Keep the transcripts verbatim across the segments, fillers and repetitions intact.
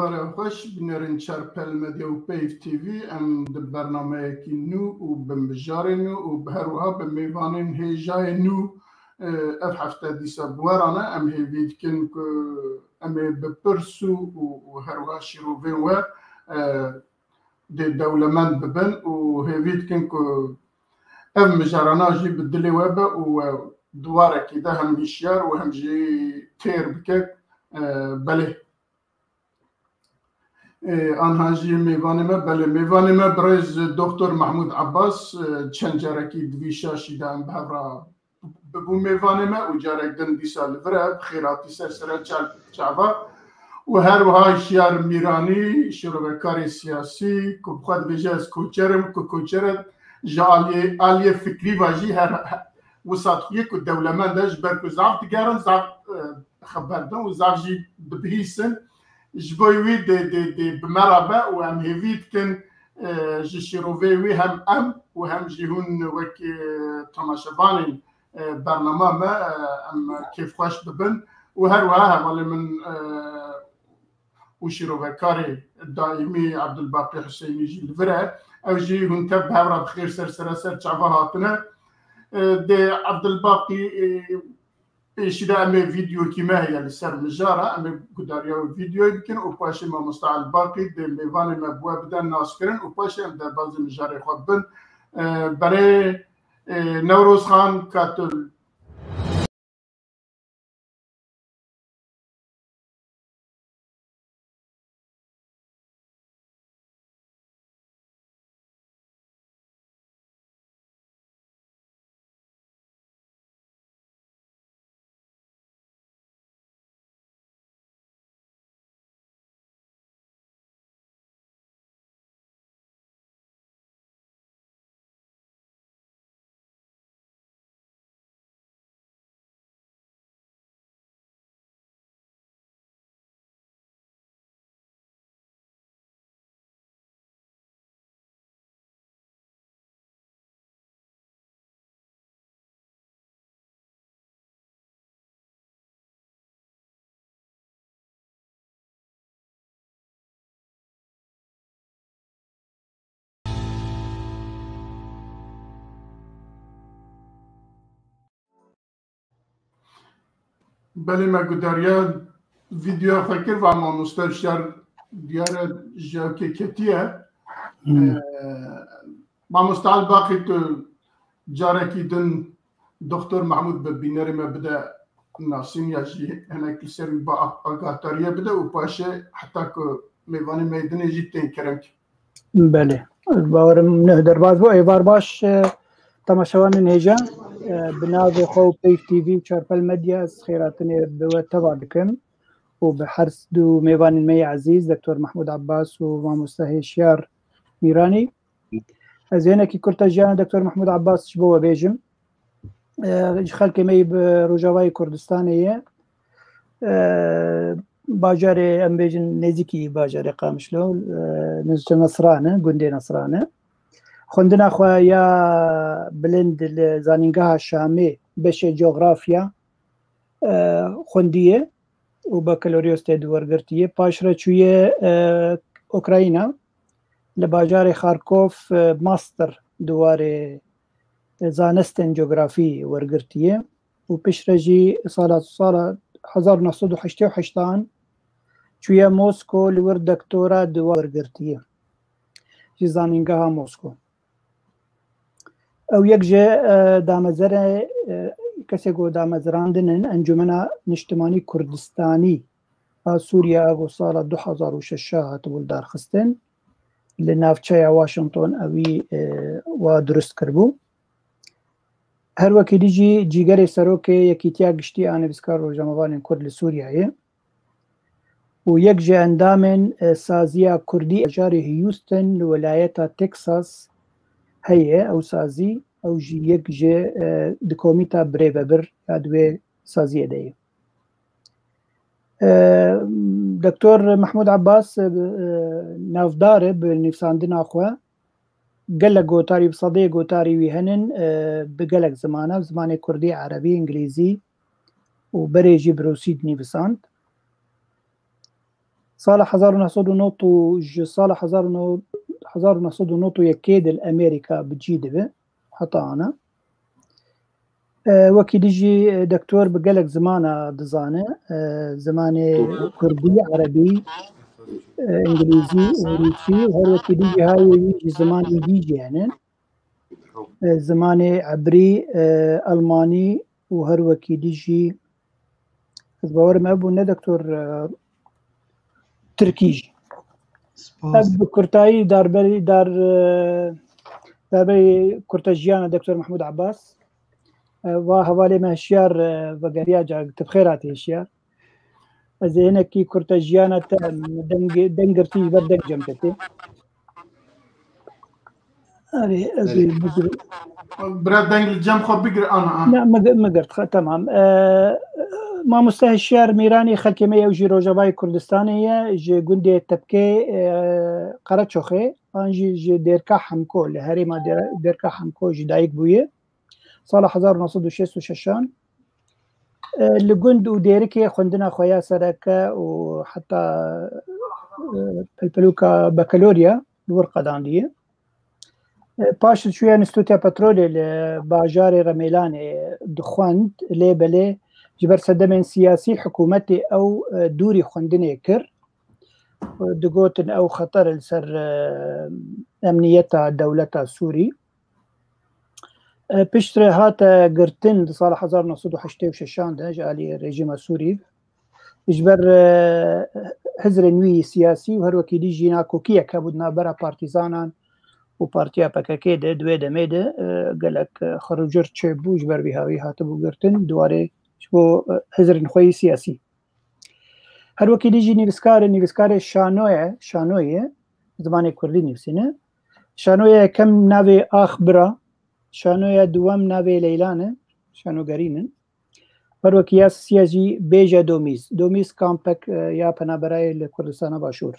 Cara xweş, binêrin Çarpel Medya û Peyv T V, em di bernameyekî nû û bi mijarê nû û bi her wiha bi mêvanên hêjayê nû, e, ev hefte dîsa bi we re ne. Em hêvî dikin ku em ê bi pirs û, û, û her wiha şîrovên we, e, dê dewlemend bibin û hêvî dikin ku ev mijarana jî bi dilê we be û we di warekî de hem hişyar û hem jî têr bike. E, belê. E, anha jî mêvanê me, belê, mêvanê me birêz Doktor Mahmûd Abbas, e, çend carekî di vî şaşî de em bi hev re bibû mêvanê me û carek din dîsa li vir e, bi xêr hatî ser sere çav-, çava. Û her wiha Hişyar Mîranî, şîrovekarê siyasî, ku bi xwe dibêje ez koçer im, ku koçer e, ji aliyê, aliyê fikrî ve jî her, her wisa dixiye ku dewlemend e, ji ber ku zaf digerin, zaf, e, xeber din û zaf jî dibihîsin. Ji bo wî dê, dê, dê bi me re be û em hêvî dikin, e, ji şîrovê wî hem em û hem jî hûn wek, e, temaşevanên, e, bernama me, e, em kêfxweş bibin û her wiha hevalê min, e, û şîrovekarê daîmî Abdulbaqî Huseynî jî li vir e. Ew jî hûn tev bi hev re bi xêr ser sere ser çava hatine. E, dê Abdulbaqî, e, pêşî de em ê vîdeokî me heye li ser mijara, em ê gudariya wî vîdeoyê bikin û paşê mamosta Elbaqî dê mêvanê me bi we bide naskirin û paşê em derbazê mijarê xwe bibin. E, berê, e, Newroz Xan, ka tu Belê, me gudariya vîdeoya xwe kir, va mamoste Şer diyare ji ewkê ketiye. Hmm. Ee, Mamoste Elbaqî, tu carekî din Doktor Mahmûd bi bînerê me bide nasîn ya jî hinek li ser wî ba-, agahdariye bide û paşê heta ku mêvanê me yê dinê jî tên kerem ki. Belê. Bawerim neh derbaz bû. Êvar baş, e, temaşevanên hêja, e, bi navê xwe û Peyv T V û Çarpel Medya ez xêratinê bi we teva dikim û bi her du mêvanên me yê ezîz, Doktor Mahmûd Abbas û Mamoste Hêşyar Mîranî. Ez hinekî kurta jiyana Doktor Mahmûd Abbas ji bo we bêjim. E, ji xelkê me yî bi Rojavayê Kurdistanê ye. E, bajarê, em bêjin, nêzîkî bajarê Qamişlo, e, nêzîkî Nesran e, gundê Nesran e. Xwendina xwe ya bilind li Zanîngeha Şamê, beşê cografya, e, xwendiye û bakaloryoz tê di wergirtiye. Paşre çûye, e, Ukrayna, li bajarê Xarkov, e, master di warê, e, zanistên cografî wergirtiye û piştre jî sala, sala hezar û neh sed û heştê û heştan çûye Mosko, li wir doktora di wergirtiye ji Zanîngeha Mosko. Ew yek ji, e, damezerê, e, kesê ku damezrandin in, Encûmena Niştimanî Kurdistanî a Sûriye a ku sala du hezar û şeş hatibû lidarxistin, li navçeya Washington ewî, e, wa dirust kiribû. Her wekî dî jî cîgerê serokê Yekîtiya Giştî a Nivîskar Rojnamevanên Kurd li Sûriyeyê û yek ji endamên, e, saziya Kurdî bajarê Houston li welayeta Texas heye. Ew sazî, ew jî yek ji, e, di komîta birêvebir ya di wê saziyê de ye. E, Doktor Mehmûd Abbas, e, navdar e bi nivîsandina xwe. Gelek gotarî, bi sedeyê gotarî wî henin, e, bi gelek zimana, zimanê kurdî, erebî, îngilîzî û berê jî bi rûsî dinivîsand. Sala hezar û neh sed û nod û ji sala hezar û neh sed û nod û yekê de li Amerîka bi cî dibe. Heta ana. E, wekî dijî, e, doktor bi gelek zimana dizane. E, zimanê kurdî, erebî, e, îngilîzî û rûsî û her wekî dijî hayê wî jî zimanê dî jî hene. E, zimanê ebrî, e, elmanî û her wekî dijî, ez bawerim ev bû ne doktor, e, tirkî jî. Spas. Ev bi kurtayî darberî, dar, e, darberî kurta jiyana doktor Mehmûd Abbas. E, va hevalê me hişyar, e, vegeriya ca, tu bi xêr hatî hişyar. Ez ê hinekî kurta jiyana te, em, deng, deng girtî ji ber deng cem te tê. Erê, ez ê Erê. bigir- Bira deng li cem xwe bigir, ana, ana. Ne, min gi-, min girt, xe-, temam. E, mamoste Hişyar Mîranî xelkê me ye, ew jî Rojavayê Kurdistanê ye, ji gundê Tepkê, e, Qereçoxê, an jî ji Dêrka Hemko, li herêma Dêr-, Dêrka Hemko ji dayik bûye. Sala hezar û neh sed û şêst û şeşan, e, li gund û Dêrikê xwendina xwe ya sereke û heta, e, pelpelûka bakalorya li wir qedandiye. E, paş çûye Înstîtuta Petrolê li bajarê Remêlanê dixwend, lê belê ji ber sedemên siyasî hikûmetê ew, e, dûrî xwendinê kir. Digotin ew xeter li ser, e, emniyeta dewleta Sûrî. E, piştre hate girtin di sala hezar neh sed û heştê û şeşan de ji alî rejîma Sûrî. Ji ber, e, hizrên wî siyasî û her wekî dî jî nakokiyek hebû di navbera partîzanan û partiya P K K de di wê demê de, e, gelek, e, xerûcir çêbû, ji ber vî hawî hatibû girtin, di warê ji bo, e, hizrên xwe yî siyasî. Her wekî dî jî nivîskar e, nivîskarê şanoye, şanoyê, zimanê kurdî nivîsîne. Şanoya yekem navê Ax Bira, şanoya duwem navê Leylan e, şanogerîn in. Her wekî ya sisiya jî Bêje Domîz. Domîz kampek, e, ya penaberayê li Kurdistana Başûr.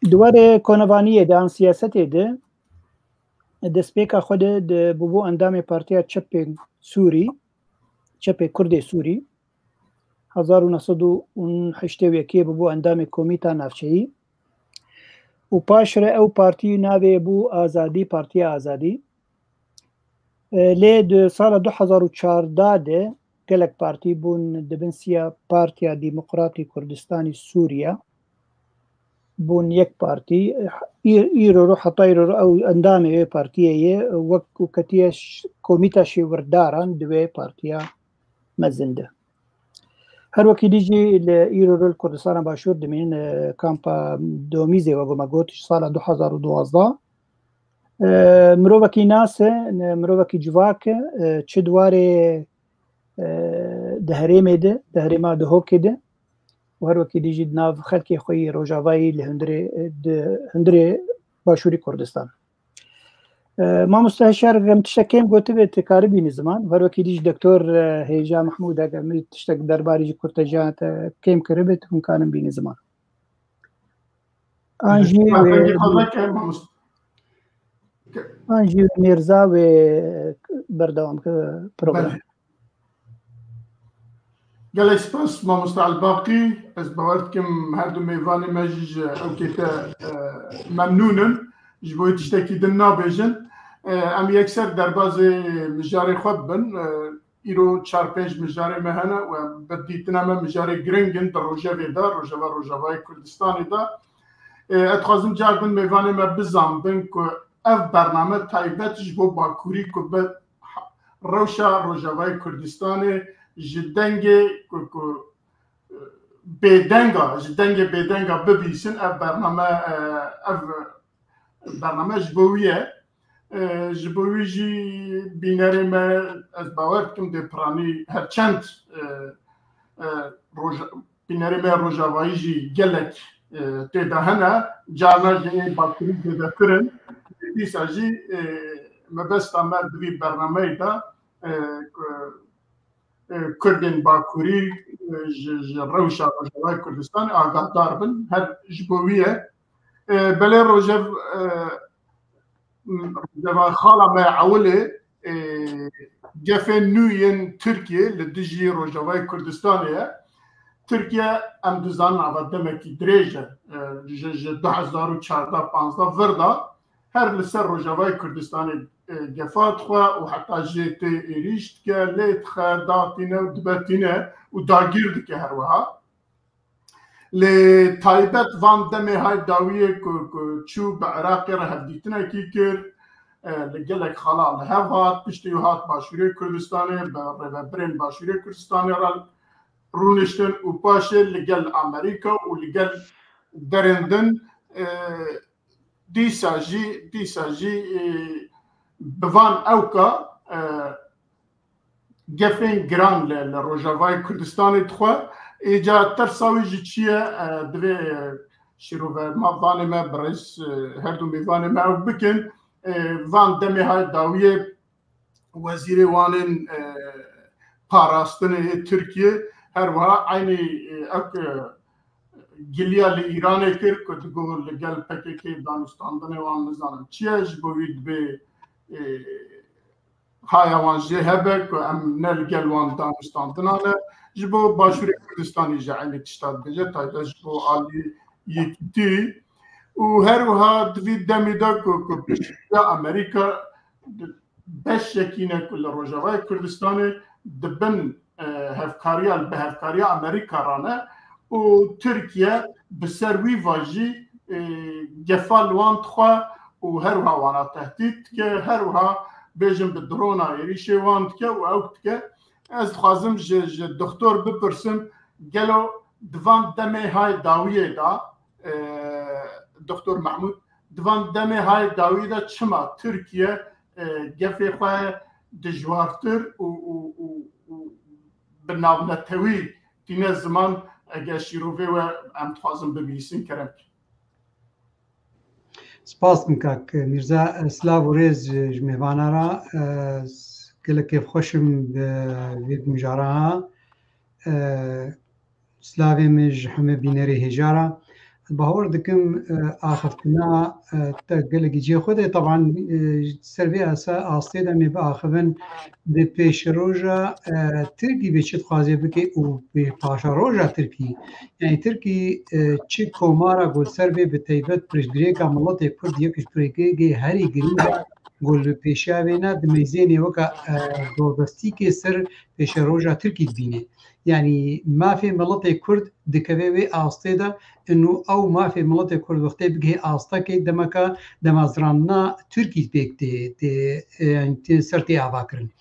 Di warê konevaniyê de an siyasetê de destpêka xwe de, de bûbû endamê Partiya Çepê Sûrî, Çepê Kurdê Sûrî. Hezar û neh sed û heştê û yekê bûbû endamê Komîta Navçeyî. Û paşre ew partî navê bû Azadî, Partiya Azadî. E, lê di sala du hezar û çardeh de gelek partî bûn di bin siya Partiya Demokratî Kurdistanî Sûriye. Bûn yek partî. Î-, îro ro, heta îro ro ew endamê wê partiyê ye, wek ku ketiye ş-, komîta şêwirdaran di wê partiya mezin de. Her wekî dî jî li îro ro li Kurdistana Başûr dimînin, e, kampa Domîzê, wek me got, ji sala du hezar û duwazdeh. E, mirovekî nas e, ne, mirovekî civak e, e, çi di warê, e, di herêmê de, di herêma Duhokê de û her wekî dî jî di nav xelkê xwe yî Rojavayî li hundirê, e, di hundirê Başûrî Kurdistan. E, mamoste Hişyar, em tiştek kêm gotibe, tu karibînî ziman. Her wekî dî jî doktor, e, Hêja Mehmûd, eger min tiştek derbarî ji kurtejiyan te kêm kiribe, tu hûn karin bînî ziman. An jî Rehbengê wê, xwe veke, mamoste. An jî Mîrza wê berdewam ke program. Belê. Gelek spas, mamoste Elbaqî. Ez bawer dikim her du mêvanê me jî ji ewkê te, e, memnûn in. Ji bo wê tiştekî din nabêjin. E, em yekser derbazê mijarê xwe bibin. E, îro çar pênc mijarê me hene û em bi dîtina me mijarê giring in di rojevê de, rojeva Rojavayê Kurdistanê de. E, ez dixwazim car din mêvanê me bizanbin ku ev bername taybet ji bo Bakurî ku bi rewşa Rojavayê Kurdistanê ji dengê ku, ku, e, bêdenga, ji dengê bêdenga bibîsin, ev bername, e, ev bername ji bo wî ye. E, ji bo wî jî bînerê me, ez bawer dikim dê piranî her çend, e, e, roja-, bînerê me rojavayî jî gelek, e, tê de hene. Carna ji ê Bakurî zêdetir in. Dîsa jî, e, mebesta me di vî bernameyê de, e, ku, e, Kurdên Bakurî, e, ji, ji rewşa Rojavayê Kurdistanê agahdar bin. Her ji bo wî ye. E, belê rojev, e, Rojeva xala me ewilê, e, gefên nû yên Tirkiyê li dijî Rojavayê Kurdistanê ye. Tirkiye, em dizanin ava demekî dirêj e, e, ji, ji du hezar û çardeh panzdeh vir de her li ser Rojavayê Kurdistanê, e, gefa dixwe û heta jê tê êrîş dike, lê dixe, datîne û dibetîne û dagîr dike her wiha. Lê taybet van demê hay dawiyê ku, ku çû bi Iraqê re hevdîtinekî kir, e, li gelek xala li hev hat, piştî wî hat Başûrê Kurdistanê, bi rêvebirên Başûrê Kurdistanê re rûniştin û paşê li gel Amerîka û li gel derên din, e, dîsa jî, dîsa jî, e, bi van ewka, e, gefên giran li, li Rojavayê Kurdistanê dixwe. Îca tersa wî ji çi ye? E, divê, e, şîrove ma vanê me bi rêz, e, her du mêvanê me ew bikin. E, van demê hay dawiyê wezîrê wanên, e, parastinê yê Tirkiye her wiha eynî, e, ew, e, giliya li Îranê kir ku digot li gel P K K danûstandinê wan nizanim çi ye, ji bo wî dibê, e, haya wan jê hebe ku em ne li gel wan danûstandinan e. Ji bo Başûrê Kurdistanê jî eynî tişta dibêje, taybet ji bo alî yekîtî. Û her wiha di vî demî de ku, ku piştgiriya Amerîka beşekî ne ku li Rojavayê Kurdistanê di bin, e, hevkariya, li bi hevkariya Amerîka re ne û Tirkiye bi ser wî va jî, e, gefa li wan dixwe û her wiha wana tehdît dike, her wiha bêjin bi drona êrîşê wan dike û ew dike. Ez dixwazim ji, ji doktor bipirsim, gelo di van demê hay dawiyê de, e, doktor Mahmûd, di van demê hay dawiyê de çima Tirkiye, e, gefê xwe dijwartir û, û, û, û bi navnetewî tîne ziman, eger şîrovê we em dixwazin bibihîsin, kerem. Spas dikim kak Mîrza, silav û rêz ji, ji mêvana re. E, gelek kêfxweş im bi vê mijara. E, silavê min ji hemî bînerê hêja re. Bawer dikim, e, axiftina, e, te gelekî cihê xwe de, teban, e, ser vê esa astê de em ê biaxivin, di pêşeroja, e, Tirkî bê çi dixwaze bike û pê-, paşeroja Tirkî. Yani Tirkî, e, çi komara ku li ser bê bi taybet pirsgirêka miletê Kurd yek ji pirsgirêkê herî girîng e ku li pêşiya wê ne, dimeyzênê weke, e, dordestîkê ser pêşeroja Tirkî dibîne. Yani mafê miletê Kurd dikeve wê astê de, û ew mafê miletê Kurd wextê bigihê astekê, demeka demazrandina Tirkî pêk tê, tê, e, yani tê ser tê avakirin.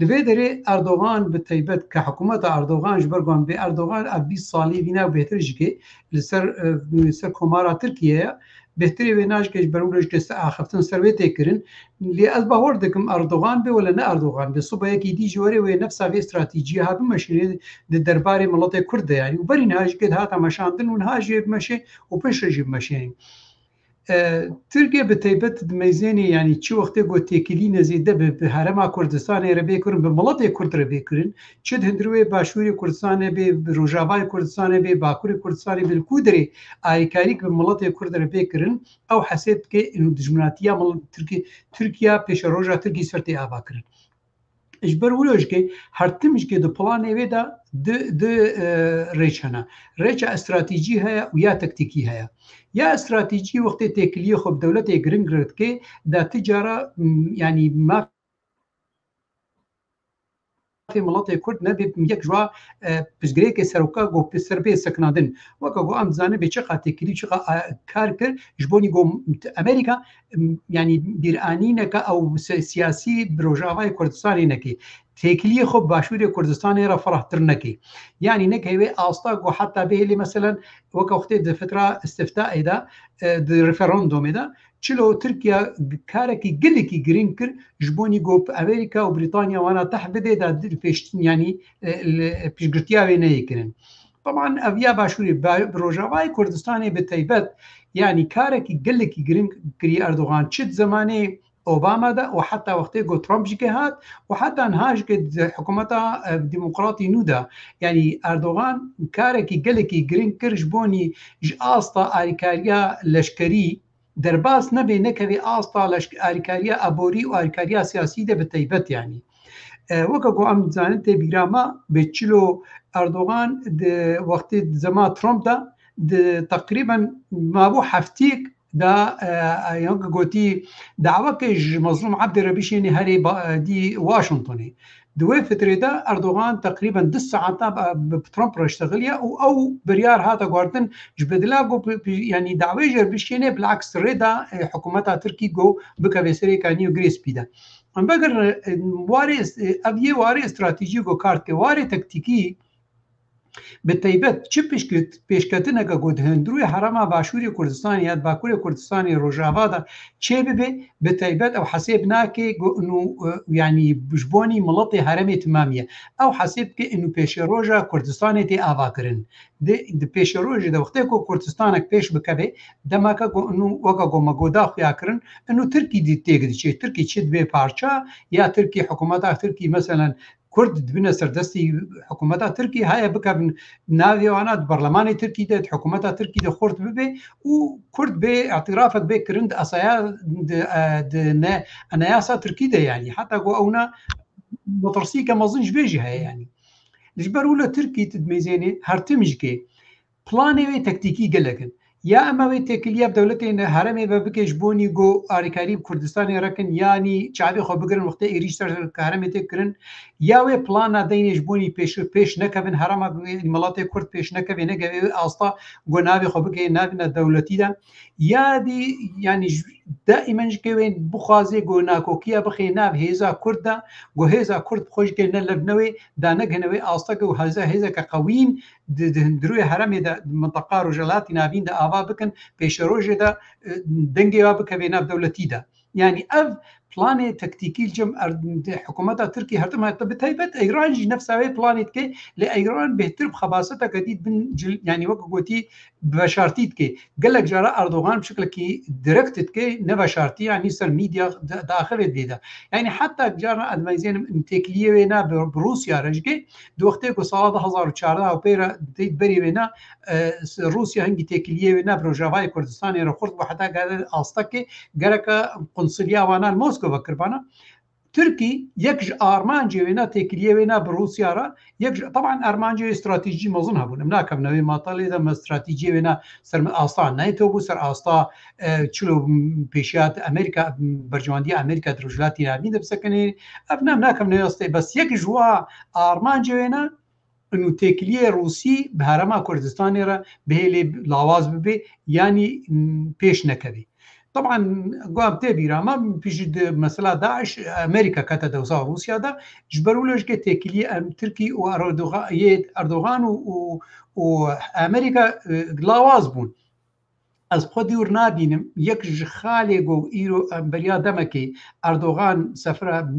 Li vê derê Erdogan bi taybet ke hikûmeta Erdogan ji ber ku em bê Erdogan ev bîst salî vîna bêhtir jike li ser, e, li ser komara Tirkiye ye. Bêhtirê wê najike ji ber wilo jike ser axiftin ser wê tê kirin. Lê ez bawer dikim Erdogan bê wele ne Erdogan bê, sibe yekî dî jî were wê nefsa vê stratejiyê ha bimeşîne di derbarê miletê Kurd de yani. Û berî niha jike dihata meşandin û niha jî bimeşe û piştre jî bimeşe yani. E, Tirkiye bi taybet dimeyzênê, yani çi wextê ku têkilî nezêde bi, bi herêma Kurdistanê re bê kirin, bi miletê Kurd re bê kirin, çi di hundirê Başûrê Kurdistanê bê, bi Rojavayê Kurdistanê bê, Bakurê Kurdistanê bê, li ku derê alîkarîk bi miletê Kurd re bê kirin, ew hesêb dike û dijminatiya mil-, Tirkiye, Tirkiye pêşeroja Tirkî ser tê ava kirin. Ji ber wilo jike her tim jike di planê wê de di, di, e, rêç hene. Rêça stratejî heye û ya taktîkî heye. Ya stratejî wextê têkiliyê xwe bi dewletê giring re dike, da ti cara, m, yanî mafê miletê Kurd nebe yek ji wa, e, piştgirêkê seroka ku bi ser bê sekinandin. Weke ku em dizanin bê çiqa têkilî, çiqa, e, kar kir, ji bo nî ku Amerîka, m, yanî bîranîneke ew si-, siyasî bi Rojavayê Kurdistanê neke. Têkiliyê xwe bi Başûrê Kurdistanê re ferahtir neke. Yanî neke wê asta ku heta bê hêlê, meselen, weke wextê di fitra îstiftaê de, e, di referandumê de, çilo Tirkiye karekî gelekî girîng kir, ji bo nî ku Amerîka û Brîtanya wana teh bide da di pêştin, yanî, e, li piştgirtiya wê neyê kirin. Teban ev ya Başûrê, ba-, bi Rojavayê Kurdistanê bi taybet, yanî karekî gelekî girîng kiriye Erdogan, çi di zemanê Obama de û heta wextê ku Trump jî ke hat û heta niha jî ke di hikûmeta, e, demokratî nû de, yanî Erdogan karekî gelekî girîng kir ji bo nî ji asta alîkariya leşkerî derbas nebe, nekeve asta leşk-, alîkariya aborî û alîkariya siyasî de bi taybet, yanî. E, weke ku em dizanin tê bîra me, bi çilo Erdogan di wextê di zema Trump de di teqrîben mabû heftiyek da, e, e, weke gotî daweke ji Mezlûm Ebdî re bişênê herê ba-, dî Washingtonê. Di wê fitrê de Erdogan teqrîben du saeta bi, bi Trump re ştexiliye û ew biryar hate guhertin ji bedila ku bi, bi, yanî dawê jê re bişêne, bilaks rê da, e, hikûmeta Tirkî ku bikeve serê kanî û girê spî de. Em vegerin, e, warê, e, ev yê warê stratejî ku kar dike, warê taktîkî, bi taybet çi pişket-, pêşketineke ku di hundirûyê herêma Başûrê Kurdistanê ya di Bakurê Kurdistanê Rojava de çê bibe, bi taybet ew hesêb nake ku inu, e, yanî ji bonî miletê herêmê timamiye. Ew hesêb dike inu pêşeroja Kurdistanê tê avakirin. Di, di pêşerojê de wextê ku Kurdistanek pêş bikeve, demeke ku inu weke ku me goda xuya kirin, inu Tirkî dî têk diçe. Tirkî çi dibe parça, ya Tirkî, hikûmeta Tirkî, meselen, Kurd dibine serdestî hikûmeta Tirkî, heye bikevin navê wana di berlemanê Tirkî de, di hikûmeta Tirkî de xurt bibe û Kurd bê îtirafek bê kirin di esaya, di, e, di ne, enayasa Tirkî de, yanî heta ku ewna metirsîke mezin ji vê jî heye, yanî. Ji ber wilo Tirkî tu dimêzênê her tim jikê. Planê wê taktîkî gelek in. Ya em ê wê têkiliya bi dewletên herêmê ve bike ji bonî ku alîkarî bi Kurdistanê re kin, yanî çavê xwe bigirin wextê êrîş ser herêmê tê kirin, ya wê plana deynê ji bonî pêş, pêş nekevin, herêma, miletê Kurd pêş nekevê, negevê wê asta ku navê xwe bike navê dewletî de. Ya dî, yanî ji, daîmen jikê wê bixwaze ku nakokiya bixê nav hêza Kurd de, ku hêza Kurd bi xwe jikê ne lev ne wê, da negihine wê asta ku hêza, hêzeke qewîn di, di hundirûyê herêmê de, di minteqa Rojhilatî Navîn de ava bikin, pêşerojê de, e, dengê wa bikeve nav dewletî de. Yanî ev planê taktîkî li cem er-, di hikûmeta Tirkî her tim hate, bi taybet Îran jî nefsa wê planê dike, lê Îran bêhtir bi xebaseteke dî bin cil-, yanî weke gotî bi veşartî dike. Gelek cara Erdogan bi şiklekî direkt dike, ne veşartî, yanî ser medya di-, daxivê dê de. Yanî heta cara ez meyzênim têkiliyê wê ne bi, bi Rûsya re jikê, di wextê ku sala du hezar û çardeh û pê re tê berî wê ne, e, s-, Rûsya hingî têkiliyê wê ne bi Rojavayê Kurdistanê re xurt bû, heta gere astekê gereke qunsulya wana li Moskova kirbana. Tirkî yek ji armancê wê ne têkiliyê wê ne bi Rûsya re, yek ji, teban armancê wê stratejî mezin hebûn. Em nakevin wê matalê de me stratejiyê wê ne ser asta NATO bû, ser asta, e, çilo pêşiya Amerîka, berjewendiya Amerîka di Rojhilatî Navîn de bisekinê. Ev ne, em nakevin wê astê. Bes yek ji wa armancê wê ne, û têkiliyê Rûsî bi herêma Kurdistanê re bihêlê lawaz bibe, yanî, m, pêş nekeve. Teban, guha tê bîra me, piştî di mesela DAIŞ, Amerîka kete dewsa Rûsya de, ji ber wilo jikê têkiliyê em Tirkî û Erdoga-, yê Erdogan û, û, û Amerîka, e, lawaz bûn. Ez xwe dûr nabînim, yek ji xalê ku îro em beriya demekê Erdogan sefira,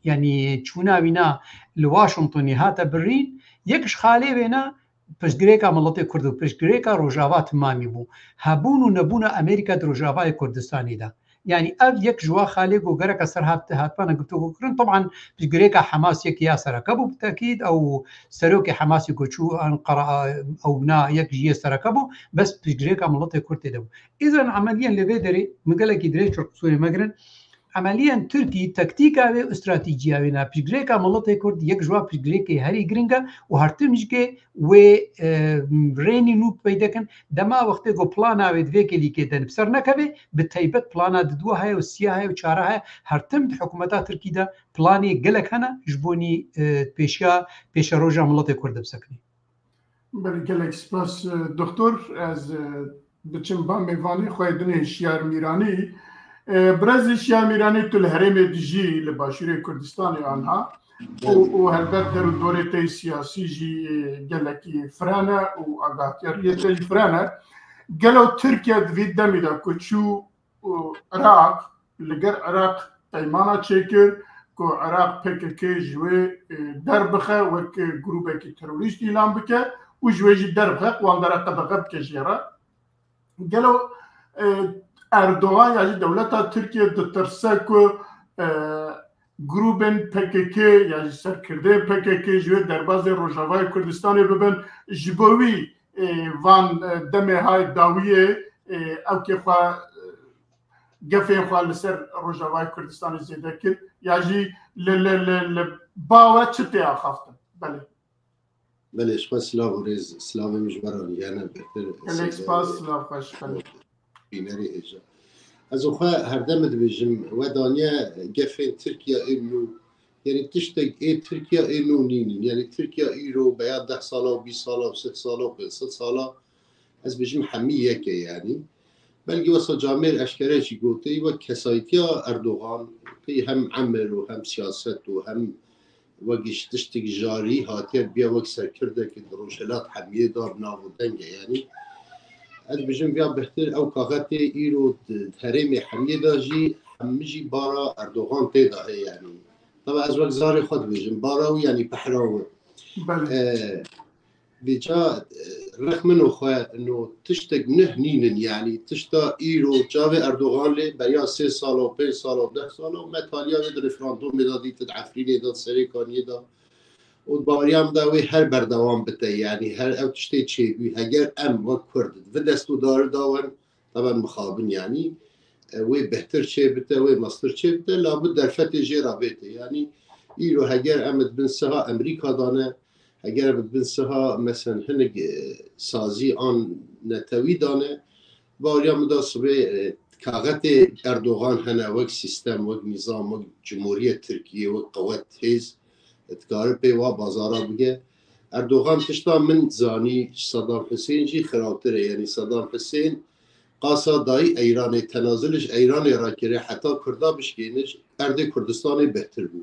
yanî çûna wîna li Washingtonê hate birîn, yek ji xalê wê ne piştgirêka miletê Kurd û piştgirêka Rojava timamî bû. Hebûn û nebûna Amerîka di Rojavayê Kurdistanê de. Yanî ev yek ji wa xalê ku gereke ser hat-, hatibana guftûgo kirin. Teban piştgirêka Hamas yek ya sereke bû, bi tekîd ew serokê Hamasê ku çû Enqera, ew na yek ji yê sereke bû, bes piştgirêka miletê Kurd tê de bû. Îzan emeliyen li vê derê min gelekî dirêj kir, qisûrê me girin. Emeliyen Tirkî taktîka wê û stratejiya wê ne piştgirêka miletê Kurd yek ji wa piştgirêkê herî giring e û her tim jikê wê, e, rênî nû peyde kin. Dema wextê ku plana wê di vê kêlîkê de bi ser nekeve, bi taybet plana diduwa heye û siya heye û çara heye, her tim di hikûmeta Tirkî de planê gelek hene ji bo nî, e, pêşiya pêşeroja miletê Kurd de bisekinî. Belê, gelek spas, e, doktor. Ez, e, biçim ba mêvanê xwe dinê Hişyar Mîranî. E, birez Hişyar Mîranî, tu li herêmê dijî, li Başûrê Kurdistanê anha. û, û helbet der û dorê te yê siyasî jî, e, gelekî fireh e û agahdiyariyê te jî fireh e. Gelo Tirkiye di vî demî de ku çû, û Iraq, li gel Iraq peymana çêkir ku Iraq P K K ji wê, e, derbixe, wek grûbekî terorîst îlan bike û ji wê jî derbixe, wan dera qedexe bike jê re. Gelo, e, Erdogan ya jî dewleta Tirkiye ditirse ku, e, grûbên P K K ya jî serkirdeyên P K K ji wê derbazê Rojavayê Kurdistanê bibin, ji bo wî, e, van, e, demê hay dawiyê, e, ewkê xwe, e, gefên xwe li ser Rojavayê Kurdistanê zêde kir. Ya jî li, li, li, li ba we çi tê axaftin? Belê. Belê, ji xwe silav û rêz, silavê min ji we re hene bêtir. Gelek spas, silav xweş, belê. Bînerê hêja. Ez û xwe herdem dibêjim, we daniye gefên Tirkiya ê nû. Yanî tiştek ê Tirkiya ê nû nînin. Yanî Tirkiya îro beya deh sala û bîst sala û sih sala û pênc sed sala, ez bêjim hemî yek e yanî. Belkî wesa camêr eşkere jî gotê, wek kesayîtiya Erdogan, pey hem emir û hem siyaset û hem wek ji tiştek jarî hatiye biya wek serkirdek di rojhilat hemiyê de bi nav û deng e. Yanî ez dibêjim viya bêhtir ew kaxetê îro di herêmê hemiyê de jî hemî jî bara Erdogan tê de heye yanî. Taba ez wek zarê xwe dibêjim, bara wî yanî pehra wî. Belê. Vêca, e, rex min û xwe no tiştek nih nînin, yanî tişta îro çavê Erdogan lê beriya sê sala û pênc sala û deh sala û me taliya wê di referandumê de dîtin, di Efrînê de, di Serêkaniyê de û di baweriya min de wê her berdewam bite, yanî her ew tiştê çêbû, heger em wek Kurd vi destûdarî da wen, teben mixabin, yanî, e, wê bêhtir çêbite, wê mestir çêbite, labû derfetê jê re bête. Yanî îro heger em di bin siha Amerîka de ne, heger em di bin siha, mesen, hinek, e, sazî an netewî de ne, baweriya min de sibê, e, kaxetê Erdogan hene wek sîstem, wek nîzam, wek cumhuriyet Tirkiye, wek qewet, hêz, e, dikare pê wa bazara bige. Erdogan tişta min zanî, Saddam Hussein jî xirabtir e. Yanî Saddam Hussein qasa dayî Eyranê, tenazil ji Eyranê re kire, heta Kurda bişkêne, ji erdê Kurdistanê bêhtir bû.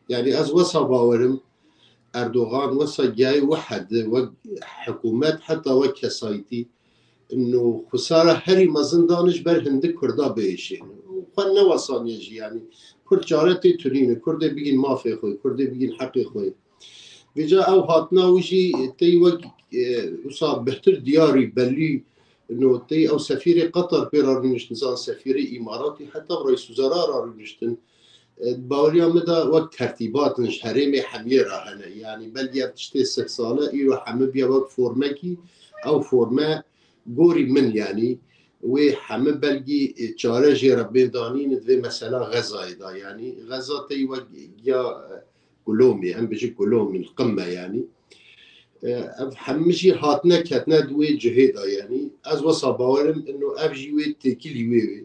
Yanî ez wesa bawerim, Erdogan wesa giyayê wehd, wek hikûmet, heta wek kesayîtî, ino xusara herî mezin dane ji ber hindik Kurda biêşêne. Û xwe newesaniye jî, yanî Kurd çare tê tunîne, Kurdê bigîn mafê xwe, Kurdê bigîn heqê xwe. Vêca ew hatina wî jî tey wek, e, wisa bêhtir diyarî, belî, no tey ew sefîrê Qatar pê re rûniştin, zan sefîrê Îmaratî, heta reîswezara re rûniştin. E, baweriya min de wek tertîbat in, ji herêmê hemiyê re hene. Yanî belkî ev tiştê sih sal e, îro heme biya wek formekî, ew forme gorî min, yanî wê heme belkî, e, çare jê re bên danîn di vê mesela Xezayê de. Yanî Xeza tey wek giya, e, gulomê, em bijî gulomên qim me yanî. E, ev hemî jî hatine ketine di wê cihê de yanî. Ez wesa bawerim ino ev jî wê têkilî wê wê.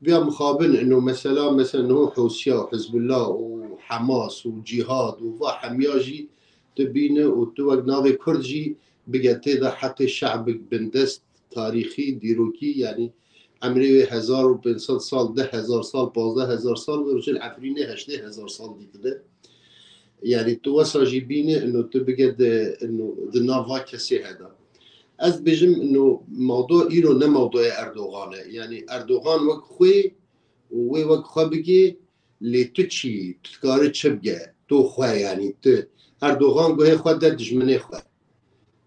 Viya mixabin ino mesela, mesela niho Hûsiya û Hizbullah û Hamas û Cîhad û va hemiya jî tu bîne û tu wek navê Kurd jî bige tê de heqê şe'bik bindest tarîxî, dîrokî, yanî emrê wê hezar û pênc sed sal, deh hezar sal, pazdeh hezar sal, wê rojên Efrînê heştê hezar sal dîtine. Yanî tu wesa jî bîne, ino tu bige di, ino di nav va kesê heda. Ez dibêjim, ino mewdo îro ne mewdoya Erdogan e. Yanî Erdogan wek xwê û wê wek xwe bigê, lê tu çi yî, tu dikarî çi bige, tu xwe, yanî tu. Erdogan guhê xwe de dijminê xwe.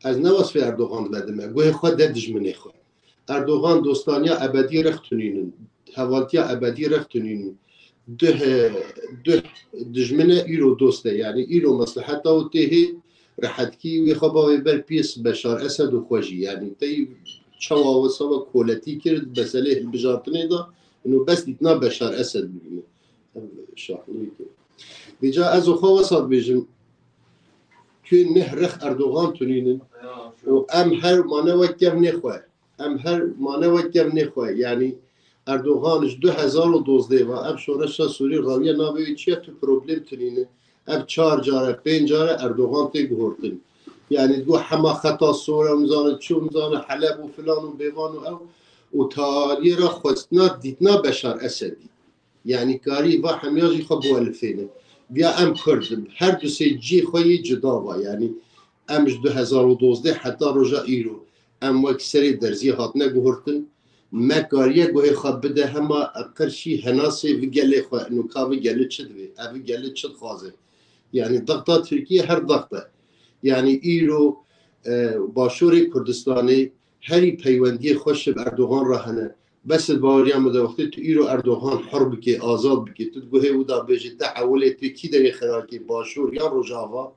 Ez ne wesfê Erdogan vedime, guhê xwe de dijminê xwe. Erdogan dostaniya ebedî rex tunînin, hevaltiya ebedî rex tunînin. Duh, duh dijmine îro dost e, yanî îro mesleheta û têhê rehetkî wê xwe bavê ber piyes Beşar Esed û xwe jî, yanî tey çawa wisa ve koletî kir, meselê hilbijartinê de, ino bes dîtina Beşar Esed bibîne. Ev şaxliyek e. Vêca ez û xwe wesa dibêjim, tu neh rex Erdogan tunînin û em her mane wek kevnê xwe. Em her mane wek kevnê xwe. Yanî Erdogan ji du hezar û dozdeh ve ev şoreşa Sûrî rawiye navê wê çi ye, tu problem tunîne. Ev çar care, pênc care Erdogan tê guhortin. Yanî digo hema xeta sor e, nizane çi, nizane Heleb û filan û bêvan û ew û taliyê re xwestina dîtina Beşar Esedî. Yanî karî va hemiya jî xwe biwelifêne. Viya em Kurd in. Her du sê cihê xwe yê cida va. Yanî em ji du hezar û dozdeh heta roja îro em wek serê derziyê hatine guhurtin. Me kariye guhê xwe bide hema qirşî henasê vi gelê xwe. Ino ka vi gelê çi divê? Ev vi gelê çi dixwaze? Yanî dexta Tirkiye her dext e. Yanî îro, e, Başûrê Kurdistanê herî peywendiyê xweş bi Erdogan re hene. Bes di baweriya min de wextê tu îro Erdogan hur bikê, azad bikê, tu di guhê wî de bêjî te ewilê tu kî derê xerakê, Başûr yan Rojava,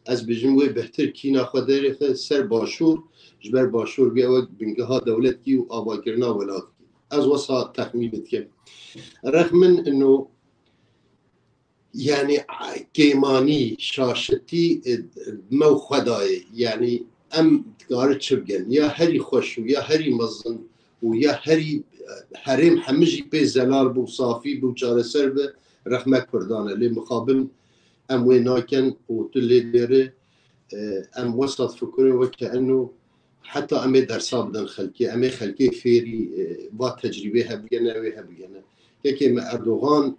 ez bêjim wê bêhtir kîna xwe derêxe ser Başûr, ji ber Başûr bê wek bingeha dewletkî û avakirina welatkî. Ez wesa texmîn dikim. Rex min ino Yani kêmanî, şaşitî, e, me û xwe dayê. Yani em dikarin çi bikin? Ya herî xweş û ya herî mezin û ya herî, e, herêm hemî jî pê zelal bû, safî bû, çareser bi, rexme Kurdan e. Lê mixabin em wê nakin û tu lê dêre, e, em wesa difikirin weke eno heta em ê dersa bidin xelkê, em ê xelkê fêrî, e, va tecrîbê hebigene, wê hebigene. Yekê me Erdogan,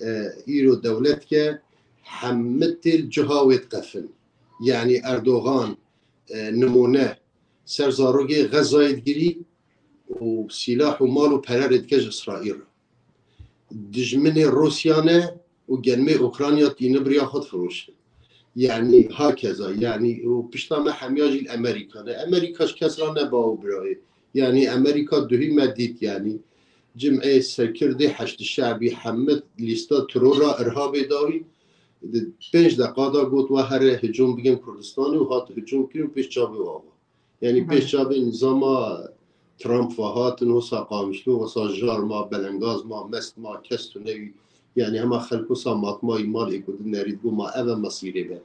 e, îro dewlet ke hemî tê li ciha wê diqefin. Yani Erdogan, e, nimûne ser zarokê Xezayê digirî û sîlah û mal û pere rê dike ji Îsraîl re. Dijminê Rûsya ne û genmê Ukrayna tîne biriya xwe difiroşin. Yani hakeza, yani û pişta me hemiya jî Amerîka ne. Amerîka ji kes re ne baw birayê. Yani Amerîka duhî me dît yani. Cimê serkirdê Heşd Şebî hemî lîsta terora irhabê dawî. Di pênc deqa da got we here hicûm bikin Kurdistanê û hat hicûm kirin û pêş çavê we ava. Yani pêş çavê nizama Trump ve hatin, wisa qamiştin, wisa jar ma, belengaz ma, mest ma, kes tune wî. Yani hema xelk wisa matmayî mal ê ku dinerî digo ma ev e mesîrê me.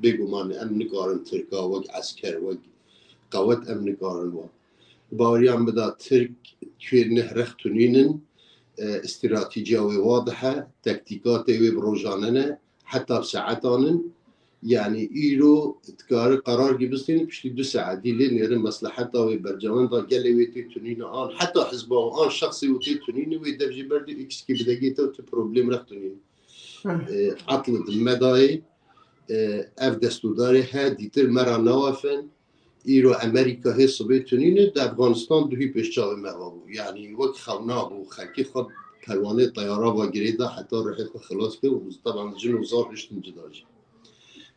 Bêguman em nikarin Tirka wek esker, wek qewet em nikarin wan. Baweriya min da Tirk tuê neh rex tunînin, e, stratîciya wê wadih e, tektîkatê wê bi rojane ne, heta bi saetan in. Yani îro dikare qerar gibistên piştî du saet dî lê nêrin mesleheta wê bercewenda gelê wê tê tunîne an heta hizba û an şexsê wê tê tunîne wê dev jî berdî û kiskî bidegê te tu problem rex tunîne. E, Atlı di me dayê, e, ev destûdarê he dîtir me ra nawefin. Îro Amerîka hê sibê tunîne di Efganistan duhî pêş çavê me ve bû. Yani wek xewna bû, xelkê xwe perwanê teyara ve girê da heta ruhê xwe xilas kir û teban jin û zar hiştin cida jî.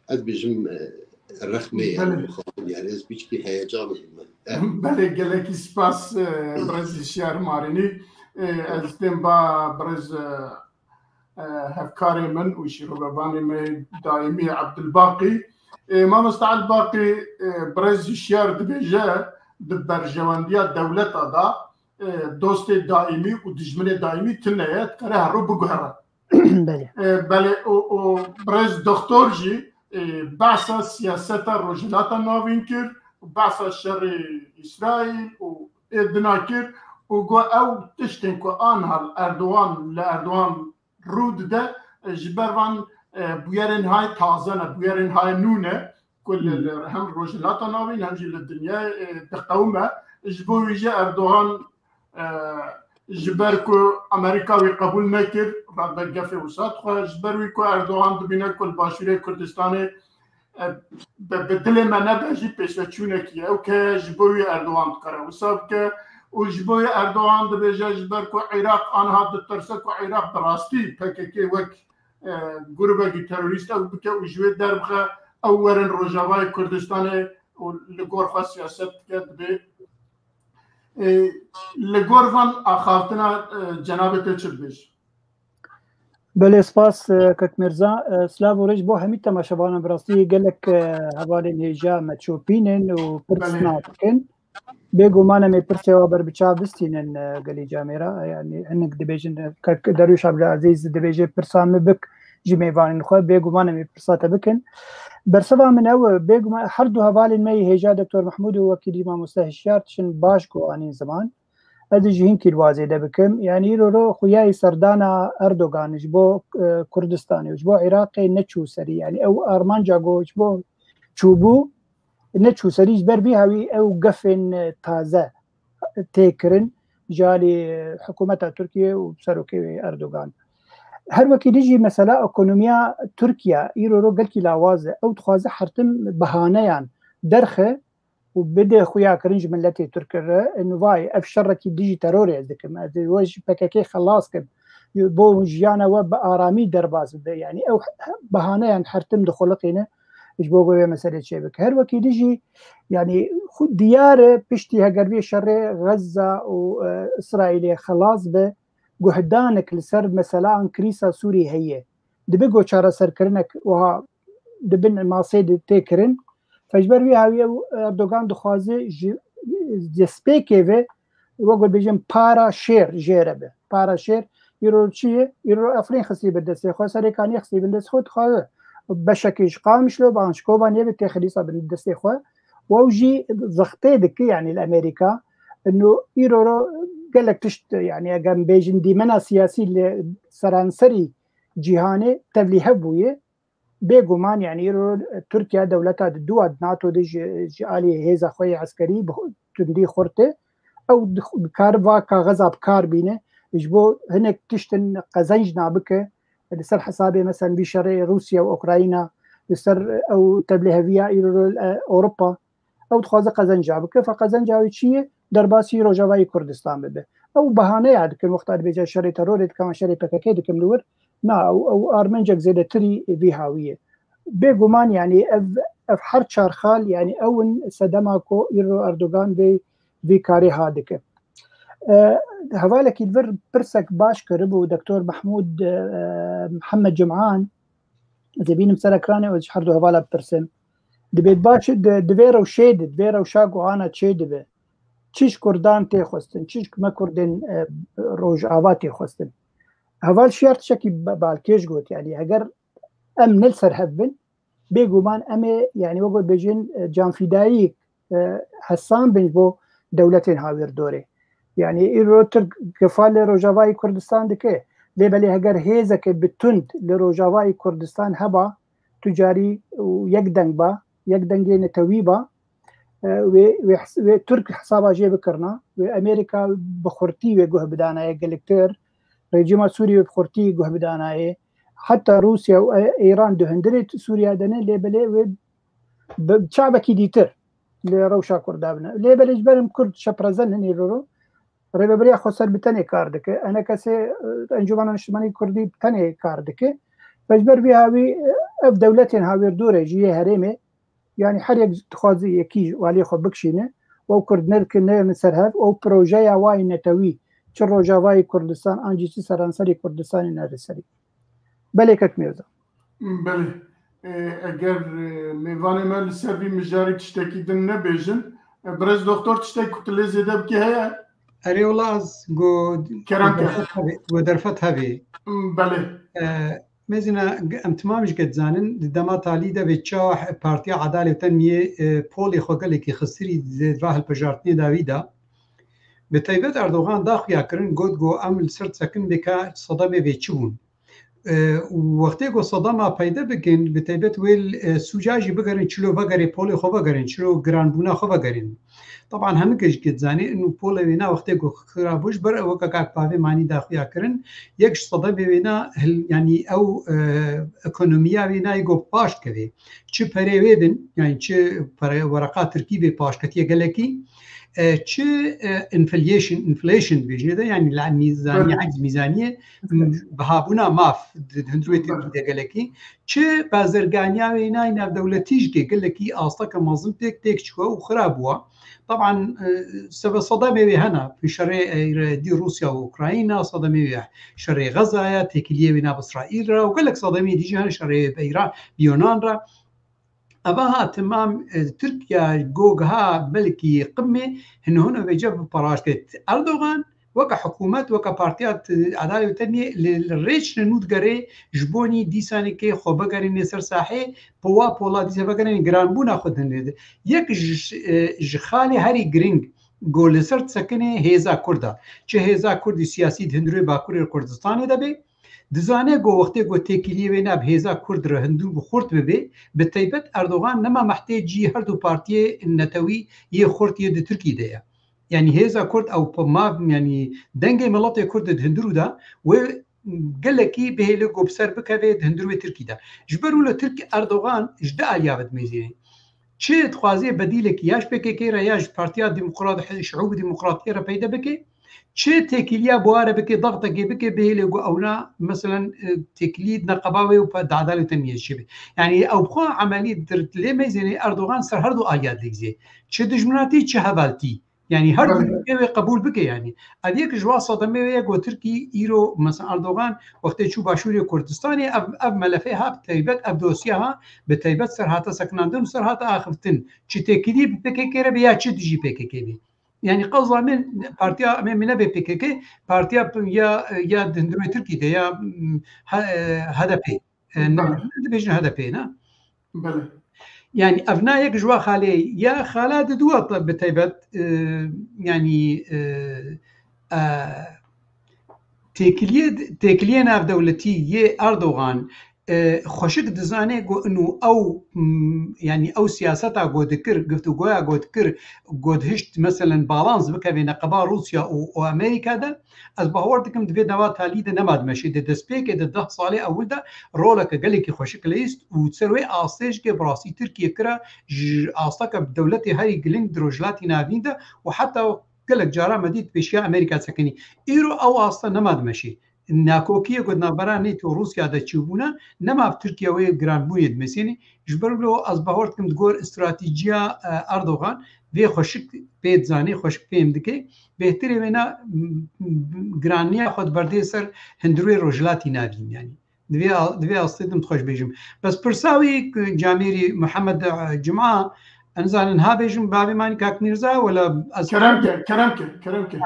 Ez bêjim, e, rexmê yani Belê. Mixabin yani ez piçkî heyecan bûme. Eh. Belê, gelekî spas, e, birêz Hişyar Marînî. E, ez tên ba birêz, e, e, hevkarê min û şîrovevanê me daîmî Ebdulbaqî. E, mamosta Ebdulbaqî, e, birêz Hişyar dibêje, di berjewendiya dewleta da, e, dostê daîmî û dijminê daîmî tune ye, dikare her rû biguhere. Belê. E, belê, û, û birêz Doktor jî, e, behsa siyaseta Rojhilata Navîn kir, behsa şerê Îsraîl û ê dina kir û got ew tiştên ku anha li Erdogan, li Erdogan rû dide, e, ji ber van, e, bûyerên hay taze ne, bûyerên hay nû ne, ku li, Hmm. li hem Rojhilata Navîn hem jî li dinyayê, e, diqewime. Ji bo wî jî Erdogan, e, ji ber ku Amerîka wî qebûl nekir, rebe gefê wisa dixwe, ji ber wî ku Erdogan dibîne ku li Başûrê Kurdistanê, e, bi, bi dilê me nebe jî pêşveçûnekî ye. Ew ke ji bo wî Erdogan dikare wisa bike û ji bo wî Erdogan dibêje ji ber ku Iraq anha ditirse ku Iraq bi rastî P K K wek, e, grûbekî terorîst ew bike û ji wê derbixe ew werin Rojavayê Kurdistanê û li gor xwe siyaset dike dibê. E, li gor van axaftina, e, cenabê te çi dibêje? Belê, spas, e, Kek Mirza. E, silav û rêz bo hemî temaşevanan, bi rastî gelek, e, hevalên hêja me çopînin û pirs Belê. nakin. Bêguman em ê pirsê wa ber bi çav bistînin, e, gelî camêra. Yani hinek dibêjin, e, Kek Derwîş Abdulazîz dibêje pirsa min bik ji mêvanên xwe. Bêguman em ê pirsa te bikin. Bersiva min ew e, bêguman her du hevalên me yê hêja Doktor Mehmûd û wekîlî mamoste Hişyar tişin baş ku anîn ziman. Ez ê jî hinkî li wa zêde bikim. Yani îro ro xuyayî serdana Erdogan ji bo, e, Kurdistanê û ji bo Iraqê neçû serî. Yani ew armanca ku ji bo çûbû neçû serî, ji ber vî hawî ew gefên, e, taze tê kirin ji alî, e, hikûmeta Tirkiye û serokê wê Erdogan. Her wekî dî jî mesela ekonomiya Tirkiye îro ro gelkî lawaz e. Ew dixwaze her tim behaneyan derxe û bide xuyakirin ji miletê Tirk re, nivayê ev şerekî dijî terorê ez dikim. Ez ê we ji P K K xelas kim. Bo jiyana we bi aramî derbas bibe. Yani ew behaneyan her tim dixuliqîne ji bo ku vê meselê çêbike. Her wekî dijî, yani xwe diyar e piştî hegerviyê şerê Xezza û, e, Îsraîlê xelas be, guhdanek li ser mesela an krîsa Sûrî heye. Dibe ku çareserkirinek wiha di bin masê de tê kirin. Fe ji ber wî hawî ew Erdogan dixwaze ji destpêkê ve, wek bêjin, para şêr jê re be. Para şêr, Îro çi ye? Îro Efrîn xistî bin destê xwe, Serêkaniyê xistî bin destê xwe, dixwaze beşekî ji Qamişlo, ban ji Kobaniyê bi têxilîsa bin destê xwe. Û ew jî zextê dike, yanî li Amerîka. Ino îro ro gelek tişt, yanî eger em bêjin dîmena siyasî li seranserî cîhanê tevlîhev bûye. Bêguman, yanî îro Tirkiye dewleta di dû a di NATO de ji, ji alî hêza xwe yê eskerî bi xu-, tundî xurt e. Ew dix-, dikare va kaxeza bi kar bîne. Ji bo hinek tiştin qezenc nabike. Li ser hesabê, mesela, vî şerê Rûsya û Ukrayna, li ser ew tevlîheviya îro, e, Ewropa. Ew dixwaze qezenca bike. Fe qezenca wî çi ye? Derbasî Rojavayê Kurdistan bibe. Ew behaneya dikin, wexta dibêje şerê terorê dikim, şerê P K K dikim li wir. Na, ew, ew armencek zêdetirî vî hawî ye. Bêguman, yanî ev, ev her çar xal, yanî ew in sedema ku îro Erdogan vê, vî karê ha dike. E, hevalekî li vir pirsek baş kiribû Doktor Mehmûd, e, Mihemed Cim'an. Ez ê bînim ser ekranê û ji her du hevala bipirsim. Dibêt baş, di, di vê rewşê de, di vê rewşa ku ana çê dibe, çi ji Kurdan tê xwestin, çi ji me Kurdên, e, Rojava tê xwestin. Heval Şiyar tiştekî ba-, balkêş got, yanî heger em ne li ser hev bin, bêguman em ê, yanî wek bêjin, e, canfîdayî, e, hesan bin ji bo dewletên hawîrdorê. Yanî îro Tirk gefa li Rojavayê Kurdistan dike. Lê belê heger hêzeke bi tund li Rojavayê Kurdistan heba, tu carî û yek deng ba, yek dengê netewî ba, e, wê, wê, wê Tirk hesaba jê bikirina, wê Amerîka bi xurtî wê guh bidanaye gelektir, rejîma Sûriyê wê bi xurtî guh bidanaye. Heta Rûsya û, e, Îran di hundirê Sûriya de ne, lê belê wê bi çavekî dîtir li rewşa Kurda bine. Lê belê ji ber em Kurd şeprezen in îro ro, Rêveberiya Xweser bi tenê kar dike. Enekesê, e, Encûmena Niştimanî Kurdî bi tenê kar dike. Ve ji ber vî hawî, e, ev dewletên hawîrdorê jî yê herêmê, yanî her yek dixwaze yekî waliyê xwe bikişîne û ew Kurd nedikin, neynin ser hev û projeya wa yê netewî çi Rojavayê Kurdistan an jî çi seranserê Kurdistanê ne li serî. Belê kek Mêrza. Belê. E, eger, e, mêvanê me li ser vî mijarî tiştekî din nebêjin, e, birêz doktor tiştek ku tu lê zêde bikî heye? Erê wela ez got, Kerem ke. Derfet hebe, we derfet hebe. Belê. E, Mêzîna, em timam ji ke dizanin, di dema talî de vê çax Partiya Adalê û Tenmiyê, e, polê xwe gelekî xistirî di va hilbijartinê dawî de. Bi taybet Erdogan da xuya kirin, got, got, em li ser disekin bê ka sedemê vê çi bûn. E, û wextê ku sedema peyde bikin, bi taybet wê, e, sûca jî bigerin, çilo vegerê polê xwe vegerin, çilo giranbûna xwe vegerin. Teban hemû ke jî ke dizanî, û polê wêna wextê ku xira bû, ji ber ew weke kak pavê manî daxuya kirin, yek ji sedemê wêna hil-, yanî ew, e, ekonomiya wêna yê ku paş dikeve. Çi perê wê bin, yanî çi pere wereqa tirkî bê paşketiye gelekî, e, çi, e, inflation, inflation dibêjin de, yanî la-, mîzanî, Belê. Ecz mîzaniyê, m, Inflation. Bihabûna maf di, di hundirê Belê. Tirkî de gelekî, çi bazirganiya wêna navdewletî jî ke gelekî asteke mezin têk, têk çûye û xira bûye. Teban, e, sebe sedemê wê hene, şerê, e, dî Rûsya û Ukrayna, sedemê wê şerê Xeza ye, têkiliyê wê nav Îsraîl re û gelek sedemê dî jî hene şerê bi Îran, bi Yunan re. Eva ha timam, e, Tirkiye go giha belkî qimê hin hûn vêce bi paraştê Erdogan, weke hikûmet, weke Partiya t-, Adalê û Teniyê li, li rêç li nû digerê ji bo nî dîsanekê xwe bigerînê ser sahê, bi wa pola dîsa vegerînê giranbûna xwe dinê de. Yek ji, e, ji xalê herî giring ku li ser disekinê hêza Kurd e. Çi hêza Kurdî siyasî di hundirê Bakurê Kurdistanê de bê, dizane ku wextê ku têkiliyê wê ne bi hêza Kurd re hundir bi xurt bibe, bi taybet Erdogan nema mehtêcî her du partiyê netewî yê xurt yê di Tirkî de ye. Yanî hêza Kurd ew pe-, ma, yanî dengê miletê Kurd di hundirû de wê gelekî bihêle ku bi ser bikeve di hundirû wê Tirkî de. Ji ber wilo Tirk Erdogan ji di aliya ve dimêzîne. Çi dixwaze bedîlekî ya ji P K K re ya ji Partiya Demokrat, Şiûb Demokratiyê re peyde bike, çi têkiliya bi wa re bike, dextekê bike, bihêle ku ewna, meselen, e, têkilî neqeba wê û pe-, dadalê teniyê çi be. Yanî ew bi xwe emelî dir-, lê mêzênê Erdogan ser her du aliya dilîzê. Çi dijminatî, çi hevaltî. Yanî her du Belê. Wê qebûl bike yanî. Ev yek ji wa sedemê wê ye ku Tirkî îro, mesela Erdogan wextê çû Başûrê Kurdistanê ev, ev melefê ha bi taybet, ev dosya ha bi taybet ser hate sekinandin û ser hate axiftin. Çi têkilî bi P K K re be ya çi dijî P K K be. Yani qewza min partiya, em ê nebê P K K, partiya ya, ya di hundirê Tirkî de ya, mm, H-, e, H D P. E, ne, Belê. Dibêjin H D P, ne? Belê. Yani ev na yek ji wa xalê ya xala di dua te-, bi taybet, e, yani, e, e, têkiliyê, têkiliyê navdewletî yê Erdogan, e, xweşik dizane ku inu ew, m, yani ew siyaseta ku dikir, guftûgoya ku dikir, ku dihişt meselen balans bikeve neqeba Rûsya û, û Amerîka de, ez bawer dikim di vê nava talî de nema dimeşê. Di destpêkê de deh salê ewil de roleke gelekî xweşik leyîst û ser wê astê jikê bi rastî Tirkiye kira ji asteke dewletê herî giling di Rojhilatî Navîn de û heta gelek cara me dît pêşiya Amerîka sekinî. Îro ew asta nema dimeşê. Nakokiyê ku di navbera NATO û Rûsya de çûbûne, nema bi Tirkiye wê giranbûnê dimesênê. Ji ber wilo ez bawer dikim di gor stratejiya, e, Erdogan vê xweşik pê dizanê, xweşik fêm dike. Bêhtirê wêna, m, m, giraniya xwe diberdê ser hundirê Rojhilatî Navîn, yani. Di vê a-, di vê astê de min dixweş bêjim. Bes pirsa wî, Camêrî Muhammed, e, Cuma, ez nizanim ha bêjim, bavê manî Kak Mîrza, wela ez Kerem ke, kerem ke, kerem ke.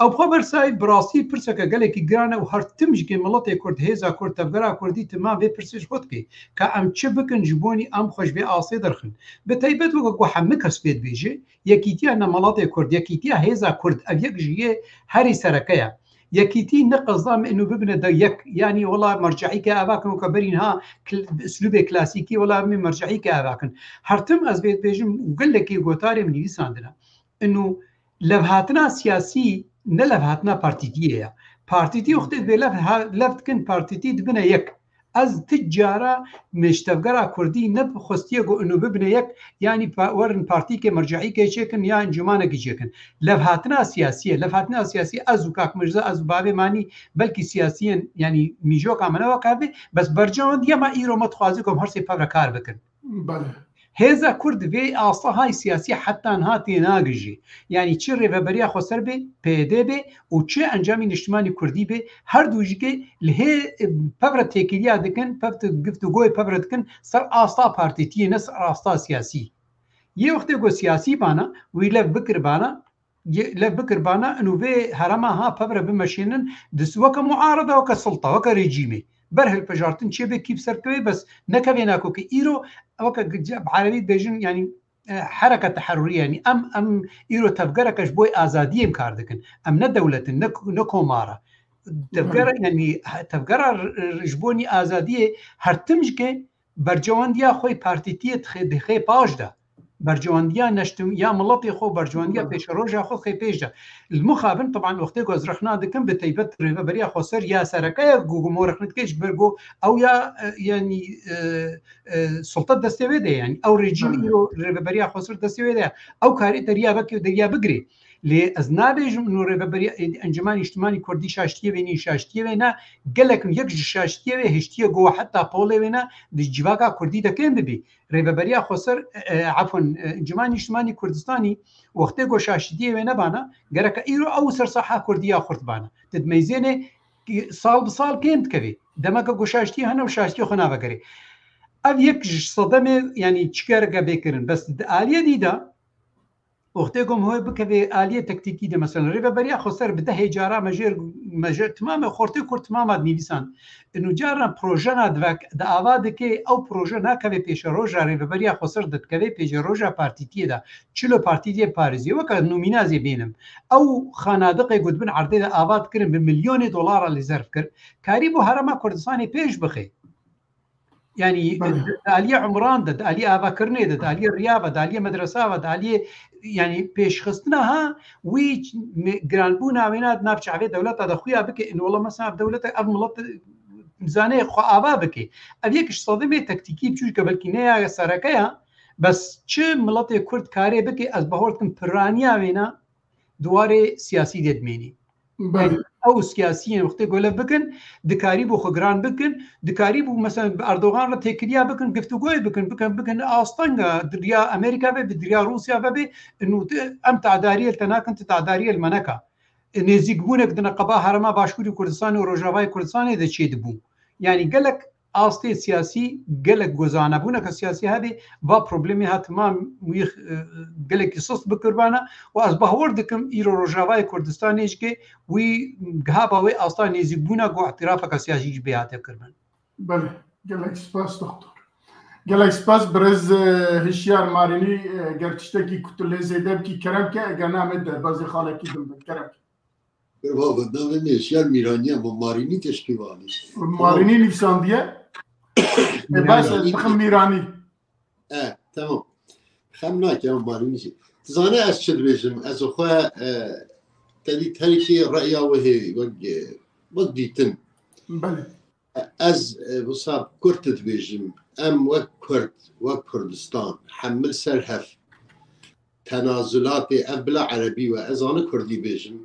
Ew xwe bersayî bi rastî pirseke gelekî giran e û her tim jikê miletê Kurd, hêza Kurd, tevgera Kurdî timam vê pirsê ji xwe dike. Ka em çi bikin ji bonî em xwe ji vê astê derxin. Bi taybet weke ku hemî kes pê dibêje, yekîtiya nemelatê Kurd, yekîtiya hêza Kurd, ev yek ji yê herî sereke ye. Yekîtî ne qezda min û bibine de yek, yanî wela merceîke ava kin weke berî niha kl-, bi uslûbê klasîkî wela min merceîke ava kin. Her tim ez vê dibêjim û gelekî gotarê min nivîsandine. Inu levhatina siyasî ne levhatina partîtiyê ye. Partîtî wextê divê lev ha-, lev dikin partîtî dibine yek. Ez ti cara min ji tevgera Kurdî ne xwestiye ku inu bibine yek, yanî pa-, werin partîkê merceîkê çêkin ya encûmanekî çêkin. Levhatina siyasî ye. Levhatina siyasî ez û Kak Mirza, ez û bavê manî belkî siyasiyên, yanî mîjoka me ne weke ev bê, bes bercewendiya me îro me dixwaze ku em her sê pevre kar bikin. Belê. Hêza Kurd vê asta hay siyasî heta niha tênagihîjî. Yanî çi Rêveberiya Xweser bê, P Y D bê û çi Encamî Niştimanî Kurdî bê, her du jikê li hê, e, pevre têkiliya dikin, pev-, giftûgoyê pevre dikin ser asta partîtiyê, ne ser asta siyasî. Yê wextê ku siyasî bana, wî lev bikir bana, yê lev bikir bana, inu vê herema ha pevre bimeşînin, dis-, weke muarada, weke silta, weke rejîmê. Ber hilbijartin çê bê kî bi ser kevê, bes nekevê nako ki îro weke gi-, bi erebî dibêjin, yanî, e, hereke teherrurî, yanî em, em îro tevgereke ji bo azadiyê em kar dikin. Em ne dewlet in, ne, ne komar e. Tevgera, yanî, tevgera r-, r-, ji bo nî azadiyê her tim jike bercewendiya xwe partîtiyê dixê, dixê paş de. Bercewendiya neştim-, ya miletê xwe, bercewendiya pêşeroja xwe dixê pêş de. Li mixabin, teban, wextê ku ez rexna dikim, bi taybet Rêveberiya Xweser ya sereke ye, ku, ku mo rexne dike, ji ber ku ew ya, e, yanî, e, e, sulta destê wê de ye, yanî ew rejîm îro Rêveberiya Xweser destê wê de ye. Ew karê deriya veke û deriya bigirê. Lê ez nabêjim ino Rêveberiya, e, Encûmena Nîştimanî Kurdî şaştiyê wê nî, şaştiyê wê ne, gelek in yek ji şaştiyê wê hiştiye go heta polê wê ne di civaka Kurdî de kêm bibî. Rêveberiya Xweser, e, e, efwen, e, Encûmena Nîştimanî Kurdistanî wextê go şaştiyê wê nebana, gereke îro ew ser saha Kurdî ya xurt bana. Di meyzênê sal bi sal kêm dikevê. Demeke go şaştiyê hene û şaştiyê xwe navegerê. Ev yek ji sedemê, yanî çikareke bê kirin. Bes di aliyê dî de, wextê ku em hoy bikevê aliyê tektîkî de, mesela, Rêveberiya Xweser bi dehê cara me jêr, me jêr timame xortê Kurd timama dinivîsan. Inu caran projena divek, di ava dike, ew proje nakeve pêşeroja Rêveberiya Xweser de, dikeve pêşeroja partîtiyê de. Çilo partîtiyê parêzî, weke nûmîna zê bênim. Ew xanadiqê ku di bin erdê de ava dikirin, bi milyonê dolara lê zerf kir. Karî bo herema Kurdistanê pêş bixe. Yanî, Belê. Di aliyê umran de, di aliyê avakirinê de, di aliyê riya ve, di aliyê medresa ve, di aliyê, yanî, pêşxistina ha, wî me-, giranbûna wêna di nav çavê dewleta de xuya bike, in wela mesela ev dewlete, ev milet zanê xwe ava bike. Ev yek ji sedemê tektîkî biçûk e, belkî ne ya sereke ya, bes çi miletê Kurd karê bike, ez bawer dikim piraniya wêna, di warê siyasî de dimênî. Belê. Yanî ew siyasiyên wextê ku lev bikin, dikarîbû xwe giran bikin, dikarîbû mesela bi Erdogan re têkiliya bikin, giftûgoyê bikin, bikin, bikin astenga, di riya Amerîka ve, bi di riya Rûsya ve bê, inu em tadariyê li te nakin, tu tadariyê li me neka. Nêzîkbûnek di neqeba herema Başûrî Kurdistanê û Rojavayê Kurdistanê de çêdibû. Yanî gelek astê siyasî gelek gozanebûneke siyasî hebe, va problemê ha timam wî, e, gelekî sist bi kurbana û ez bawer dikim îro Rojavayê Kurdistanê jî ke wî gihaba wê asta nêzîkbûna ku îtirafeke siyasî jî bê hate kirbin. Belê, gelek spas doktor. Gelek spas birêz, e, Hişyar Marînî, e, ger tiştekî ku tu lê zêde bikî kerem ke, eger ne em ê derbazê xalekî din bin, kerem ke. Baba, navê min Hişyar Mîranî ye, ma Marînî teşkî vanî. Marînî nivîsandiye? E, baş, ez bixim Mîranî. E, tamam. Xem nake, em Marînî jî. Tu zane ez çi dibêjim? Ez xwe, e, te dît herî kê reya wê hê, wek, e, wek dîtin. Belê. E, ez, e, wisa Kurd dibêjim. Em wek Kurd, wek Kurdistan, hemil ser hev. Tenazulatê, ev bila erebî we, ez zane kurdî bêjim.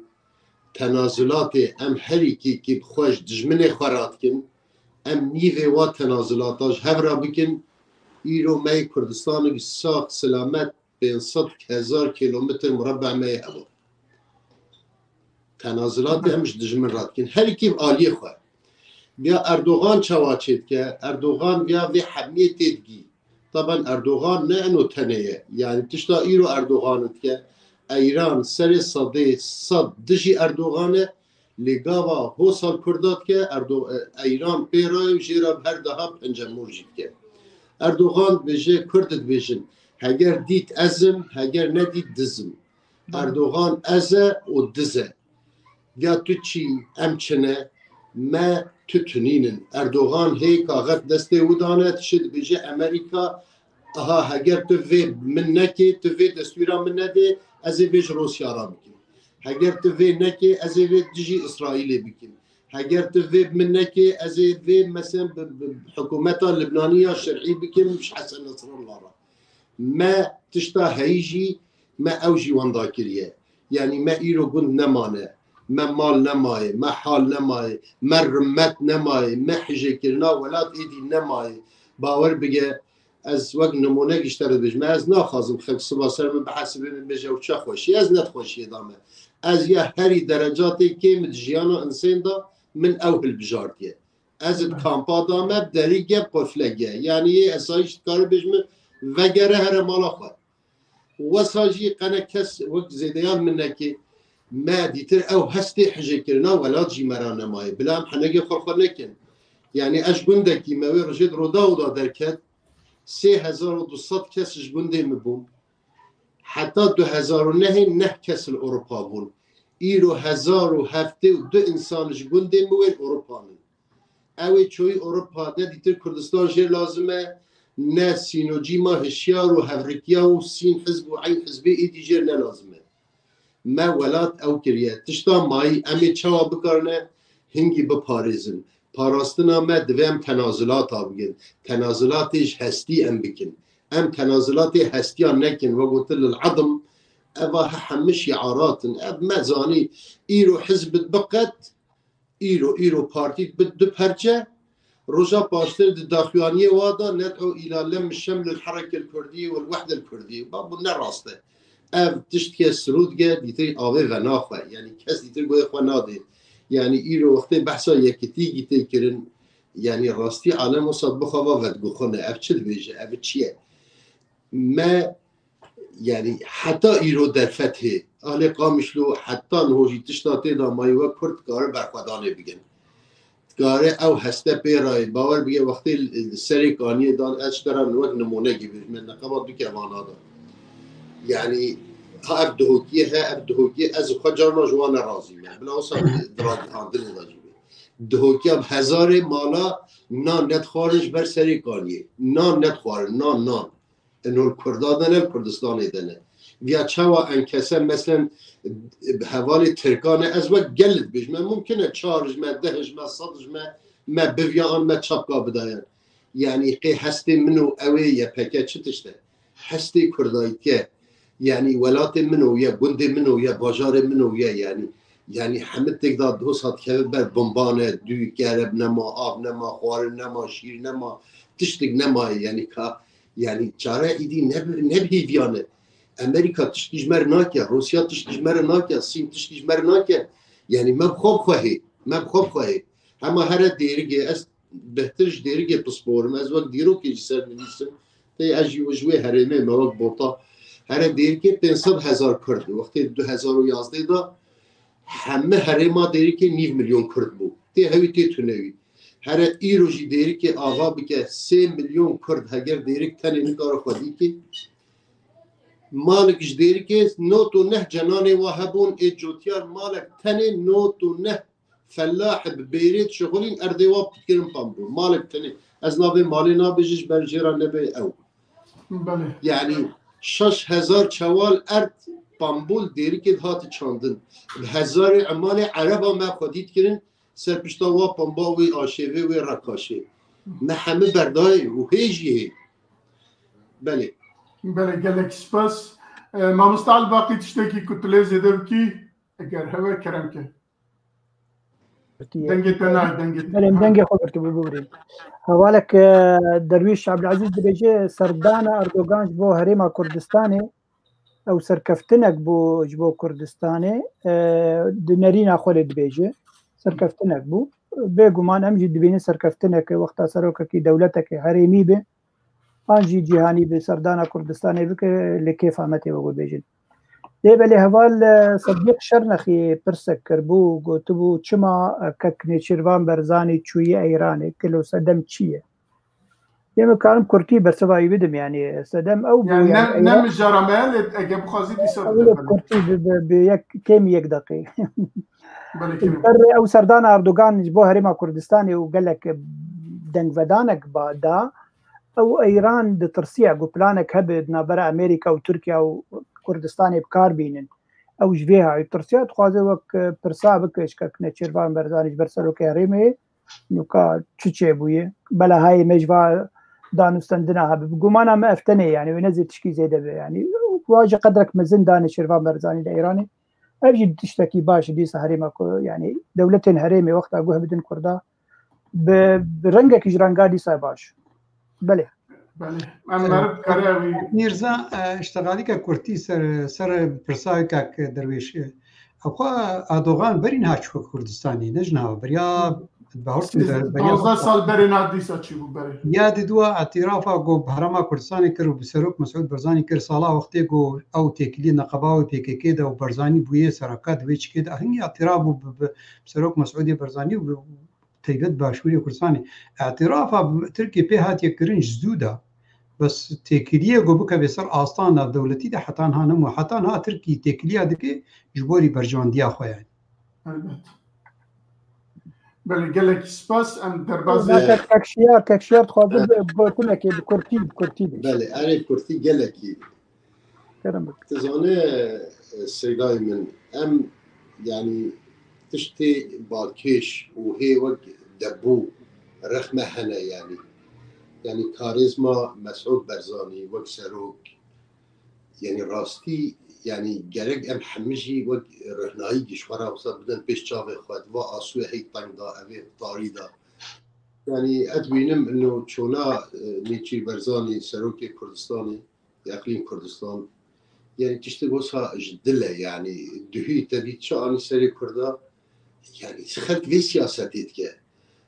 Tenazulatê em herî kî, kî bi xwe ji dijminê xwe radikin, em nîvê wa tenazulata ji hev re bikin, îro me yê Kurdistanek sax, silamet, pênc sed hezar kilometr murebe me yê heba. Tenazulatê em ji dijmin re dikin. Herî kî bi aliyê xwe. Viya Erdogan çawa çêdike? Erdogan viya vê hemiyê têdigî. Taban Erdogan ne eno tenê ye. Yanî tişta îro Erdogan dike. Eyran serê sedê sed dijî Erdogan e. Lê gava ho sal Kurda dike, Erdo-, e, Eyran pê re ye û jê re her deha pencemor jî dike. Erdogan dibêje, Kurd dibêjin, heger dît ez im, heger nedît diz im. Erdogan ez e û diz e. Ya tu çî, em çi ne, me tu tunînin. Erdogan hê kaxet destê wî dane, dişê dibêje Amerîka, aha, heger tu vê min nekê, tu vê destûra min nedê, ez ê vê ji Rûsya re bikim. Heger tu vê nekê, ez ê vê dijî Îsraîlê bikim. Heger tu vê min nekê, ez ê vê, meselen, bi, bi hikûmeta Libnanî ya şerî bikim ji Hesen Nesrallah re. Me tişta heyî jî, me ew jî wenda kiriye. Yanî me îro gund nemane. Me mal nemayê, me hal nemayê, me rimet nemayê, me hijêkirina welat êdî nemayê. Bawer bike, ez wek nimûnek ji te re dibêjim. Ez naxwazim xelk siba ser min bihesibê, min bêje ew çi xweşî. Ez ne di xweşiyê de me. Ez ya herî derecatê kêm di jiyana insên de min ew hilbijartiye. Ez di kampa de me, bi derî ge, bi qufle ge. Yanî yê esayîş dikare bêjime, vegere here mala xwe. Wesa jî qene kes wek zêdeyan min neke, me dîtir ew hestê hijêkirina welat jî me ra nemaye. Bila em henegê xwe xwe nekin. Yanî ez ji gundekî me wê rojê di Rodao de derket, sê hezar û du sed kes ji gundê min bûn. Heta du hezar û nehê neh kes li Ewropa bûn. Îro hezar û heftê û du însan ji gundê min wê li Ewropa ne. Ew ê çoyî Ewropa, ne dîtir Kurdistan jê lazim e, ne sînocîma hişyar û hevrikiya û sîn hizb û eyn hizbê êdî jê ne lazim e. Me welat ew kiriye. Tişta mayî em ê çawa bikarine hingî biparêzin. Parastina me divê em tenazulata bikin. Tenazulatê ji hestî em bikin. Em tenazulatê hestiya nekin, we gotin lil edim, eva he hemû şiarat in. Ev me zanî, îro hizb biqet, îro, îro partî bi du perçe, roja paştir di daxuyaniyê wa de ned'u îla lem şeml el herek el kurdî wel wehdel kurdî. Ba, bu ne rast e. Ev tiştke sirûdge dîtir avê venaxwe. Yanî kes dîtir guhê xwe nadê. Yanî îro wextê behsa yekitî gî tê kirin. Yanî rastî alem wisa bixwe va vediguxune. Ev çi dibêje? Ev çi ye? Me Yanî heta îro derfet hê. Alê Qamişlo heta niho jî tişta tê de mayî we Kurd dikare berxwedanê bigin. Dikare ew heste pê re ye. Bawer bige wextê li serê kaniyê dan ez ji te re wek nimûnekî bêjim, me neqeba du kevana de. Yanî ha ev dihokiyê he, ev dihokiyê ez xwe carna ji wan ne razî me. Bila wisa di ragihandinê de jî be. Dihokiya bi hezarê mala nan nedixwarin ji ber serê kaniyê. Nan nedixwarin, nan, nan. Eno li Kurda de ne, li Kurdistanê de ne. Viya çawa enkese, meselen, bi hevalê Tirkan e, ez wek gel dibêjim. Me mumkin e çar ji me, deh ji me, sed ji me, me biviya an me çapka bidayan. Yanî qê hestê min û ew ê Y P G çi tişt e? Hestê Kurdayîtiye. Yanî welatê min û ye, gundê min û ye, bajarê min û ye, yanî. Yanî hemî têk de dosa dikeve ber bomban e, dû kereb nema, av nema, xwarin nema, şîr nema, tiştik nema, yanî ka Yanî çare îdî ne bi, ne bi hêviyan e. Amerîka tiştkî ji me re nake, Rûsya tiştkî ji me re nake, Sîn tiştkî ji me re nake. Yanî me bi xwe bi xwe hê, me bi xwe bi xwe hê. Hema here dêrigê ez bêhtir ji Dêrikê pisporim. Ez wek dîrokê ji ser nivîsim. Tê ez jî ji wê herêmê me wek Bota. Here Dêrikê pênc sed hezar Kurd. Wextê du hezar û yazdeh de hemî herêma Dêrikê nîv milyon Kurd bû. Tê hewî tê tunewî. Here îro jî Dêrikê ava bike sê milyon Kurd heger Dêrik tenê nikare xwedî ke. Malik ji Dêrikê not û neh cenanê wa hebûn ê cotiyar malek tenê not û neh fellah bi bêrê dişixulîn erdê wa dikirin pambûl. Malek tenê. Ez navê malê nabêjim ji ber jê re nebe ew. Belê. Yani şeş hezar çewal erd pambûl Dêrikê dihati çandin. Bi hezarê emalê ereba me xwedî dikirin ser pişta wa pamba wê aşêvê wê rekaşê. Me hemî berdayê û hê jî hê. Belê. Belê, gelek spas. E, Mamosta Elbaqî tiştekî ku tu lê zêde bikî, eger heve kerem ke. Dengê te nayê, dengê te. Belê, em dengê xwe girtibû, biborîn. Hevalek, e, Derwîş Ebdilezîz dibêje, serdana Erdogan ji bo Herêma Kurdistanê, ew serkeftinek bû ji bo Kurdistanê, e, di nerîna xwe lê dibêje, serkeftinek bû. Bêguman em jî dibînin serkeftinek wexta serokekî dewletekê herêmî be, an jî cîhanî bi serdana Kurdistanê bike, li kêfa me tê wek bibêjin. Lê belê heval, e, Sedîq Şernexî pirsek kiribû, gotibû, çima, e, kek Nêçîrvan Berzanî çûyî Eyranê, kilo sedem çi ye? Yê min karim kurtî bersiva wî bidim, yani sedem ew bû, Yani yani ne, ne Eyran mijara me, lê ege bixwazî dîsa Ew bide, belê. kurtî bi, bi, bi yek, kêm yek deqî. Belê, kêm. Berê ew serdana Erdogan ji bo Herêma Kurdistanê û gelek dengvedanek ba da, ew Eyran ditirsiya ku planek hebe di navbera Amerîka û Tirkiye û Kurdistanê bi kar bînin. Ew ji vê hayê ditirsiya, dixwaze wek, e, pirsa bike ji kek Nêçîrvan Berzanî ji ber serokê herêmê, nûka çi çêbûye? Bela hayê me ji va danûstendina hebe. Bi gumana me ev tenê, yani wê ne zê tişkî zêde be. Yani wa ji qedrek mezin da Nêçîrvan Berzanî li Îranê. Ev jî tiştekî baş e dîsa herêma ku, yani dewletên herêmê wexta guh bidin Kurda, bi, bi rengekî ji renga dîsa baş. Belê. Belê. Em meriv kare wî. Mîrza, e, îştexalîke kurtî ser, ser pirsa kak Derwêş. Xwe Erdogan berî niha çû Kurdistanê, ne ji niha, beriya, bahortin Siz-, ber-, beriya Panzdeh sal berê niha dîsa çi bû berê? Ya di dua îtirafa ku bi Herêma Kurdistanê kir û bi Serok Mesûd Barzanî kir, sala wextê ku ew têkilî neqeba wê P K K de û Barzanî bûye seraka di vê çikê de, hingî îtiraf bû bi, bi Serok Mesûdê Barzanî û bi, taybet Başûrê Kurdistanê. Îtirafa bi Tirkiyê pê hatiye kirin ji zû de. Bes têkiliyê ku bikeve ser asta navdewletî de heta niha nebû. Heta niha Tirkî têkiliya dike ji borî berjewendiya xwe yani. Elbet. Belê, gelekî spas. Em derbazê Kek Şiyar, Kek Şiyar dixwaze bi gotinekê bi kurtî, bi kurtî bê. Belê, erê kurtî gelekî. Kerem bik. Tu zanî, e, Seydayê min, em, yanî, tiştê balkêş û hê wek debû rexme hene, yanî. Yanî, karêzma Mesûd Barzanî wek serok, yanî, rastî, yanî, gerek em hemî jî wek rihnayî ji xwe re wisa bidin pêş çavê xwe, di va asûyê hey teng da, evê tarî da. Yanî, ez dibînim, ino çona, e, Nêçîr Barzanî, serokê Kurdistanê, Eqlîm Kurdistan. Yanî tiştê wisa ji dil e, yanî duhî te dît çi anî serê Kurda, yanî xelk vê siyasetê dike.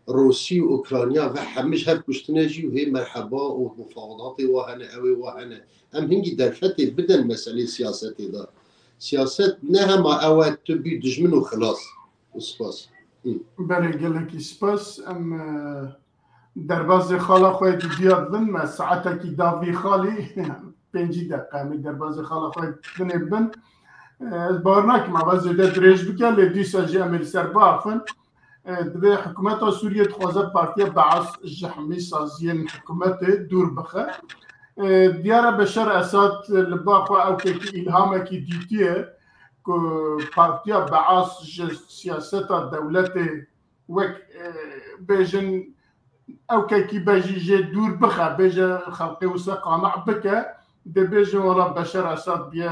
Rûsî û Ukrayna ve hemî ji hev kuştine jî û hê merheba û mufawedatê wa hene, ew ê wa hene. Em hingî derfetê bidin meselê siyasetê de. Siyaset ne hema ew e tu bî dijmin û xilas. Spas. Hı. Belê, gelekî spas. Em, e, derbazê xala xwe dudiya dibin, me saetekî da vî xalî, pêncî deqe em ê derbazê xala xwe binê bin. E, ez bawer nakim ava zêde dirêj bike, lê dîsa jî em ê li ser biaxivin. E, divê hikûmeta Sûriyê dixwaze partiya Beas ji hemî saziyên hikûmetê dûr bixe. E, diyar e Beşar Esad li ba xwe ewkekî îlhamekî dîtiye ku partiya Beas ji siyaseta dewletê wek, e, bêjin ewkekî be jî jê dûr bixe, bêje xelkê wisa qane bike, dê bêjin wela Beşar Esad biye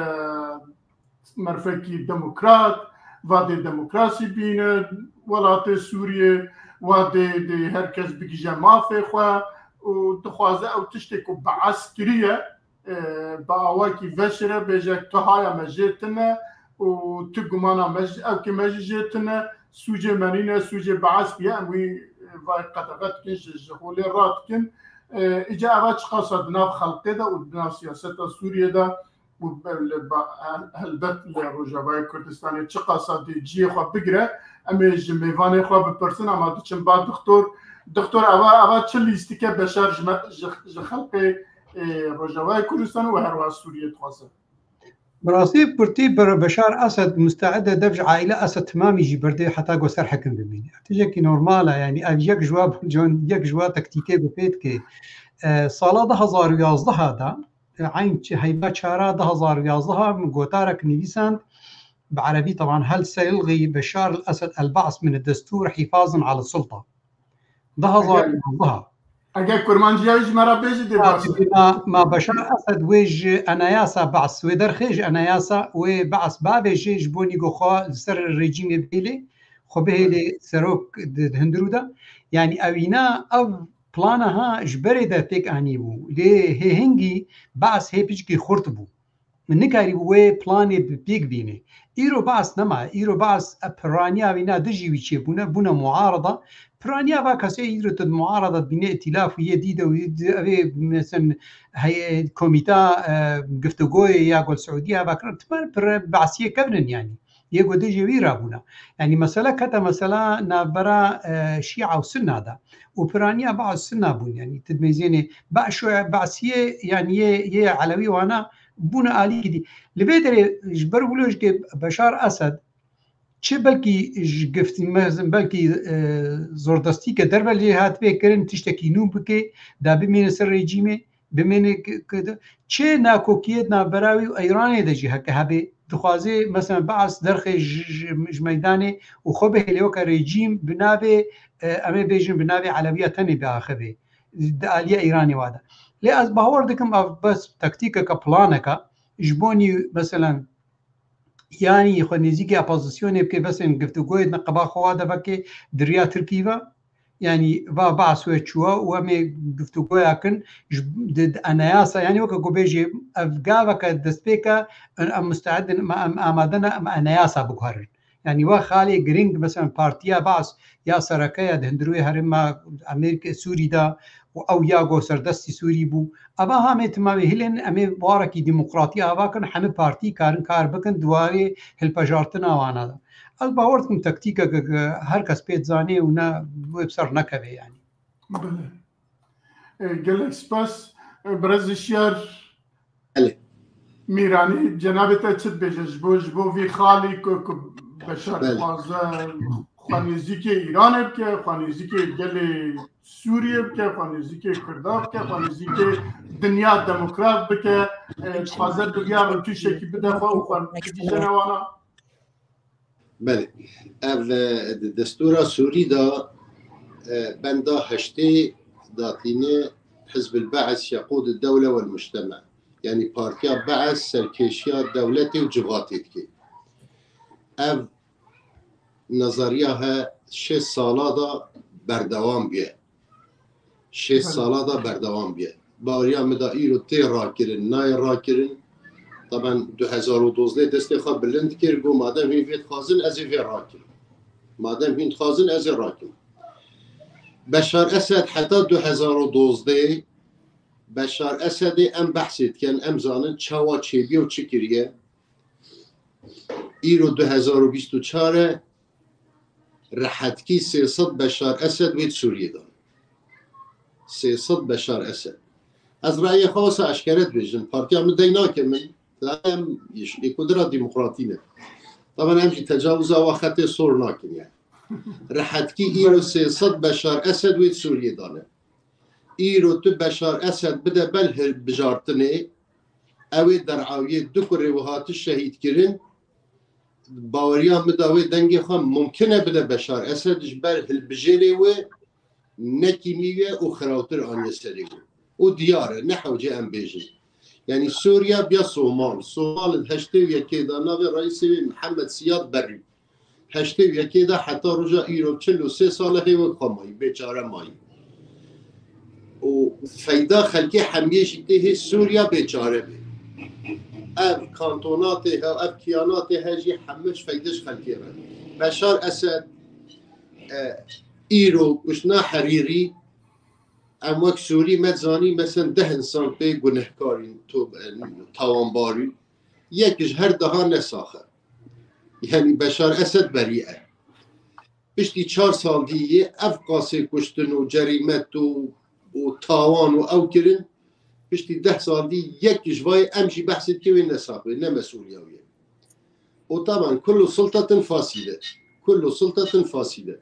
merfekî demokrat, va dê demokrasî bîne welatê Sûriyê, va dê, dê her kes bigije mafê xwe û dixwaze ew tiştê ku Beas kiriye, e, bi awakî veşire bêje tu haya me jê tune û tu gumana me jî, ew ki me jî jê tune, sûcê me nîne, sûcê Beas bûye, em wî vay qedexe dikin, ji, ji holê radikin. E, îca eva çiqasa di nav xelkê de û di nav siyaseta Sûriyê de û be-, li ba-, hel-, helbet li Rojavayê Kurdistanê çiqasa dê cihê xwe bigire, em ê ji mêvanê xwe bipirsin, ama diçin ba doktor. Doktor, eva, eva çi lîstike Beşar ji me, ji, ji xelkê, e, Rojavayê Kurdistan û herwiha Sûriyê dixwaze? Bi rastî pirtî Be-, Beşar Esed musteed e dev ji aîle Esed timamî jî berdê heta ku ser hekim bimîne. Tiştekî normal e, yanî ev yek ji wa, yek ji wa taktîkê bi pê dike. E, sala du hezar û yazdeh de, e, eyn çi heyva çara du hezar û yazdeh min gotarek nivîsand, bi erebî teban, "Hel seyilgî Beşar el-Esed el-Ba's min ed-destûr hifazan ala sulta." Du hezar û yazdeh. Eger kurmanciya wî ji me re bêjî dê baş e. Ma, ma Beşar Esed wê ji enayasa Ba's wê derxê, ji enayasa wê Ba's bavêjê ji bo nîgo xwe li ser rejîmê bihêlê, xwe bihêlê serok di, di hundirû de. Yanî ewîna ev plana ha ji berê de pêk anî bû. Lê hê hingî Ba's hê piçkî xurt bû. Min nikarîbû wê planê bi pêk bînê. Îro Ba's nema. Îro Ba's, e, piraniya wîna dijî wî çêbûne, bûne muarada. Piraniya va kesê îro tu di muarada dibîne, îtîlaf û yê dî de û yê di, ev ê, mesela, heye-, komîta, e, giftugoyê ya gol Siûdiya va kirin. Timan pire Ba'siyê kevnin yanî. Yê ku dijî wî rabûna. Yanî mesele kete mesela navbera, e, Şîa û Sunna de. Û piraniya Ba's Sunna bûn. Yanî tu dimeyzênê Ba'şo, Ba'siyê, yanî yê, yê Elewî wana bûne alîkî dî. Li vê derê ji ber wilo jikê Beşar Esed çi belkî ji gift-, mezin belkî, e, zordestîke derve lê hatibê kirin, tiştekî nû bike, da bimîne ser rejîmê, bimîne ki, ki, çi nakokiyê di navbera wî û Îranê de jî heke hebe, dixwaze mesela Ba's derxê ji, ji, ji meydanê û xwe bihêle weke rejîm bi navê, e, em ê bêjin bi navê Elewiya tenê biaxive di aliyê Îranê wa de. Lê ez bawer dikim ev bes taktîkeke, planeke ji bo nî, mesela, yanî xwe nêzîkî opozisyonê bike, bes em giftugoyê di qeba xwe wa de veke di riya Tirkî ve. Yanî va Ba's wê çûwa û em ê giftugoya kin ji, di, di enayasa, yanî weke ku bêjê ev gaveke destpêk e, em, em musteed in, em, em amade ne, em enayasa biguherin. Yanî wa xalê giring, mesela partiya Ba's ya sereke ya di hundirûyê herêma Amerîka, Sûrî de û ew ya go serdestî Sûrî bû. Eva ha em ê timamê hilên, em ê warekî demokratî ava kin, hemî partî karin kar bikin, di warê hilpejartina wana de. Ez bawer dikim taktîkeke ke her kes pê dizanê û ne wê bi ser nekeve yanî. Belê. E, gelek spas. E, birêz Şiyar. Belê. Mîranî, cenabê te çi dibêje ji bo, ji bo vî xalî ku, ku Beşar Belê. dixwaze xwe nêzîkê Îranê bike, xwe nêzîkê gelê Sûriyê bike, xwe nêzîkê Kurda bike, xwe nêzîkê dinya demokrat bike, e, dixwaze bi vîya rûtuşekî bide xwe û xwe bigihîje wana? Belê. Ev, e, di destûra Sûrî de, e, benda heştê datîne Hizb el-Ba'is yeqûd ed-dewle wel-mucteme. Yanî partiya Ba'is serkêşiya dewletê û civatê dike. Ev nezariya he şêst sala de berdewam bûye. Şêst Belê. sala de berdewam bûye. Baweriya min de îro tê rakirin, nayê rakirin. Taben du hezar û dozdeh destê xwe bilind kir, got, "Madem hîn vê dixwazin, ez ê vê rakim. Madem hîn dixwazin, ez ê rakim." Beşar Esed heta du hezar û dozdeh, Beşar Esedê em behsê dikin, em zanin çawa çêbiye û çi kiriye. Îro du hezar û bîst û çar e, rehetkî sê sed Beşar Esed wê di Sûriyê de. Sê sed Beşar Esed. Ez rayê xwe wisa eşkere dibêjim. Partiya min dey nake min. Em îş-, êkudira demokratî ne. Taban em jî tecawiza wa xetê sor nakin yani. Rehetkî îro sê sed Beşar Esed wê di Sûriyê de ne. Îro tu Beşar Esed bide ber hilbijartinê, ew ê derewiyê du kurê wiha tu şehîd kirin, baweriya min da wê dengê xwe mumkin e bide Beşar Esed ji ber hilbijêrê wê ne kîmî ye û xirabtir aniye serê wê. Û diyar e, ne hewce em bêjin. Yanî Sûriya biya Somal. Somal di heştê û yekê de navê reîsê wê Mihemed Siyad Berrî. Heştê û yekê de heta roja îro çil û sê sal e hê wek xwe mayî, bêçare mayî. Û feyda xelkê hemiyê jî tê hê Sûriya bêçare bê. Ev kantonatê he, ev kiyanatê he jî hemû ji feyde ji xelkê re. Beşar Esed, e, Îro kuştina Herîrî, em wek Sûrî me zanî, mesen deh insan pê gunehkarîn, to-, tawanbarî. Yek ji her deha ne sax e. Yani Beşar Esed berî e. Piştî çar sal dî yê ev qasê kuştin û cerîmet û, û tawan û ew kirin, piştî deh sal dî yek ji vayê em jî behsê dike wê ne sax be, ne mesûliya wê. Û taban kullu sultatin fasile. Kullu sultatin fasile.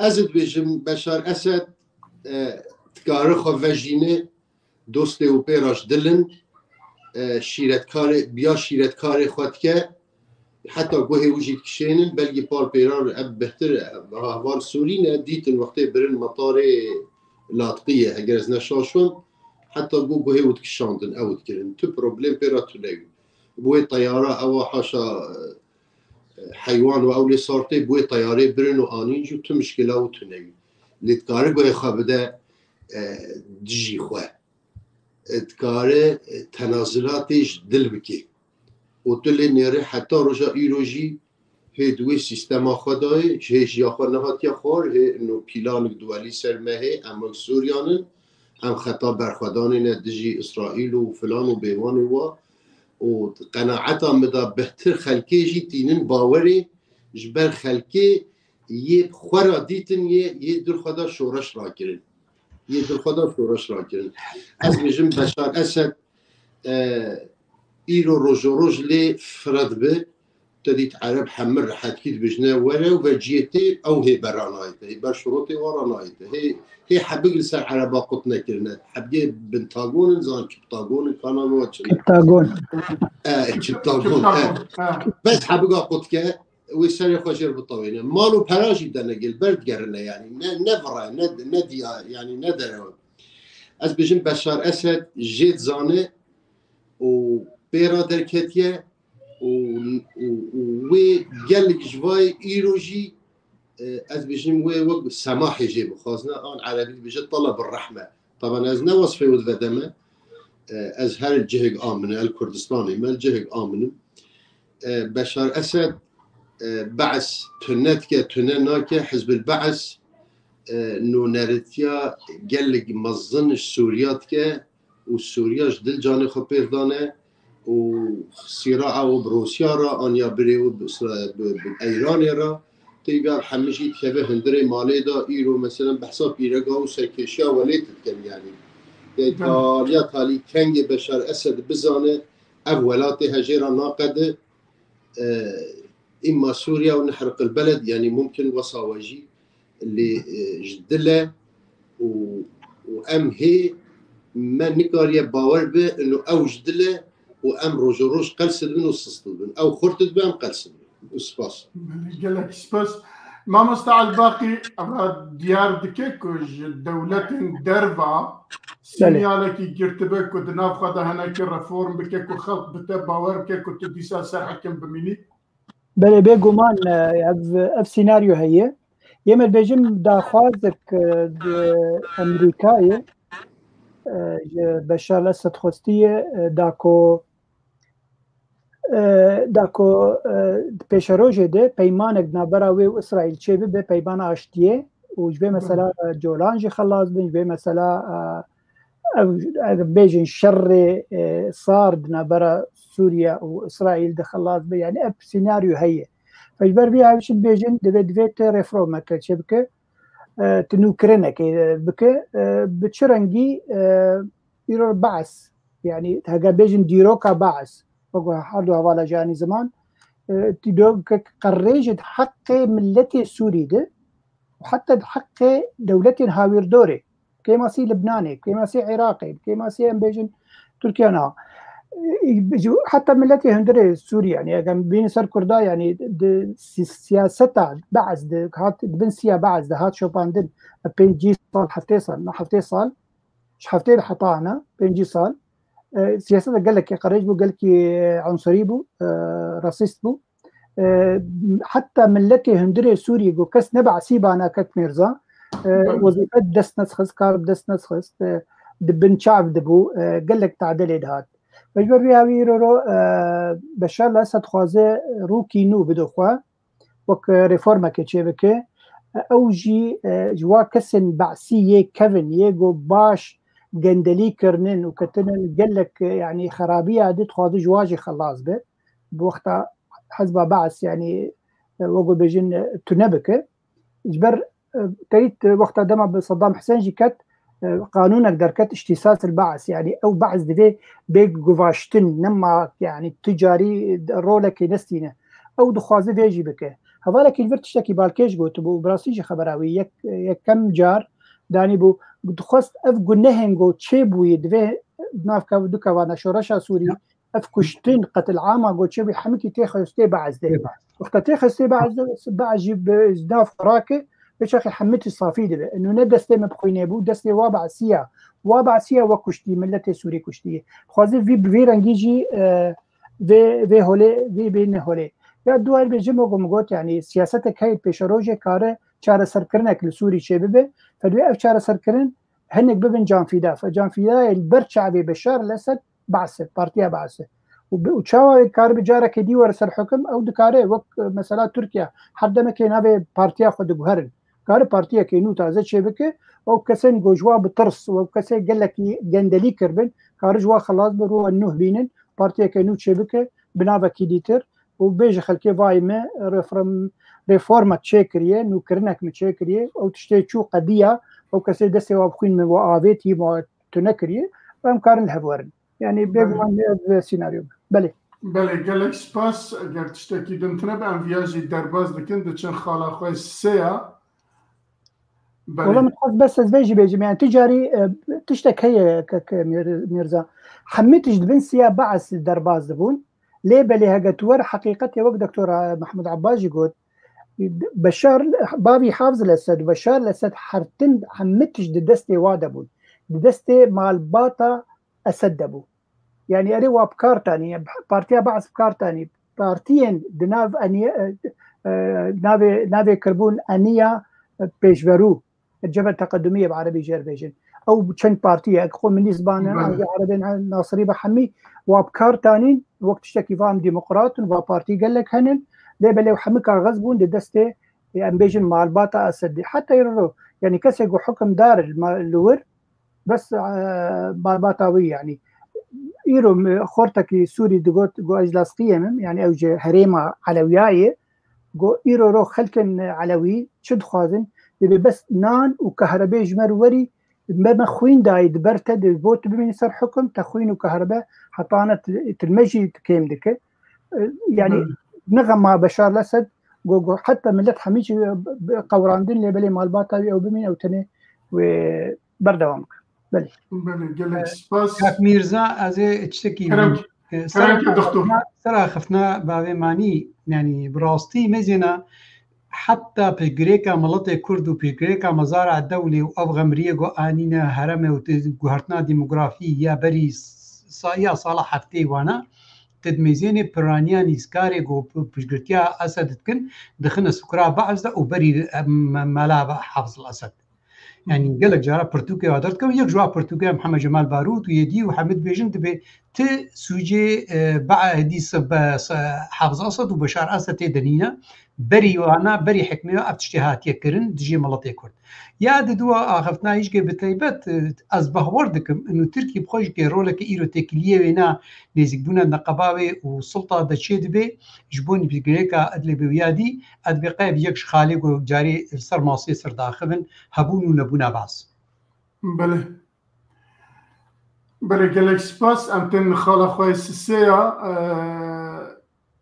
Ez dibêjim Beşar Esed, e, dikare xwe vejîne, dostê û pêra ji dil in, e, şîretkarê, biya şîretkarê xwe dike, heta guhê wî jî dikişênin, belkî par pêran ev bêhtir, e, heval Sûrî ne, dîtin wextê birin metarê Latqiyê, heger ez ne şaş bim, heta ku guhê wî dikişandin, ew dikirin. Tu problem pêra tune ye. Bi wê teyara ewa haşa, e, heywan û ew lê sartê, bi wê teyarê birin û anîn jî tu mişkila wî tune ye. Lê dikare guhê xwe bide, e, dijî xwe. E, dikare, e, tenazilatê ji dil bike. Û tu lê nêrê heta roja îro jî hê di wê sîstema xwe de ye, ji hê jiya xwe nehatiye xwar, hê ino pîlanik duwelî ser me hê, em wek Sûriyan in, em xeta berxwedanê ne dijî Îsraîl û filan û bêvanê wa. Û qenaeta min de bêhtir xelkê jî tînin bawerê, ji ber xelkê yê bi xwe re dîtin, yê, yê di xwe de şoreş rakirin. Yê di xwe de şoreş rakirin. Ez bêjim Beşar Esed, e, îro rojo roj lê fira dibe. Te dît Ereb hemir rehetkî dibêjine were û veciyê tê, ew hê ber ranayête. Hê ber şurutê wa ranayête. Hê, hê hebig li ser Ereba qut nekirine. Hebgê bintagon in, zan kiptagon in, kana wa çi ne? Kiptagon. E, kiptagon, e. Kiptagon, ha. Bes hebiga qut ke, wê serê xwe jêr bitewêne. Mal û pera jî dene gel, ber digerine yani. Ne, ne vira, ne, ne diya, yani ne derew. Ez bêjim Beşar Esed jê dizane û pê re derketiye û, û, û wê gelek ji vayê îro jî, e, ez bêjim wê wek semahê jê bixwazine, an erebî dibêje taleb rehme. Taban ez ne wesfê wî divedeme. E, ez her cihek a min e, el Kurdistanê me, el cihek a min im. E, Beşar Esed, e, Be's tune dike, tune nake, Hizbil Be's, e, nûneritiya gelek mezin ji Sûriya dike û Sûriya ji dil canê xwe pêr dane û sîra ew bi Rûsya re an ya birê wî bi Îsra-, bi, bi Eyranê re. Teyba hemî jî dikeve hundirê malê de, îro mesela behsa pîrega û serkêşiya welêt dikin yani. Yanî taliya talî kengê Beşar Esed bizane, ev welatê hejê re naqede, e, îmma Sûriya û nehriqil beled, yanî mumkin wesa we jî lê, e, ji dil e û, û em hê me nikariye bawer bi ino ew ji dil e û em rojo roj qels dibin û sist dibin. Ew xurt dibe em qels dibin. Û spas. Gelek spas. Mamosta Elbaqî, eva diyar dike ku ji dewletên derva sînyalekî girtibe ku di nav xwe de hinekî reform bike ku xelk bi te bawer bike ku tu dîsa ser hekim bimînî. Belê, bêguman, e, ev, ev senaryo heye. Yê me dibêjim daxwazek, e, di Amerîkayê, e, ji Beşar Esed xwestiye, e, da ku, e, da ku, e, di pêşerojê de peymanek di navbera wê û Îsraîl çêbibe, peymana aştiyê û ji vê mesela, e, colan jî xelas bin, ji vê mesela, e, ev, ev bêjin şerê, e, sar di navbera Sûriye û Îsraîl de xelas be. Yani ev senaryo heye. Ji ber vê ev jî dibêjin, divê, divê te reformeke çêbike, e, tu nûkirinekê, e, bike, e, bi çi rengî, e, îro Be's, yani hege bêjin dîroka Be's, wek her du hevala jiyanî ziman, e, dîrokek qerêj di heqê miletê Sûrî de û heta di heqê dewletên hawîrdorê. Kêmasî Libnanê, kêmasî Iraqê, kêmasî em bêjin Tirkiye na. Heta miletê hundirê Sûrî, yani eger em bînin ser Kurda, yani di si-, siyaseta Be's de hat, di bin siya Be's de hat şopandin, pêncî sal, heftê sal, na heftê sal, ji heftê de heta ana, pêncî sal, e, siyaseta gelekî qerêj bû, gelekî, e, unsurî bû, e, rasîst bû. E, heta miletê hundirê Sûriyê ku kes ne Be'sî ba naket mêrza, e, wezîfe dest nedixist, kar bi dest nedixist, e, di bin çav dibû, e, gelek tadilê dihat. Ji ber vê hawî îro ro, e, Beşar Esed dixwaze rûkî nû bide xwe, wek reformekê çêbike. Ew jî, e, ji wa kesên Be'sî yê kevin, yê ku baş gendelî kirinin û ketinin gelek, e, yanî xerabiya dî dixwaze ji wa jî xelas be. Bi wexta hezba Be'es, yanî, e, wek ku bêjin, e, tune bike. Ji ber, e, teyît, e, wexta dema bi Saddam Husên jî ket, e, qanûnek derket, îhtîsas el Be'es, yanî ew Be'es divê bê guvaştin, nema, yanî tu carî rolekê nestîne. Ew dixwaze vê jî bike. Hevalekî li vir tiştekî balkêş gotibû û bi rastî jî xebera wî yek, yekem car danîbû, dixwest ev gunehên ku çêbûyî divê navkev-, dukevana şoreşa Sûrî, ev kuştin, qetilama ku çêbûyî hemikî tê xwestê Be'es de. Wexta tê xwestê Be'es de, Be'es jî bi nav xwe rake, vê çaxê hemî tişt safî dibe. Nûne destê me bi xwînê bû, destê wa Be'siya. Wa Be'siya we kuştî, miletê Sûrî kuştiye. Dixwaze vî bi vî rengî jî, e, vê, vê holê, vê bêne holê. Ya duwar bêjim, wek min got, yanî siyasetek heye pêşerojê kare çareserkirinek li Sûrî çêbibe. Fedwê ev çareserkirin hinek bibin canfîda. Fe canfîdayê li ber çavê Beşar el-Esed Be'se, Partiya Be'se. Û bi, û çawa karibe carekê dî were ser hukum, ew dikare wek, e, mesela Tirkiye, her demekê navê partiya xwe diguherin. Kare partiyekê nû taze çêbike, ew kesên ku ji wa bi tirs, ew kesê gelekî gendelî kiribin, kare ji wa xelas be, rû nûh bînin, partiyeke nû çêbike, bi navekî dîtir û bêje xelkê vayê me reform, reformek çêkiriye, nûkirinek min çêkiriye, ew tiştê çû qediya, ew kesê destê wa bi xwîn min wa avêtî, wa tune kiriye, em karin li hev werin. Yanî bêguman ev senaryo be. Belê. Belê, gelek spas. Eger tiştekî din tune be, em viya jî derbas dikin, diçin xala xwe sê ya. Belê. Wala min dixwest bes ez vê jî bêjim. Yani tu carî, e, tiştek heye, kek Mîr-, Mîrza. Hemî tişt di bin siya Be'es derbas dibûn. Lê belê hege tu wer heqîqetê wek Doktor Mehmûd Abbas jî got, Beşar, bavî Hafz el-Esed û Beşar el-Esed her tim hemî tişt di destê wa de bûn. Di destê malbata Esed de bû. Yani erê wa bi kar tanî, partiya Be'es bi kar tanî. Partiyên di nav eniye, e, e, navê, navê kirbûn eniya, e, pêşverû. Cebhe Teqedumiyê bi erebî jê re bêjin. Ew çend partî ye, xwe Milîst bane, Belê. An jî erebên Nasirî be, hemî wa bi kar tanîn, wek tiştekî va em demokrat in, va partî gelek henin, lê belê hemî kaxez bûn di destê, em bêjin, malbata Esedî. Heta îro, yanî kesê ku hukimdar li ma-, li wir, bes, e, malbata wî, yanî. Îro mi-, xortekî Sûrî digot, got, ez Laskiyê me, yanî ew ji herêma Elewiyayê, Got, îro ro xelkên Elewî çi dixwazin? Dibê bes nan û kahrebê ji me re werî, me, me xwîn dayî di ber te, di bo tu bimînî ser hukum, te xwîn û kahrebe hetane til-, til me jî kêm dike. E, yani, Belê. Ne xema Beşar el-Esed, got, got, heta millet hemî jî, e, qewrandin, lê belê malbata wî ew bimîne, ew tenê wê berdewam bike. Belê. Belê, gelek spas. Kak Mîrza, ez ê tiştekî Kerem, bînim. E, kerem sera ki, doktor. Xiftina, sera xiftina bavê manî, yani bi rastî mezêna heta piştgirêka miletê Kurd û piştgirêka mezara dewlê û ev xemriyê ku anîne heremê û tê guhertina demografî ya berî sa-, ya sala heftê wana, tu dimêzênê piraniya nîskarê ku p-, piştgirtiya Esed dikin, dixine sukra Be'es de û berî, em, mela Hafz el-Esed. Yani gelek cara pirtûkê wa derdikevin, yek ji wa pirtûkê Mihemed Cemal Barût û yê dî û hemî dibêjin, dibê ti sûcê, e, Be'edî se-, be-, se-, Hafz Esed û Beşar Esed tê de nîne. Berî wana, berî hikmê wa ev tiştê hatiye kirin dijî miletê Kurd. Ya di dua axiftina hîşkê bi taybet, e, ez bahwer dikim, inu Tirkî bi xwe jî ke roleke îro têkiliyê wê na nêzîkbûna neqeba wê û sulta de çê dibe, ji bo nivîsgirêka Edlê bi wiya dî, ez dibê qey bi yek ji xalê ku carê li ser masê ser daxivin, hebûn û nebûna baz. Belê. Belê, gelek spas. Em tên xala xwe sisê ya, e,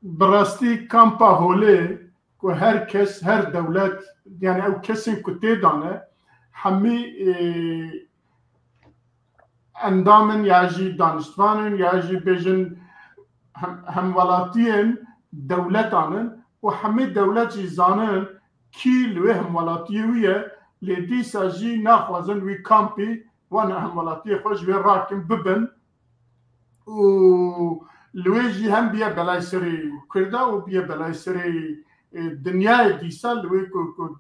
bi rastî kampa holê ku her kes, her dewlet, yani ew kesên ku tê dane, hemî, e, endam in ya jî daniştvan in ya jî bêjin hem-, hemwelatiyên dewletan in û hemî dewlet jî zanin kî li wê hemwelatiyê wî ye, lê dîsa jî naxwazin wî kampî wana hemwelatiyê xwe ji wê rakin bibin û li wê jî hem biye belay serê Kurda û biye belay serê, e, dinyayê dîsa li wê ku, ku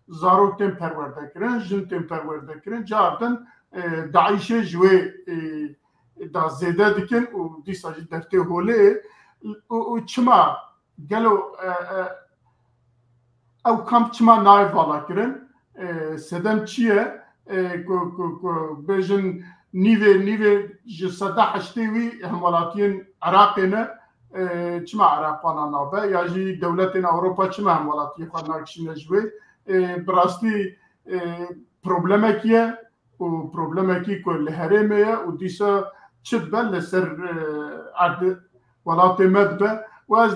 zarok tên perwerdekirin, jin tên perwerdekirin, cardin, e, DAIŞê ji wê, e, da zêde dikin û dîsa jî dertê holê û, û çima gelo, e, e, ew kamp çima nayê vala kirin? E, sedem çi ye? E, ku, ku, ku bêjin nîvê, nîvê ji seda heştê wî hemwelatiyên Iraqê ne, e, çima Iraq wana nabe? Ya jî dewletên Ewropa çima hemwelatiyê xwe nakişîne ji wê? E, bi rastî, e, problemekî ye û problemekî ku li herêmê ye û dîsa çi dibe li ser, e, erdê welatê me dibe. Û ez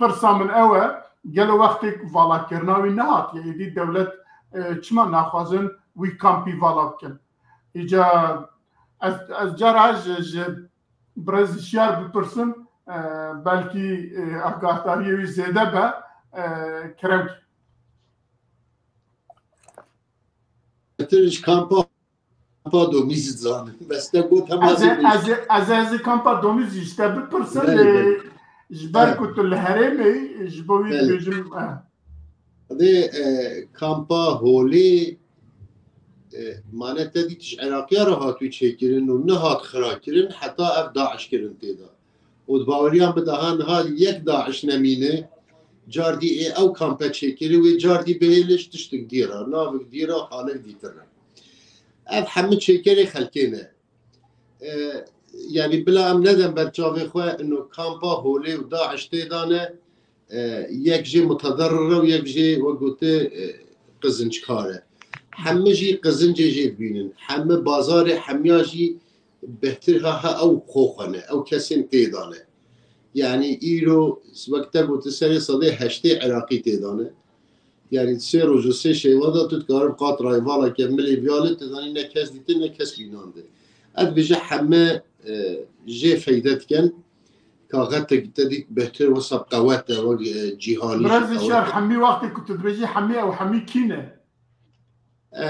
pirsa min ew e, gelo wextê valakirina wî nehatiye, êdî dewlet, e, çima naxwazin wî kampî vala bikin? Îca ez, ez cara ji, ji birêz Şiyar bipirsim, e, belkî, e, agahdariyê wî zêde be, e, kerem. Betir ji kampa, kampa domî jî dizanim. Bes te got hema Ez ê, zêde. ez ê, ez ê, ez ê kampa domî jî ji te bipirsim, Belê, lê belê. ji ber Evet. ku tu li herêmê, ji bo wî Evet. dibêjim, eh. Dê, e, kampa holê, e, mane te dît ji Iraqiya re hatû çêkirin û nehat xira kirin, heta ev Daiş kirin tê de. Û di baweriyan bide ha niha yek Daiş nemîne, cardî ê ew kampe çêkiri wê cardî bihêle ji tiştik dî re, navik dî re, halek dîtir re. Ev hemû çêkerê xelkê ne. E, yanî bila em nedem ber çavê xwe, ino kampa holê û Daiş tê de ne, e, yek jê mutederrir e û yek jê wek gote, e, qizinckar e. Hemû jî qizincê jê dibînin. Hemû bazarê hemiya jî bêhtir ha, ha ew xwe xwe ne. Ew kesên tê de ne. Yanî îro wek te gote serê sedê heştê Iraqî tê de ne. Yanî sê roj û sê şeva de tu dikarin qat rayvala ke milê viya li, tu zanî ne kes dîtin ne kes bînande. Ez dibêje heme, e, jê feyde dikin. Kaxetek te dît bêhtir wesa qewet e, wek, e, cîhanî jî Birêz qewet Şiyar, e. Hemî wextê ku tu dibêjî hemî, ew hemî kî ne? E,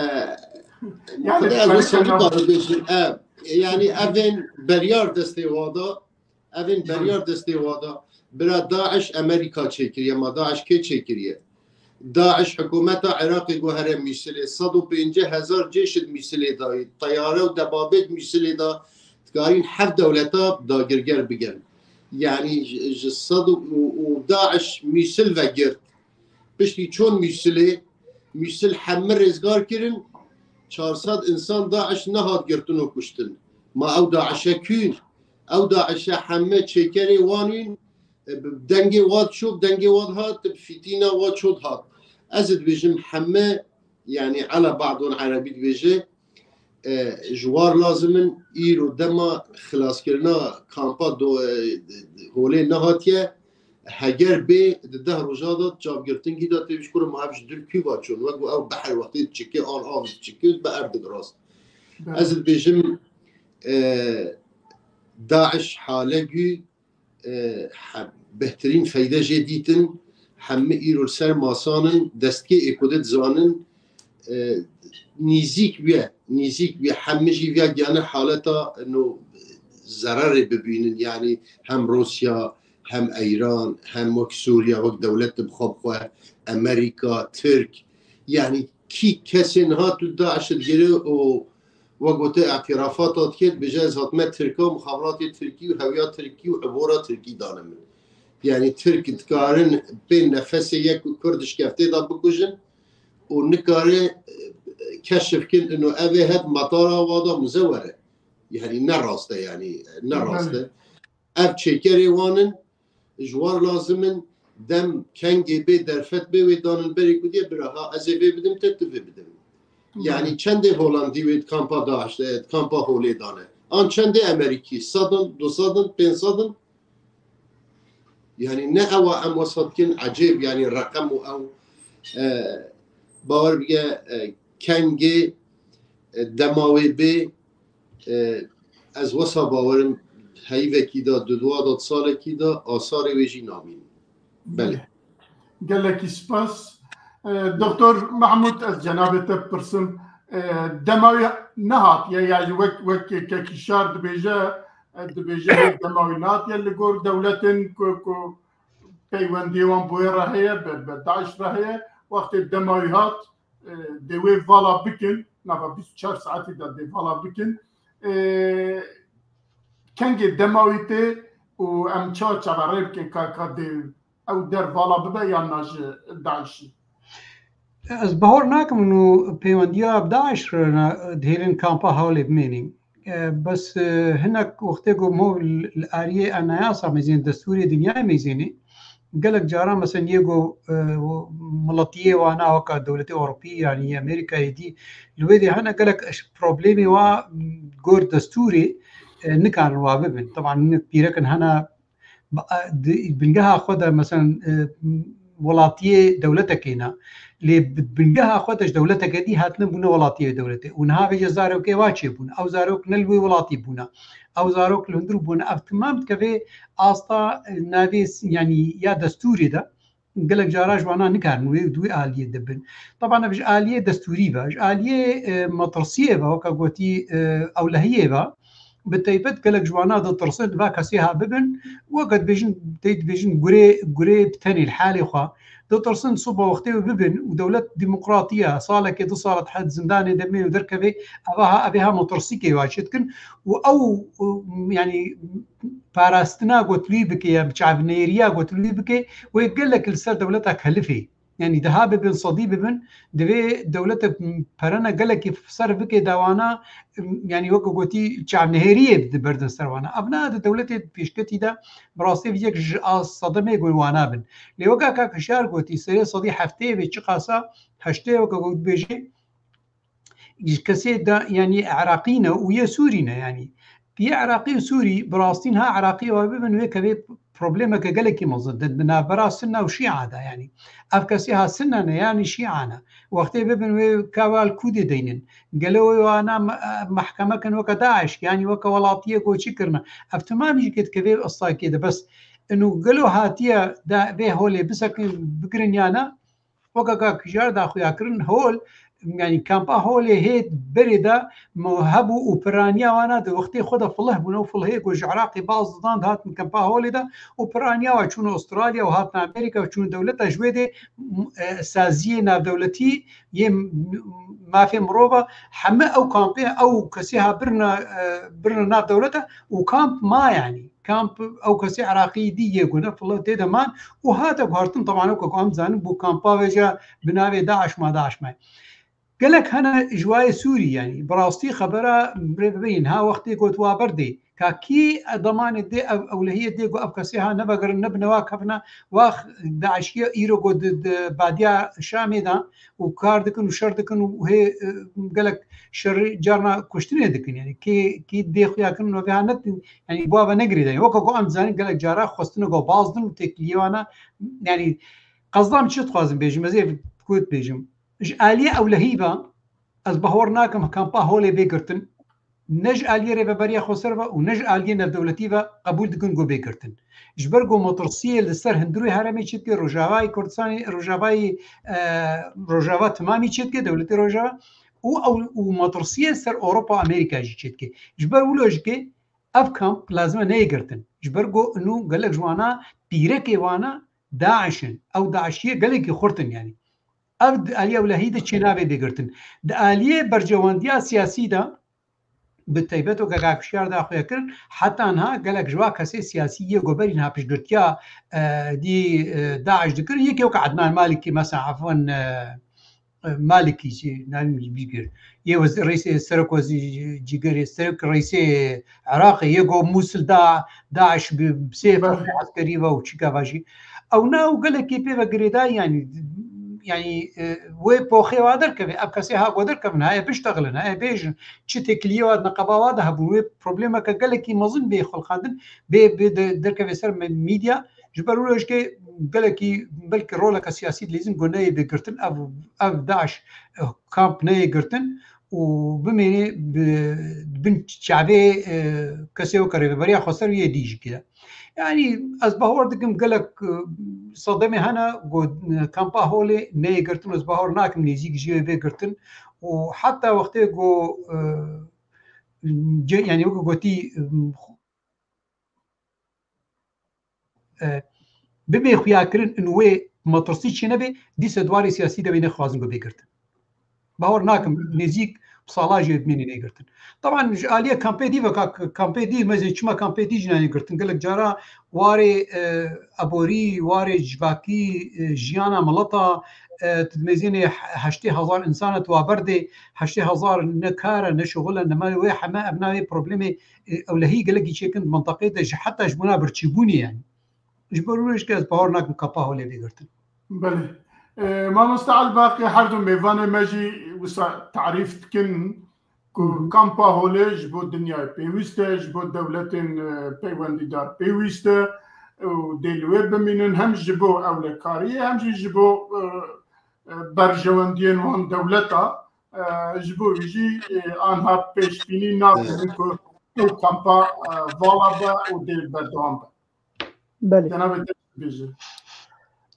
Yanî Xwedê ez wesa Amerîka ne. bibêjim, e, yanî evên beryar destê wa da, evên Belê. beryar destê wa da. Bira Daiş Amerîka çêkiriye, ma Daiş kê çêkiriye? Daiş hikûmeta Iraqê guhere Mûsilê, sed û pêncî hezar cêş di Mûsilê dayî, teyare û debabê di Mûsilê da, dikarîn heft dewleta dagirger bigen. Yanî ji, ji sed û, û, û Daiş Mûsil vegirt. Piştî çûn Mûsilê, Mûsil hemî rêzgar kirin, çar sed însan Daiş nehat girtin û kuştin. Ma ew Daişe kû? Ew Daişe hemî çêkerê wan in, e, bi dengê wa diçû, bi dengê wa dihat, bi fîtîna wa çû dihat. Ez dibêjim hemî, yanî ala ba'dun erebî dibêje, e, ji war lazim in, îro dema xilaskirina kampa do, e, holê nehatiye, heger bê di deh roja de çavgirtingî de tê ji kur ma ev ji dil kû va çûn, wek ew behr wextê diçike, an av diçike, bi erd digirast. Belê. Ez dibêjim, e, Daiş hale gû, e, he-, bêhtirîn feyde jê dîtin, hemî îro li ser masan in, destkê ê ku de dizanin, e, nîzîk wî ye, nîzîk wî ye, hemî jî viya giyane haleta no zererê bibînin, yanî hem Rûsya, hem Eyran, hem wek Sûriya, wek dewlet bi xwe bi xwe, Amerîka, Tirk, yanî kî kesên hat û Daiş digire û wek gote îtirafata dike, dibêje ez hatime Tirka, muxabiratê Tirkî û hewiya Tirkî û ebora Tirkî dane min. Yanî Tirk dikarin pê nefesê yek û Kurd di şkeftê de bikujin û nikare, e, keşif kin ino ev ê het metara wa da muzewere. Yanî ne rast e, yanî ne rast e. Ev çêkerê wan in, ji war lazim in dem kengê bê derfet bê wê danin berê ku diye bira ha ez ê vê bidim te tu vê bidim. Yanî çendê Holandî wê di kampa Daiş de, di kampa holê dane? An çendê Amerîkî? Sed in, du sed in, pênc sed in? Yanî ne ewa em wesa dikin ecêb, yanî reqem û ew, e, bawer bike, e, kengê, e, dema wê bê, e, ez wesa bawerim heyvekî de, di dua de, di salekî de asarê wê jî namînin. Belê. Gelekî spas. E, Doktor Mahmûd, ez cenabê te bipirsim. E, dema wî nehatiye, ya jî wek, wek kekî şar dibêje, e, dibêje wê dema wî nehatiye li gor dewletên ku, ku peywendiyê wan bi wê re heye, bi, bi Daiş re heye. Wextê dema wî hat, e, dê wê vala bikin, nava bîst û çar saetî de dê vala bikin. E, kengê dema wî tê û em ça çaverê bikin ka, ka dê ew dervala bibe yan na ji DAIŞ'î? Ez bahor nakim û pêwendiya bi DAIŞ re dihêlin kampa Hawlê bimênî. E, bes, e, hinek wextê ku mo li ariyê anayasa mêzên destûrê dinyayê mêzênê, gelek caran, mesela, yê ku, e, miletiyê wana weka dewletê Ewropî, yanî yê Amerîkayê dî, li wê dê hene gelek problemê wa gor destûrê, e, nikarin wa bibin. Teban hinek pîrekin hene, bingeha xwe de, mesela, e, welatiyê dewletekê ne. Lê bingeha xwe de ji dewleteke dî hatine bûne welatiyê dewletê. Û niha vêce zarokê wa çêbûne. Ew zarok ne li wê welatî bûne. Ew zarok li hundir bûne. Ev timam dikeve asta, e, navê, yanî ya destûrê de. Gelek cara ji wana nikarin wê, di wê aliyê de bin. Teban ev ji aliyê destûrî ve, ji aliyê, e, metirsiyê ve, weke gotî, e, ewlehiyê ve, bi taybet gelek ji wana ditirsin va kesê ha bibin, weke dibêjin, tê dibêjin gurê, gurê bi tenê li halê xwe. Ditirsin siba wextê wê bibin û dewlet demokratî ye, salekê du sal dihet zindanê de mê û derkevê, eva ha, evê ha metirsîkê wa çê dikin û ew, yanî, parastina gotilî bike ya çavnêriya gotilî bike, wê gelek li ser dewleta kelifê. Yanî daha bibin, sedî bibin, divê dewlete perene gelekî ser bike dawana, yanî weke gotî çavnehêriyê diberdin ser wana. Ev ne di dewletê pêşketî de bi rastî vî yek ji a sedemê gu wana bin. Lê weke kak Hişyar gotî, serê sedî heftê ve çiqasa heştê weke got bêjê, ji kesê de, yanî Iraqî ne û yê Sûrî ne, yanî yê Iraqî û Sûrî bi rastî niha Iraqî wa bibin wê kevê problemeke gelekî mezin di, di navbera Sunna û Şîa de, yanî ev kesê ha Sunna ne, yanî Şîa ne. Wextê bibin wê ka wa li kûdê deynin. Gelo wê wana me-, mehkeme kin weke DAIŞ, yanî weke welatiyê ku çi kirine. Ev timam jî kê dikevê estakê de, bes inu gelo hatiye da vê holê bisekin, bigirin ya ne? Weke ka Kijar da xuya kirin hol, yanî kampa holê hê berê de me hebû û piraniya wana di wextê xwe de filih bûne û filihê ku ji Iraqê baz didan dihatin kampa holê de û piraniya wa çûne Australya û hatin Amerîka û çûne dewleta ji wê dê, e, saziyê navdewletî yê m-, mafê mirova heme ew kampê ew kesê ha birine, e, birine nav dewleta û kamp ma yanî. Kamp ew kesê Iraqî dî yê gune filo tê de man û hate guhartin, teban ew ku em dizanin bû kampa vêca bi navê DAIŞ ma DAIŞ me. Gelek hene ji wayê Sûrî, yanî bi rastî xebera rêvebirîn ha wextê got wa berdê. Ka kî demanê dê ev ewlehiyê dê got ev kesê ha nevegerin, nebine wa kevine, wax DAIŞiye îro got di, di badiya Şamê de û kar dikin û şer dikin û hê, e, gelek şerî carna kuştinê dikin. Yanî kê, kî dê xuya kirin û vê ha netin, yanî, bo ve negirêdayî. Weke ku em dizanin gelek cara xwestine ku bazdin û têkiliyê wana, yanî, qezda min çi dixwazim bêjim, ez ê ku dibêjim. Ji aliyê ewlehî ve ez bahor nakim kampa holê bê girtin. Ne ji aliyê rêveberiya xweser ve û ne ji aliyê navdewletî ve qebûl dikin ku bê girtin. Ji ber ku metirsiyê li ser hundirê herêmê çêdike, Rojavayê Kurdistanê, Rojavayê, e, Rojava timamî çêdike, dewletê Rojava û ew, û metirsiyê ser Ewropa, Amerîka jî çêdike. Ji ber wilo jî ke ev kamp lazim e neyê girtin. Ji ber ku inu gelek ji wana pîrekê wana DAIŞ in. Ew DAIŞiyê gelekî xurt in, yanî. Ev di aliyê ewlehî de çê nabê bê girtin. Di aliyê berjewendiya siyasî de bi taybet weke kak Hişyar da xuya kirin, heta niha gelek ji wa kesê siyasî yê ku berî niha piştgirtiya, e, dî, e, DAIŞ dikirin, yekê weke Ednan Malikî, mesela, efwen, e, e, Malikî jî, navî min jî bîr kir. Yê wez-, reîsê, serok wezîr cîgerê, serok reîsê Iraqê, yê ku Mûsil da, DAIŞ bi, bi sê eskerî ve û çîka va jî. Ew ne ew gelekî pê ve girêdayî, yanî, yanî, e, wê poxê wa derkeve, ev kesê ha ku derkevin, ha ê biştexilin, ha ê bêjin, çi têkiliyê wa di neqeba wa de hebûn, wê problemeke gelekî mezin bê xulqandin, bê, bê de-, derkeve ser me-, medya. Ji ber wilo jî ke gelekî belkî roleke siyasî dilîzin ku neyê bê girtin, ev, ev DAIŞ, e, kamp neyê girtin û bimêne bi, bin çavê, e, kesê weke rêveberiya xweser û yê dî jî kire. Yanî ez bahor dikim gelek, e, sedemê hene ku, e, kampa holê neyê girtin û ez bahor nakim nêzîk jî wê bê girtin û heta wextê ku, e, ce-, yanî weke gotî, e, e, bibê xuyakirin û wê metirsî çênebe, dîse di warê siyasî de wê nexwazin ku bê girtin. Bahor nakim, nêzîk Sala jî dibînî nêgirtin. Taban ji aliyê kampê dî ve ka kampê dî mezê çima kampê dî jî nayê girtin. Gelek cara warê, e, eborî, warê civakî, e, jiyana mileta, e, tu dimêzînê he-, heştê hezar insana tu wa berdê, heştê hezar ne kar e, ne şixul e, ne me wê heme ev navê problemê, e, ewlehî gelekî çêkin di mintaqê de ji heta ji bona birçîbûnê yani. Ji bo rûnişke ez bawer nakim kapa holê bê girtin. Belê. E, mamoste Elbaqî, her du mêvanê me jî wisa tarîf dikin ku Hı hı. kampa holê ji bo dinyayê pêwîst e, ji bo dewletên, e, peywendîdar pêwîst e û dê li wê bimînin, hem ji bo ewlekariyê, hem jî ji bo, e, e, berjewendiyên wan dewleta, e, ji bo wî jî, e, anha pêşbînî nakirin ku ew kampa, e, vala be û dê berdewam be. Belê. Cenabê te bêje.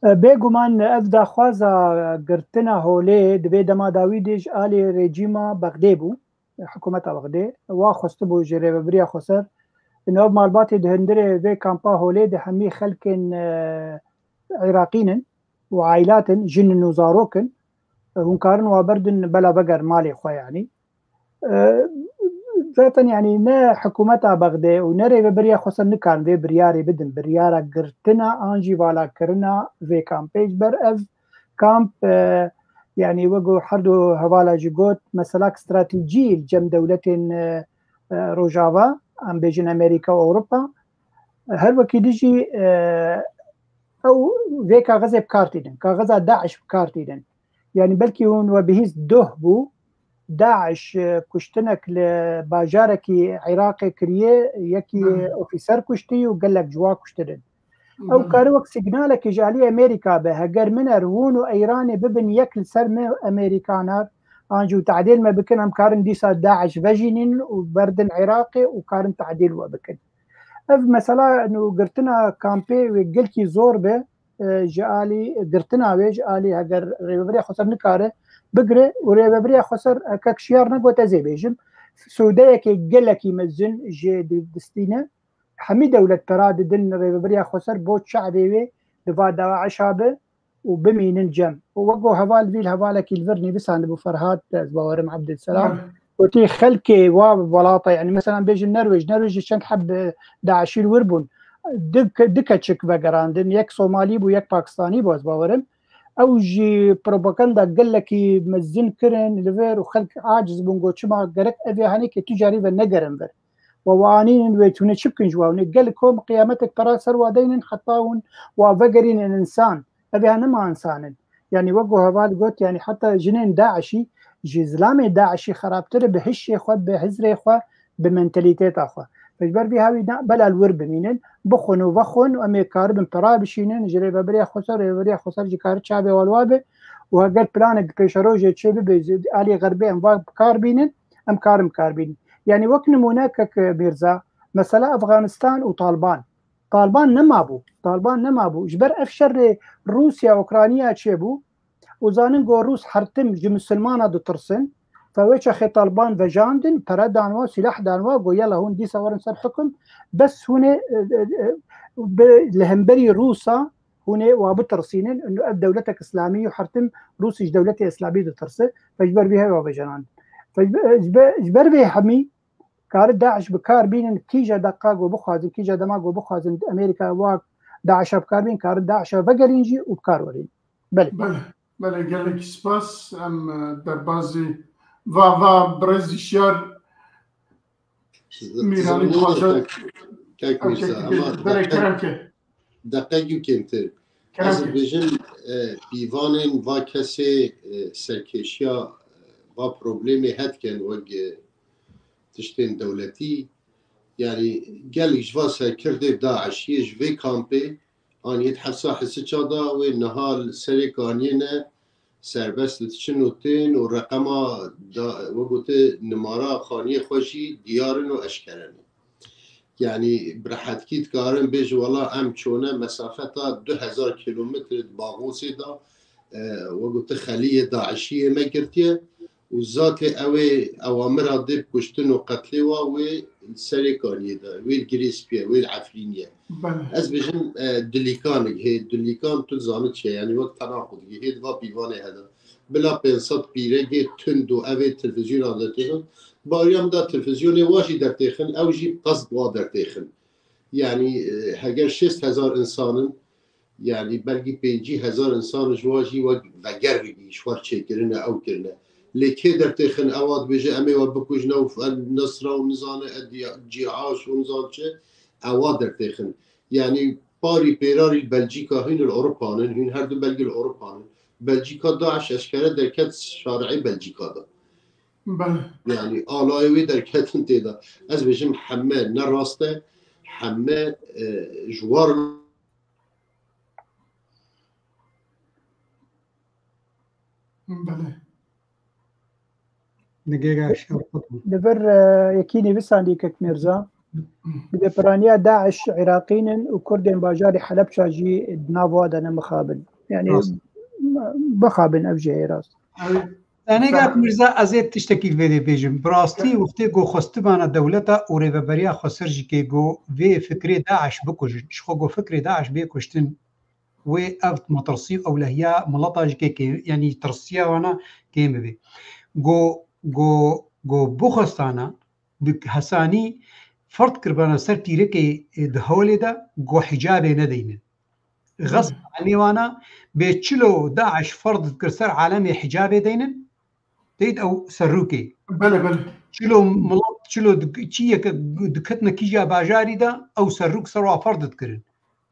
E, bêguman ev daxwaza girtina holê di vê dema dawî de ji alî rejîma Bexdê bû, hikûmeta Bexdê. Wa xwestibû ji rêvebiriya xweser. Ino ev malbatê di hundirê vê kampa holê de hemî xelkên, e, Iraqî nin û ailat in, jin in û zarok in. Hûn karin wa berdin bela veger malê xwe yanî. E, zaten yani ne hikûmeta Bexdê û ne rêveberiya xweser nikarin vê biryarê bidin. Biryara girtina an jî valakirina vê kampê ji ber ev kamp, e, yani wek ku her du hevala jî got, meselak stratejî li cem dewletên, e, e, Rojava, em bêjin Amerîka û Ewropa. Her wekî dî jî, e, ew vê kaxizê bi kar tînin. Kaxiza DAIŞ bi kar tînin. Yani belkî hûn we bihîst doh bû. DAIŞ, e, kuştinek li bajarekî Iraqê kiriye, yekî Hı. ofîser kuştî û gelek ciwa kuştinin. Ew Hı. kare wek signalekî ji alî Amerîka be. Heger min er hûn û Îranê bibin yek li ser me Amerîkanar, an jî û tadêl me bikin, em karin dîsa DAIŞ vejînin û berdin Iraqê û karin tadêl we bikin. Ev mesela nû girtina kampê wê gelkî zor be, e, ji alî girtina wê, ji alî heger rêveberiya xweser nikare bigire û rêveberiya xweser heke şiyar negot ez ê bêjim. Sûdeyekê gelekî mezin jê di-, distîne. Hemî dewlet pera didin rêveberiya xweser bo çavê wê di va DAIŞa be û bimînin cem. Û wek ku heval vî li hevalekî li vir nivîsandibû Ferhat, ez bawerim Abdulselam. Hı. Gotî xelkê wa welata, yani mesela bêjin Norwêj, Norwêjê çend heb, e, DAIŞî li wir bûn. Du ke-, du keçik vegerandin, yek Somalî bû, yek Pakistanî bû, ez bawerim. Ew jî propaganda gelekî mezin kirin li vir û xelk aciz bûn, got çima gerek ev ya henekê tu carî ve negerin vir. Wa, wa anînin wê tune çi bikin ji wa? Hûn ê gel kom qiyametek pera ser wa deynin heta hûn wa vegerînin insan. Ev ya nema insan in. Yani wek ku heval got, yani heta jinên DAIŞî ji zilamê DAIŞî xerabtir e bi hişê xwe, bi hizrê xwe, bi mentalîteta xwe. Ji ber vî hawî na bela li wir bimînin, bixwin û vexwin û em ê karibin pera bişînin, ji rêveberiya xweser, rêveberiya xweser jî kari çavê wan wa be û heger planek pêşerojê çê bibe, alî xerbê em va bi kar bînin, em karin bi kar bînin. Yani wek nimûne kek Mîrza, mesela Afganistan û Taliban. Taliban nema bû. Taliban nema bû. Ji ber ev şerê Rûsya, Ukrayna çêbû û zanin ku Rûs her tim ji misilmana ditirsin. Fe wê çaxê Taliban vejandin, pere dan wa, sîlah dan wa, got yela hûn dîsa werin ser hukum. Bes hûn ê, e, e, e, bi, li hemberî Rûsa hûn ê wa bitirsînin. Û ev dewletek îslamî û her tim Rûsî ji dewletê îslamî ditirse. Fe ji ber vî hevê wa vejenandin. Fe ji ber, ji ber, ji ber vê hemî kari DAIŞ bi kar bînin, kîja deqa ku bixwazin, kîja dema ku bixwazin Amerîka wa DAIŞa bi kar bînin, karin DAIŞa vegerîn jî û bi kar werîn. Belê. Belê, belê, gelekî spas. Em, e, derbazî va, va birêz Şiyar Mîranî dixwaze. Kek, kek Mîrza, ama belê, kerem ke. Deqek û kêmtir. Kerem ke. Ez dibêjim, e, pîvanên va kesê, e, serkêşiya, e, va problemê hetken wek, e, tiştên dewletî. Yani gelek ji va serkirdê DAIŞ yê ji vê kampê an yê di hepsa Hisiça da wê niha li serê kaniyê ne serbest diçin û tên û reqema da, wek gote nimara xaniyê xwe jî diyar in û eşkere ne. Yani bi rehetkî dikarin bêjin wela em çone mesafeta du hezar kilometre di Baxûsê de, e, wek gote xeliyê DAIŞî yê me girtiye û zatê ew ê ewamira dê bi kuştin û qetlê wa wê Serê Kaniyê de, wê li Girê Spî ye, wê li Efrînê ye. Belê. Ez bêjim, e, dilîkanik hê, dilîkan tu zanî çi ye, yanî wek tenaqud hê, hê di va pîvanê hede. Bila pênc sed pîregê tund û ev ê televîzyona dertêxin. Baweriya min da televîzyonê wa jî dertêxin, ew jî qesd wa dertêxin. Yanî, e, heger şêst hezar însan in, yanî belkî pêncî hezar însan ji wan jî wek veger ji xwe çêkirine, ew kirine. Lê kê dertêxin, ewa dibêje, em ê we bikujin, ew f-, Nusra û nizane, e, Dî-, Cîhaş û nizan çi, ewa dertêxin. Yanî parî pêrarî li Belcîka, hûn li Ewropa nin, hûn her du belkî li Ewropa nin. Belcîka DAIŞ eşkere derket şareê Belcîka de. Belê. Yanî alayê wê derketin tê de. Ez bêjim heme ne rast e, heme, e, ji war Belê. Nigêra şerqet bû. Li vir, e, yekî nivîsandî kek Mirza. Bi piraniya DAIŞ Iraqî nin û Kurdên bajarê Helebça jî di nav wa de ne mixabin. Yanî Rast. mixabin ev jî heye rast. Ew Yanî Kak Mirza, ez ê tiştekî vê dê bêjim. Bi rastî wextê ku xwestibana dewleta û rêveberiya Xweser jî kê ku vê fikrê DAIŞ bikujin. Ji xwe ku fikrê DAIŞ bê kuştin, wê ev metirsî û ewlehiya mileta jî kê kêm, yanî tirsiya wana kêm bibe. Ku, ku, ku bixwestana bi hesanî ferd kiribana ser pîrekê, e, di holê de ku hicabê nedeynin. Xesb Belê. Anê wana bê çilo DAIŞ ferd dikir ser alemê hicabê deynin, teyt ew serrûkê. Belê, belê. Çilo milet, çilo dik-, çiyeke diketine kîja bajarî de ew serrûk ser wa ferd dikirin.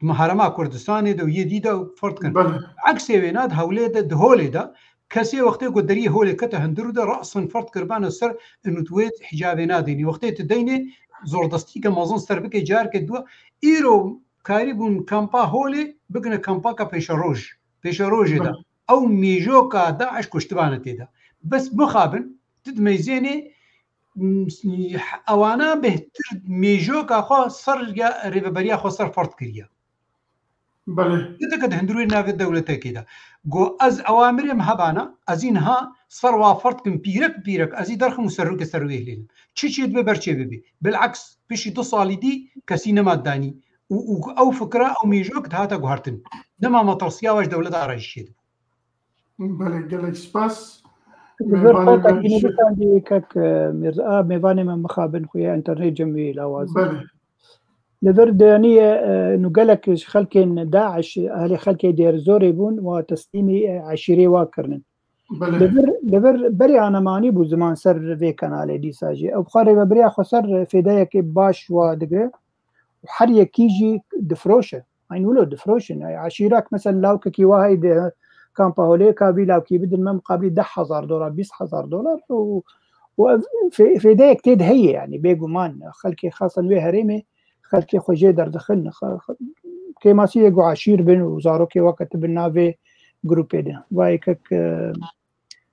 Di herêma Kurdistanê de û yê dî de ew ferd kirin. Belê. Eksê wêna di hewlê de, di holê de, kesê wextê ku deriyê holê kete hundir û de rasin ferd kiribane ser û tu wê hicabê nadînî. Wextê tu deynê zordestîke mezin ser bike careke dua. Îro karîbûn kampa holê bigine kampaka pêşeroj. Pêşerojê de. Belê. Ew mêjoka DAIŞ kuştibane tê de. Bes mixabin, tu dimeyzênê, m, ewana bêhtir mêjoka xwe ser ya rêveberiya xwe ser ferd kiriye. Belê. Ti dike di hundirê navê dewletekê de. Go ez ewamirê min hebana, ez î niha ser wa ferd kim pîrek pîrek, ez î derxim û serrûkê ser wê hilênim. Çi çê dibe ber çê bibê. Bileks, piştî du salî dî kesî nema danî. Û, û ew fikra, ew mêjok dihata guhertin. Nema metirsiya we ji dewleta re jî çêdibû. Belê, gelek spas. Li vir Mêvanê me xortekî jî nivîsandî kek, e, Mirza, a, mêvanê me mixabin xuya internet cem wî lawazim. Belê. Li vir daniye, e, nû gelek ji xelkên DAIŞ, ehlê xelkê Dêrizorê bûn, wa teslîmî, e, eşîrê wa kirinin. Belê. Li vir, li vir berê anemanî bû ziman ser vê kanalê dîsa jî. Ew bi xwe rêveberiya xwe ser fêdeyekê baş wa digire. Û her yekî jî difiroşe. Eyn wilo difiroşin. Ey eşîrak, mesela, lawkekî wa heyde kampa holê ka vî lawkî bidin me miqabilî deh hezar dolar, bîst hezar dolar û, û ev fê-, fêdeyek tê de heye, yanî bêguman. Xelkê xasan wê herêmê, xelkê xwe jê derdixin. Xe-, xe-, kêmasiyê ku eşîr bin û zarokê weke tu bin navê grûpê de. Vayê kek, e,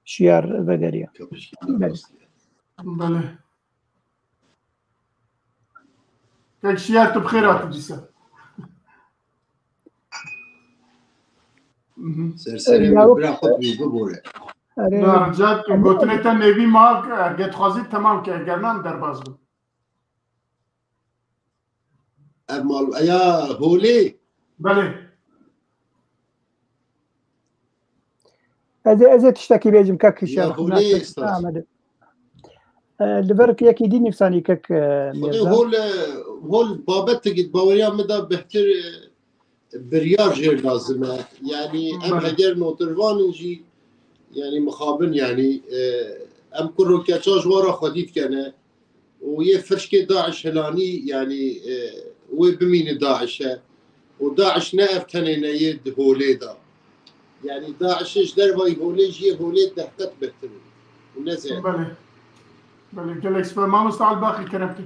Şiyar vegeriya. Belê. Kek Şiyar, tu bi xêr hatî dîsa. Mhm. Serserê min bira xwe bî bibore. Erê. Na, rica dikim, gotinê te nêvî ma, eger dixwazî temam ke, eger nan derbas bim. Ev mal, eya holê. Belê. Ez ê, ez ê tiştekî bêjim kek Hişam. Ya holê, Nasir, ustaz. Ahmet. E, li vir yekî dî nivîsanî kek, e, Xwedê Mirza. Hol, e, hol babetekî baweriya min de bêhtir, e, biryar jêr lazim e. Yanî em Belê. Heger notirvan in jî, yanî mixabin, yanî, e, em kur û keça ji wan re xwedî dikene û yê firşkê DAIŞ hilanî, yanî, e, wê bimîne DAIŞ e. Û DAIŞ ne ev tenê ne yê di holê de. Yanî DAIŞê ji dervayî holê jî yê holê deh qet bêhtir in. Û ne zêde. Belê. Belê, gelek spas. Mamosta Elbaxî, kerem kir.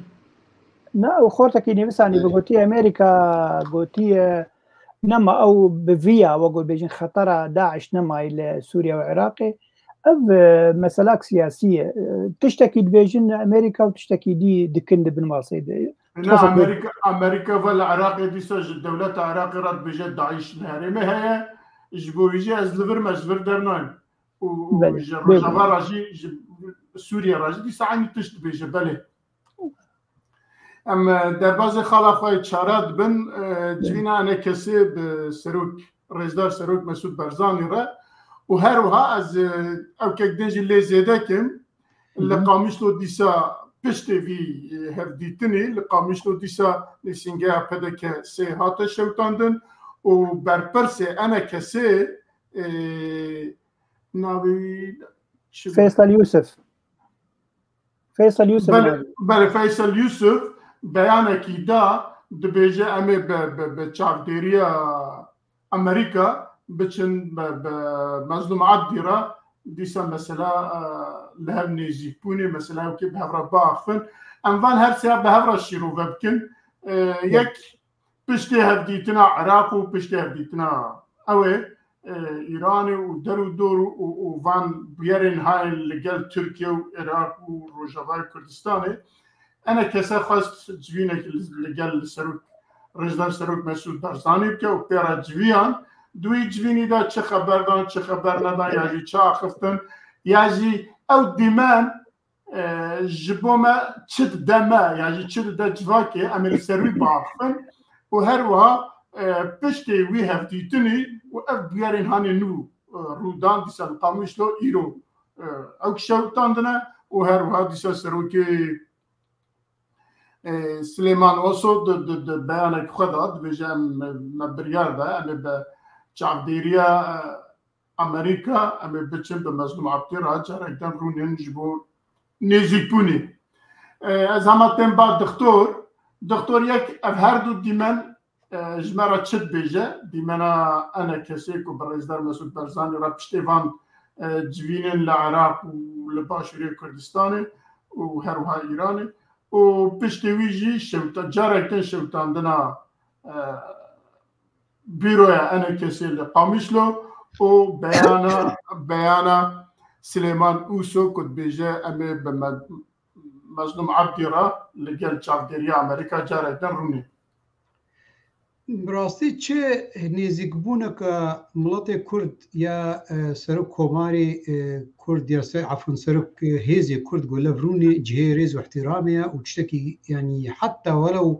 Na, û xortekî nivîsanî bi Belê. Gotiye Amerîka, gotiye nema ew bi vî ya, wek bêjin xetera DAIŞ nemayî li Sûriye û Iraqê. Ev, e, meselak siyasî ye. E, tiştekî dibêjin Amerîka û tiştekî dî dikin di bin masê de. Na, Amerîka, Amerîka ve li Iraqê dîsa ji dewleta Iraqê re dibêje DAIŞ li herêmê heye. Ji bo wî jî ez li vir me, ji vir dernayim. Û, û Belê, ji belê. Rojava re jî, ji Sûriye re jî dîsa eynî tişt dibêje, belê. Em, e, derbazê xala xwe çara dibin, e, civîna enekesê bi serok, rêzdar serok Mesûd Barzanî re û her wiha ez, e, ew kek din jî lê zêde kim. Li Qamişlo dîsa piştê vî, e, hevdîtinê, li Qamişlo dîsa nivîsîngeha P D K sê hate şewitandin û berpirsê enekesê, e, navê wî çi bû? Feysel Yusuf. Feysel Yusuf Belê, navê. Belê, Feysel Yusuf beyanekî da, dibêje em ê bi, bi, bi çavdêriya Amerîka biçin bi, bi Mezlûm Abdî re, dîsa mesela, e, li hev nêzîkbûnê, mesela wekî bi hev re biaxivin. Em van her sê bi hev re şîrove bikin. E, yek piştê hevdîtina Iraq û piştê hevdîtina ew ê, e, Îranê û der û dor û, û, û van bûyerên hayên li gel Tirkiye û Iraq û Rojavayê Kurdistanê, enekese xwest civînek li, li gel li serok, rêzdar serok Mesûd Barzanî bike û pê re civiyan. Di wî civînî de çi xeber dan, çi xeber nedan, ya jî çi axiftin, ya jî ew dîmen e, ji bo me çi dide me, ya jî çi dide civakê, em ê li ser wî biaxifin û her wiha, e, piştê wî hevdîtinî û ev bûyerên hanê nû, e, rû dan dîsa li Qamişlo îro, e, ew şewitandine û her wiha dîsa serokê, e, Silêman Oso di, di, di beyanekî xwe de dibêje, em, me biryar da, em ê bi çavdêriya, e, Amerîka, em ê biçin bi Mezlûm Abdî re carek din rûnin ji bo nêzîkbûnê. E, ez hema tên ba dixtor. Dixtor yek, ev her du dîmen, e, ji me re çi dibêje? Dîmena enekesê ku bi rêzdar Mesûd Barzanî re piştê van, e, civînên li Iraq û li Başûrê Kurdistanê û her wiha Îranê û piştê wî jî şewta-, carek din şewitandina, e, Büroya enekesê li Qamişlo û beyana, beyana Silêman Uso ku dibêje em ê bi Me-, Mezlûm Abdî re li gel çavdêriya Amerîka carek din rûnê. Bi rastî çi nêzîkbûneke miletê Kurd ya, e, serok komarê, e, Kurd ya se-, efûn serok, e, hêzê Kurd ku lev rûnê cihê rêz û ihtiramê ye û tiştekî, yanî heta welew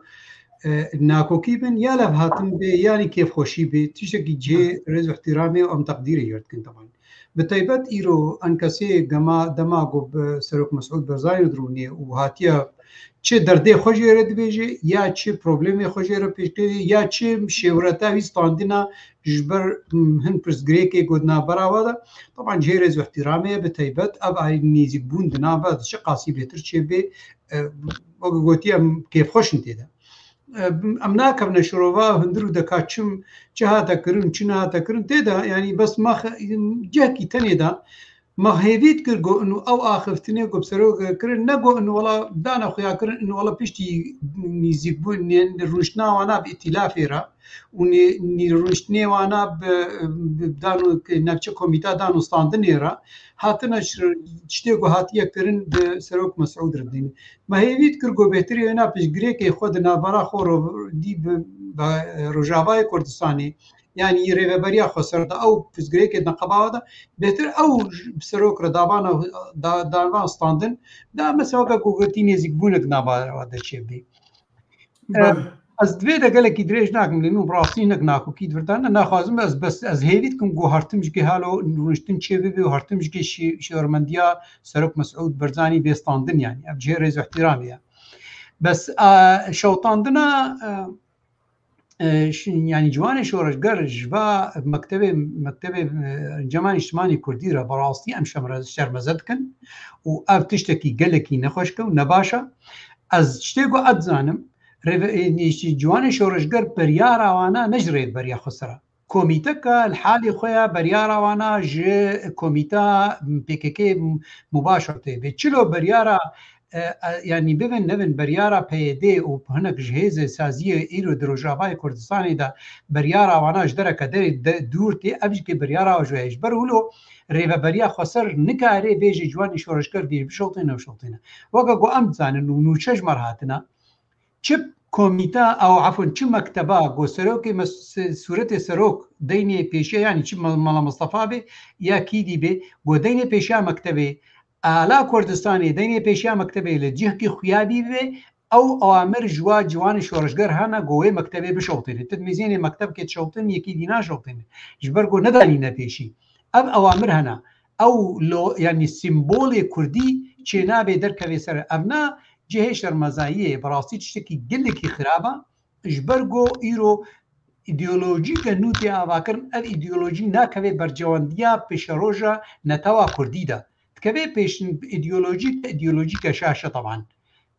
e, nakokî bin, ya levhatin bê, yanî kêfxweşî bê, tiştekî cihê rêz û ihtiramê û em teqdîrê wê dikin teban. Bi taybet îro enkesê gema dema ku bi Serok Mesûd Barzanî dirûnê û hatiye çi derdê xwe jê re dibêje, ya çi problemê xwe jê re pêşkevê, ya çi şêwreta wî standina ji ber, m, hin pirsgirêkê ku di navbera we de, teban cihê rêz û ihtiramê ye, bi taybet ev alî nêzîkbûn di nav ve de çi qasî bêtir çêbê, e, wek gotiye em kêfxweş in tê de. E, em nakevine şirova hundir û deka çim çi hate kirin, çi nehate kirin. Tê de, yanî bes me xe-, cihekî tenê de me hêvî dikir ku inu ew axiftinê ku bi serok kirin, ne ku inu wela dane xuya kirin, inu wela piştî nîzîkbûn, rûniştina wana bi îtîlafê re û nê-, nî-, rûniştinê wana bi, bi dan û navçe komîta dan û standinê re hatine şir-, tiştê ku hatiye kirin bi serok Mesûd re dîn. Me hêvî dikir ku bêhtirî wêna piştgirêkê xwe di navbera xwe ro-, dî bi, bi Rojavayê Kurdistanê, yanî rêveberiya xweser de ew piştgirêkê di neqeba de, bêhtir ew ji, bi serok re dabana, da-, davan standin, da mesela weke ku gotî nêzîkbûnek navbera de çêbî. E, Belê. Ez di vê de gelekî dirêj nakim, lê min bi rastî hinek nakokî di vir de ne, naxwazim ez, bes ez hêvî dikim ku her tim jikê halo rûniştin çê bibe û her tim jikê şî-, şêwirmendiya Serok Mesûd Barzanî bê standin, yanî ev cihê rêz û ihtiramê ye. Bes, e, şewitandina, e, e, şi-, yanî ciwanê şoreşger ji va mektebê, mektebê, e, Encama Nîştimanî Kurdî re bi rastî em şemre-, şermeze dikin û ev tiştekî gelekî nexweşik e û nebaş e. Ez tiştê ku ez dizanim, rêve-, e, nîştî-, ciwanê şoreşger biryara wana ne ji rêveberiya xweser e. Komîteke li halê xwe ya biryara wana ji komîta P K K mubaşer tê. Vê çilo biryara, e, e, yanî bibin nebin biryara P Y D û hinek ji hêzê saziyê îro di Rojavayê Kurdistanê de biryara wana ji dereke derê de dûr tê, ev jî biryara ji wê ye. Ji ber wilo rêveberiya xweser nikare bêje ciwanê şoreşger vê bişewtêne, bişewtêne. Weke ku em dizanin û nûçe ji me re hatine, çi komîta, ew, efûn, çi mekteba ku serokê mes-, sûretê serok deynê pêşiya, yanî çi me-, Mela Mistefa bê ya kî dî bê, ku deynê pêşiya mektebê, ala Kurdistanê deynê pêşiya mektebê li cihkî xuya bî bê, Ew awamir ji wa ciwanê şoreşger hene ku wê mektebê bişewtêne. Tu dimêzênê mektebkê dişewtin, yekî dî naşewtêne. Ji ber ku nedanîne pêşî. Ev awamir hene. Ew lo, yanî sîmbolê kurdî çênabe derkeve ser. Ev na cihê şermezayiyê, bi rastî tiştekî gelekî xirab e. Ji ber ku îro îdeolojîke nû tê avakirin, ev îdeolojî nakeve berjewendiya pêşeroja netewa kurdî de. Dikeve pêş îdeolojîk, îdeolojîke şaş e teban.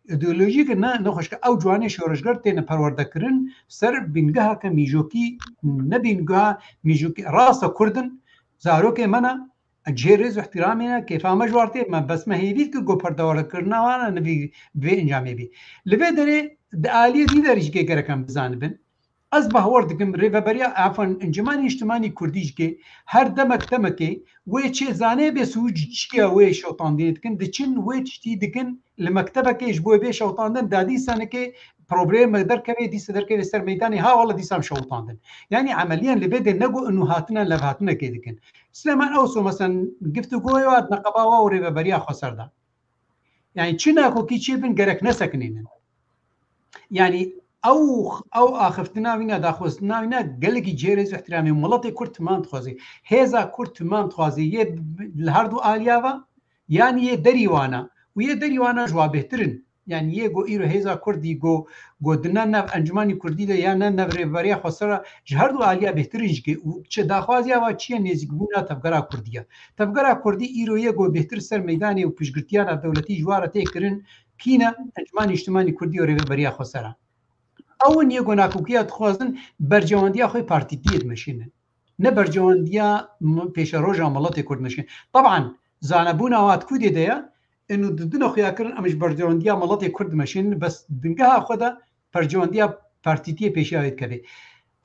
Îdeolojîke ne, nexweşke ew ciwanê şoreşger têne perwerdekirin ser bîngeheke mîjokî, ne bîngeha mîjokî. Rast e, kurd in, zarokê me ne, cihê rêz û ihtiramê ne, kêfa me ji war tê, me bes me hêvî dikir ku perdewarkirina wan e, ne vî, vê encamê bî. Li vê derê di aliyê dî derê jî gerek em bizanibin. Ez bawer dikim rêveberiya, efan, Encûmenê Nîştimanî Kurdî jî ke her demek demekê wê çê zanê bê sûc çiya wê şewtandinê dikin, diçin wê tiştî dikin li mektebekê ji bo bê şewtandin, da dîsa neke problemek derkeve, dîsa derkeve ser meydanê, ha wala dîsa em şewtandin. Yanî emeliyan li vê de ne ku inu hatine levhatinekê dikin. Silêman Ewso, mesen, giftugoya neqeba wa û rêveberiya xweser da. Yanî çi nakokî çêbin gerek nesekinînin. Yanî ew, ew axiftina wî ne, daxwaztina wî ne gelekî cihê rêz û ihtiramê. Miletê Kurd timan dixwaze. Hêza Kurd timan dixwaze. Yê li her du aliya ve, yanî yê derî wana. Û yê derî wana ji wa bêhtir in. Yanî yê ku îro hêza Kurdî ku, ku di ne nav Encûmenî Kurdî de ya ne nav Rêveberiya Xweser re, ji her du aliya bêhtir in jî ke û çi daxwaziya ve çi ye, nêzîkbûna tevgera Kurdî ye. Tevgera Kurdî îro yê ku bêhtir ser meydanê û piştgirtiyana dewletî ji wa re tê kirin, kî ne? Encûmenê Nîştimanî Kurdî û Rêveberiya Xweser e. Ew in yê ku nakokiya dixwazin berjewendiya xwe partîtiyê dimeşînin. Ne berjewendiya m-, pêşeroja miletê Kurd dimeşînin. Teban, zanebûna wa di ku dê de ye, inu di dine xuya kirin, em ji berjewendiya miletê Kurd dimeşînin, bes bingeha xwe de berjewendiya partîtiyê pêşiya wê dikeve.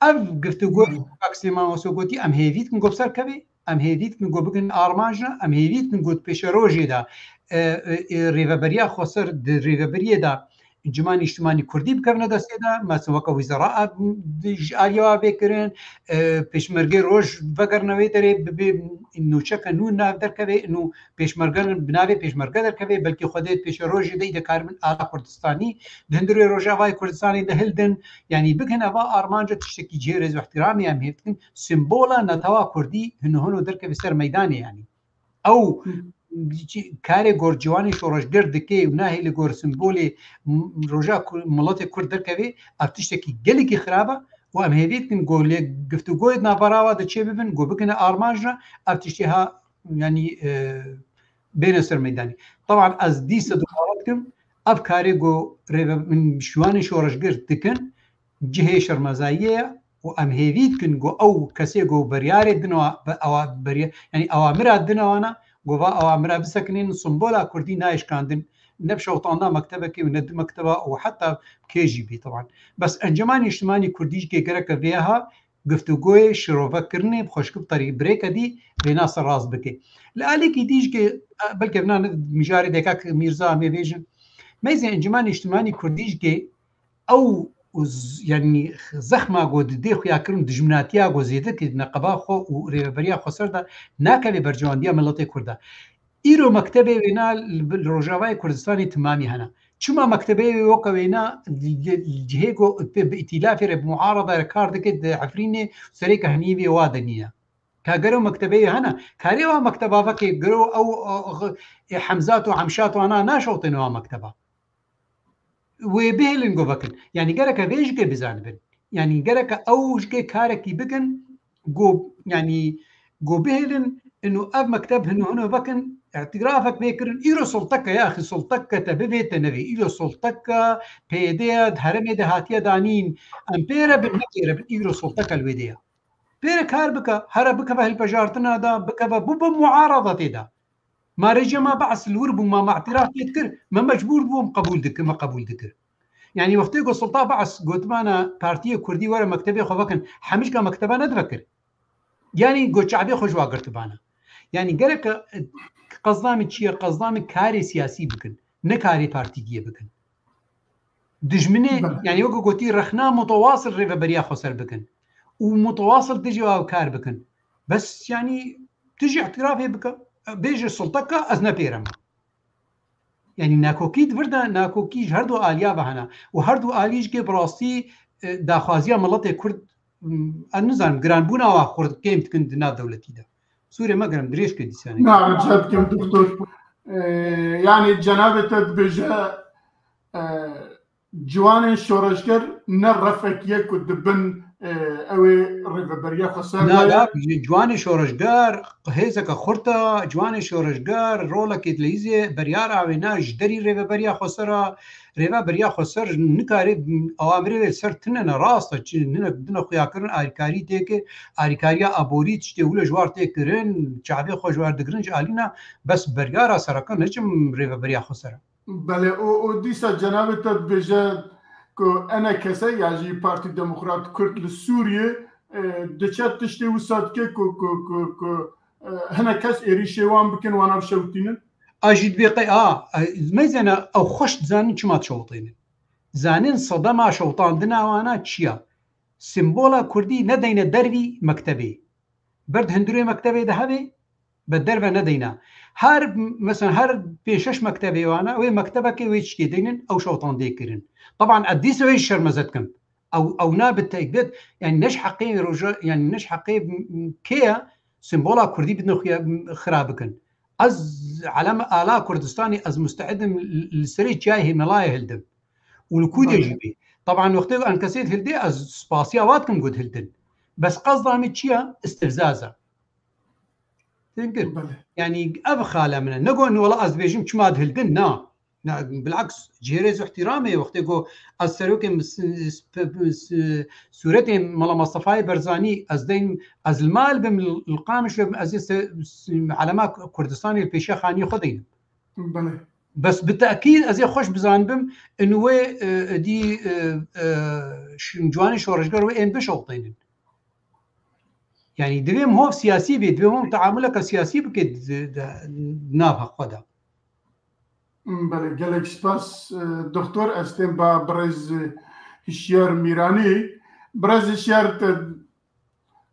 Ev giftugo, Kak Silêman Ewso gotî, em hêvî dikin ku bi ser keve, em hêvî dikin ku bikin armanc ne, em hêvî dikin ku di pêşerojê de, e, e, e, rêveberiya xweser di rêveberiyê de Encûmenê Nîştimanî Kurdî bikevine destê de, mesela weke wizara, e, di, ji aliya wa bê kirin, e, pêşmergê roj vegerine wê derê, bibe nûçeke nû nav derkeve, nû pêşmerge, bi navê pêşmerge derkeve, belkî xwedê pêşerojê de î de karibin ala Kurdistanî, di hundirê Rojavayê Kurdistanê de hildin, yanî bikin eva armanca tiştekî cihê rêz û ihtiramê em hêv dikin, simbola netewa Kurdî hino hino derkeve ser meydanê yanî. Ew Hı. karê gor ciwanê şoreşger dike û nahêle gor simbolê m-, roja Kur-, miletê Kurd derkeve, ev tiştekî gelekî xirab e û em hêvî dikin ku lê giftugoyê di navbera wa de çê bibin, ku bikine armanc re, ev tiştê ha, yanî, e, bêne ser meydanê. Teban ez dîsa dubare dikim, ev karê ku rêve-, min şiwanê şoreşger dikin, cihê şermezayiyê ye û em hêvî dikin ku ew kesê ku biryarê dine wa, bi ewa birya-, yanî ewamira dine wana, ku va ewamira bisekinên simbola Kurdî nayê şikandin, ne bi şewtanda mektebekê û ne du mekteba û heta kê jî bî teban. Bes Encûmenê Nîştimanî Kurdî jî kê gereke vê ha giftugoyê şirovekirinê bi xweşik bi terî birêke dî vê nasa rast bike. Li alîkî dî jî ke, e, belke vina ne mijarê dekak Mîrza em ê vêjin. Meyzê Encûmenê Nîştimanî Kurdî jî ke ew û z-, yanî zexma ku didê xuyakirin, dijminatiya ku zêde ke di neqeba xwe û rêveberiya xweser de nakeve berjewendiya miletê Kurd e. Îro mektebê wêna li, li Rojavayê Kurdistanê timamî hene. Çima mektebê wê weke wêna li, li cihê ku bi, bi îtîlafê re, bi muarada re kar dike di Efrînê, serê kehniyê vê wa de nîne? Ka gero mektebê wê hene, karê wa mekteba veke gero ew, ew, ew, e, Hemzat û Hemşat wana naşewtêne wa mekteba. Wê bihêlin ku vekin. Yanî gereke vê jikê bizanibin. Yanî gereke ew jikê karekî bikin ku, yanî ku bihêlin inu ev mekteb hino hino vekin, îtirafek vê kirin. Îro sulteke ya axî, sulteke te bivê te nevê. Îro sulteke P Y D ye, di herêmê de hatiye danîn. Em pê re bin, ne pê re bin, îro sulteke li wê de ye. Pê re kar bike, here bikeve hilbijartina de, bikeve, bû bi muarada tê de. Ma rejîma Be'es li wir bû, ma me îtiraf pê dikir, me mecbûr bû em qebûl dikir, me qebûl dikir. Yanî wextê ku Sultan Be'es gotibana partiyê Kurdî were mektebê xwe vekin, hemîşka mekteba nedivekir. Yanî ku çavê xwe ji wa girtibana. Yanî gereke, e, qezda min çi ye? Qezda min karê siyasî bikin, ne karê partîtiyê bikin. Dijminê, Bele. Yanî weke gotî rexna mutewasil rêveberiya xweser bikin û mutewasil dijî ew kar bikin. Bes yanî tu jî îtirafê bike, bêje sulteka ez ne pê re me. Yanî nakokî di vir de, nakokî ji her du aliya ve hene. Û her du alî jî bi rastî, e, daxwaziya miletê Kurd, m, ez nizanim, giranbûna wa xurt kêm dikin di nav dewletî de. Sûrê me girim, dirêj ke dîsanê. Na, rica dikim, doktor. E, yanî cenabê te dibêje, e, ciwanên şoreşger ne refek ye ku di bin, e, ew ê rêveberiya xweser de ye. Na, ji ciwanê şoreşger hêzeke xurt e, ciwanê şoreşger rolekê dileyîzê beryara wê ne ji derî rêveberiya xweser e. Rêveberiya xweser nikare awamirê wê ser tine ne rast e, çi nine, dine xuyakirin alîkarî têke, alîkariya aborî tiştê wilo ji war tê kirin, çavê xwe ji war digirin ji alîna, bes beryara sereke ne çi rêveberiya xweser e. Belê, û, û dîsa cenabê te dibêje ku enekese ya jî Partî Demokrat Kurd li Sûriyê, e, diçe tiştê wisa dike ku, ku, ku, ku, e, hinek kes êrîşê wan bikin, wana bişewitînin? A jî dibê qey, a, e, meyzene ew xweş dizanin çima dişewitînin. Zanin sedema şewitandina wana çi ya? Simbola kurdî nedeyne dervî mektebê. Ber di hundirê mektebê de hebe, be derve nedeyna. Her, mesela her pênc şeş mektebê wana, wê mektebekê wê çikê deynin, ew şewtan dê kirin. Taban ez dîsa wê jî şermeze dikim. Ew, ew na bi tekbet, yani ne ji heqê roja, yani ne ji heqê m-, m-, kê ye, simbola kurdî bidin xuya, m-, xira bikin. Ez elem ala Kurdistanê ez musteid im li, li serê çiyayê Hêmelayê hildim. Û li kû de jî bê. Taban wextê ku enkesê dihildê, ez spasiya wa dikim ku dihildin. Bes qezda min çi ye? Istifzaz e. Têkir. Belê. Yanî ev xale min e. Ne got, wela ez dibêjim çima dihildin, na. Na, bilaks, cihêrê zû ihtiramê, wextê ku ez serokê mis-, sp-, s-, sûretê Mela Mestefayê Berzanî, ez deynim, ez li mal bim, li Qamişlo bim, ez ê se-, s-, elema Kurdistanê li pêşiya xaniyê xwe deynim. Belê. Bes bi tekîd ez ê xweş bizanibim, in wê, e, dî, e, e, ş-, ciwanê şoreşger wê ên bişewitînin. Yanî divê mihov siyasî bê, divê mihov teamuleke siyasî bike di, di, di nava xwe de. Belê, gelek spas, e, doktor. Ez tên ba birêz, e, Hişyar Mîranî. Birêz Hişyar, te,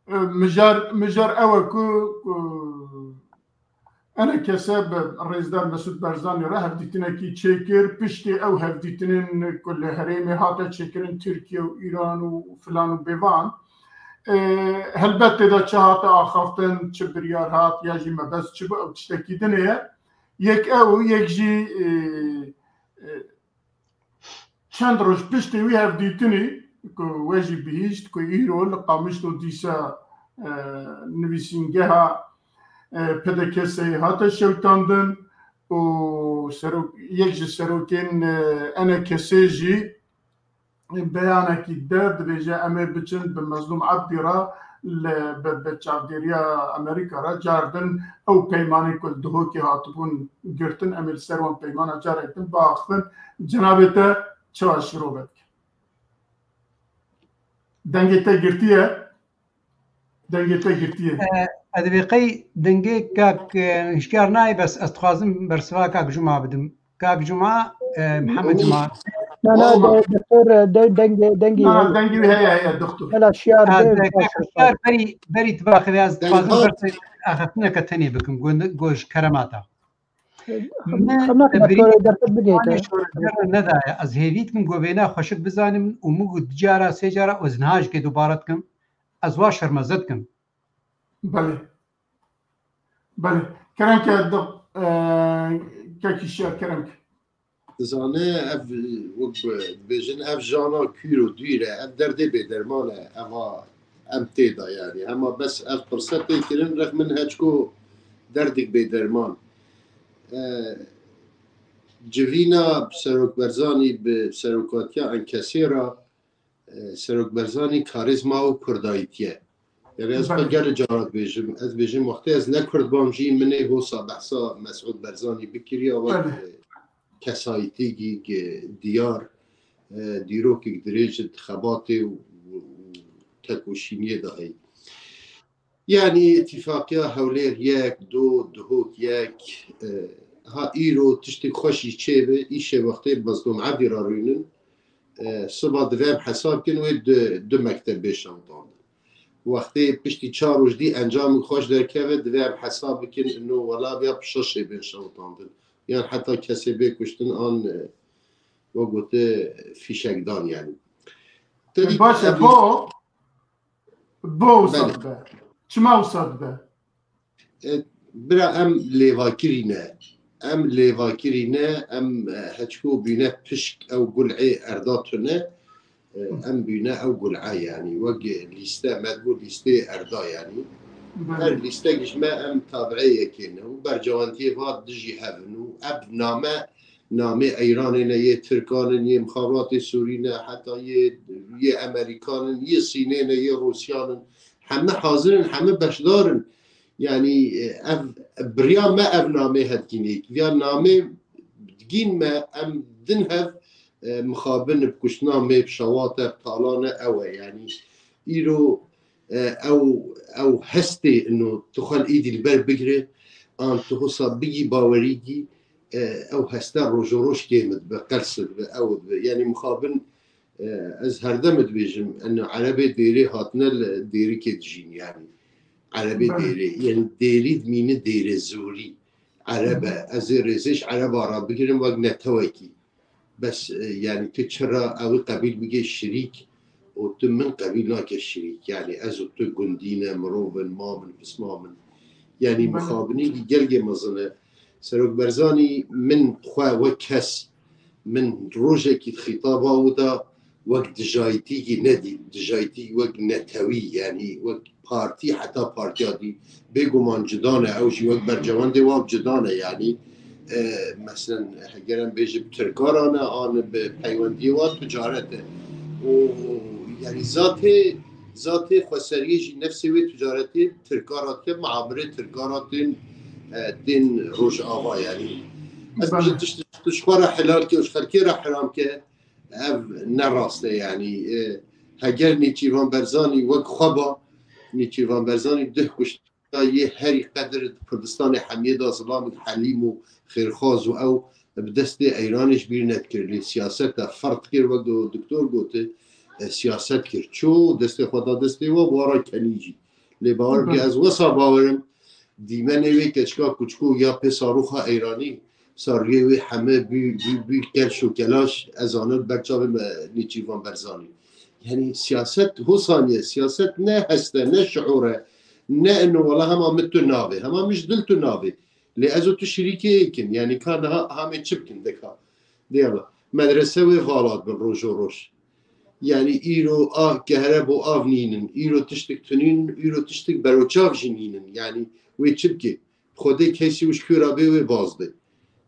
e, mijar, mijar ew e ku, ku enekese bi rêzdar Mesûd Barzanî re hevdîtinekî çêkir. Piştî ew hevdîtinên ku li herêmê hate çêkirin, Tirkiye û Îran û filan û bêvan, e, helbet tê de çi hate axaftin, çi biryar hat, ya jî mebest çi bû, ew tiştekî din e. Yek ew, yek jî, e, e, çend roj piştî wî hevdîtinî ku we jî bihîşt ku îro li Qamişlo dîsa, e, nivîsîngeha, e, P D K S'ê hate şewitandin û serok-, yek ji serokên, e, enekesê jî beyanekî de dibêje, em ê biçin bi Mezlûm Ebdî re li, bi, bi çavdêriya Amerîka re car din ew peymanên ku li Duhokê hatibûn girtin, em ê li ser wan peymana carek din biaxifin. Cenabê te çawa şirove dike? Dengê te girtiye? Dengê te girtiye. E, ez dibê qey dengê kak, e, Hişyar nayê, bes ez dixwazim bersiva kak Cuma bidim. Kak Cuma, e, Mihemed Cuma. Na, na, de-, doktor, e, de-, dengê, dengê Na, heye. Dengê wî heye, heye, doktor. Hela şiyar Ha, de, de, kak Hişyar berî, berî tu baxivê, ez dixwazim berse axaftineke tenê bikim, go-, go ji keremata. Min, xemnak e, birî doktor, derfet bigê te. Şoreşger nedaye. Ez hêvî dikim go vêna xweşik bizanim û min got du cara, sê cara û ez niha jikê dubare dikim. Ez wa şermeze dikim. Belê. Belê. Kerem ke, do-, e, kekî Şiyar, kerem ke. Dizane ev, wek dibêjin, ev jana kûr û dûr e, ev derdê bêderman e, eva em tê de yanî. Hema bes ev pirse tê kirin, rex min heçko derdik bêderman. E, civîna Serok Berzanî bi serokatiya enkesê re, e, Serok Berzanî karîzma û kurdayîtî ye. Yani ez xwe Belê. Gelek cara dibêjim, ez dibêjim wextê ez ne kurd bam jî, min ê hosa behsa Mesûd Berzanî bikiriya wek, Belê. E, kesayîtîgî, e, diyar, e, dîrokek dirêj di xebatê û, û tekoşîniyê de heye. Yani îtîfaqiya Hewlêr yek, do, Duhok yek, e, ha îro tiştê xweş jî çêbe, îşê wextê Mezlûm Ebdî re rûnin, e, siba divê em hesab kin wê du, du mekteb bê şewitandin. Wextê piştî çar roj dî encamê xweş derkeve, divê em hesab bikin, ino wela vêya bi şeşê bên şewitandin. yan heta kesê bê kuştin an, e, we gote fîşekdan yani. Te dî Baş e, ev- bo, bo wisa Belê. dibe. Çima wisa dibe? E, bira em lêvakirî ne. Em lêvakirî ne, em, e, heçko bîne pişk ew gul'ê erda tune. E, em bîne ew gul'a yani. Wek lîste, me digo lîstê erda yani. Her Belê. lîstek ji me em tabi'ê yekê ne. Û bercewendiyê va dijî hev in. Û ev name, namê Eyranê ne, yê Tirkan in, yê mixabaratê Sûrî ne, heta yê, yê Emerîkan in, yê Sînê ne, yê Rûsyan in. Heme hazir in, heme beşdar in. Yani, e, ev, biriya me ev namê hedgînê. Viya namê digîn me em din hev, e, mixabin bi kuştina me, bi şewate, bi talane ew e. Yani, îro, e, ew, ew hestê ino tu xwe li îdî li ber bigire, an tu hosa bigî bawerîgî, e, ew heste rojo roj kêm dibe, qels dibe, ew dibe. Yani, mixabin, e, ez herdem dibêjim, eno erebê dêrê hatine li dêrikê dijîn, yani. Erebê Belê. dêrê, yani dêrî dimîne dêrê zorî. Ereb e, ez ê rêzê ji ereba re bigirim wek netewekî. Bes, e, yani tu çira ew ê qebîl bike şirîk û tu min qebîl nake şirîk. Yani ez û tu gundî ne, mirov in, mam in, pismam in. Yani Belê. Mixabinî gelgê mezin e. Serok Berzanî min xwe wek kes, min rojekî di xîtaba wî de wek dijayîtîkî nedît, dijayîtî wek netewî, yani wek partî, heta partiya dî bêguman cida ne, ew jî wek bercewendê wan cida ne, yani, e, meselen, heger em bêjin bi Tirka re ne, an bi peywendiyê wan ticaret e. Û, yani, zatê, zatê xweseriyê jî nefsê wê ticaretê Tirka re dike, muamirê Tirka re tên, e, tên Rojava, yani. Ez Belê. bêjim, tişt, tu ji xwe re helal ke û ji xelkê re heram ke, ev ne rast e, yani. E, heger Nêçîrvan Berzanî wek xwe ba, Nêçîrvan Berzanî duh kuşta yê herî qedir di Kurdistanê hemiyê de zilam û helîm û xêrxwaz û ew bi destê Eyranê ji bîr nedikir. Lê siyaset de ferq kir, wek do-, doktor gote, e, siyaset kir. Ço destê xwe da destê we, wara kenî jî. Lê bawer bike, Belê. ez wesa bawerim, dîmenê wê keçika kuçkû ya pê saroxa Eyranî, sariyê wê heme bî, bî, bî kelş û kelaş, ez zanim ber çavê me Nêçîrvan Berzanî. Yani siyaset hosaniye, siyaset ne heste, ne şiûr e, ne eno wala hema min tu navê, hema min ji dil tu navê. Lê ez û tu şirîkê yek in, yani ka niha hamê çi bikin deka. Diyala, medrese wê vala dibin rojo roj. Yani îro a kehreb û av nînin, îro tiştik tunîn, îro tiştik beroçav jî nînin. Yani wê çi bike? Xwedê kesî û ji kû re bê wê baz dê.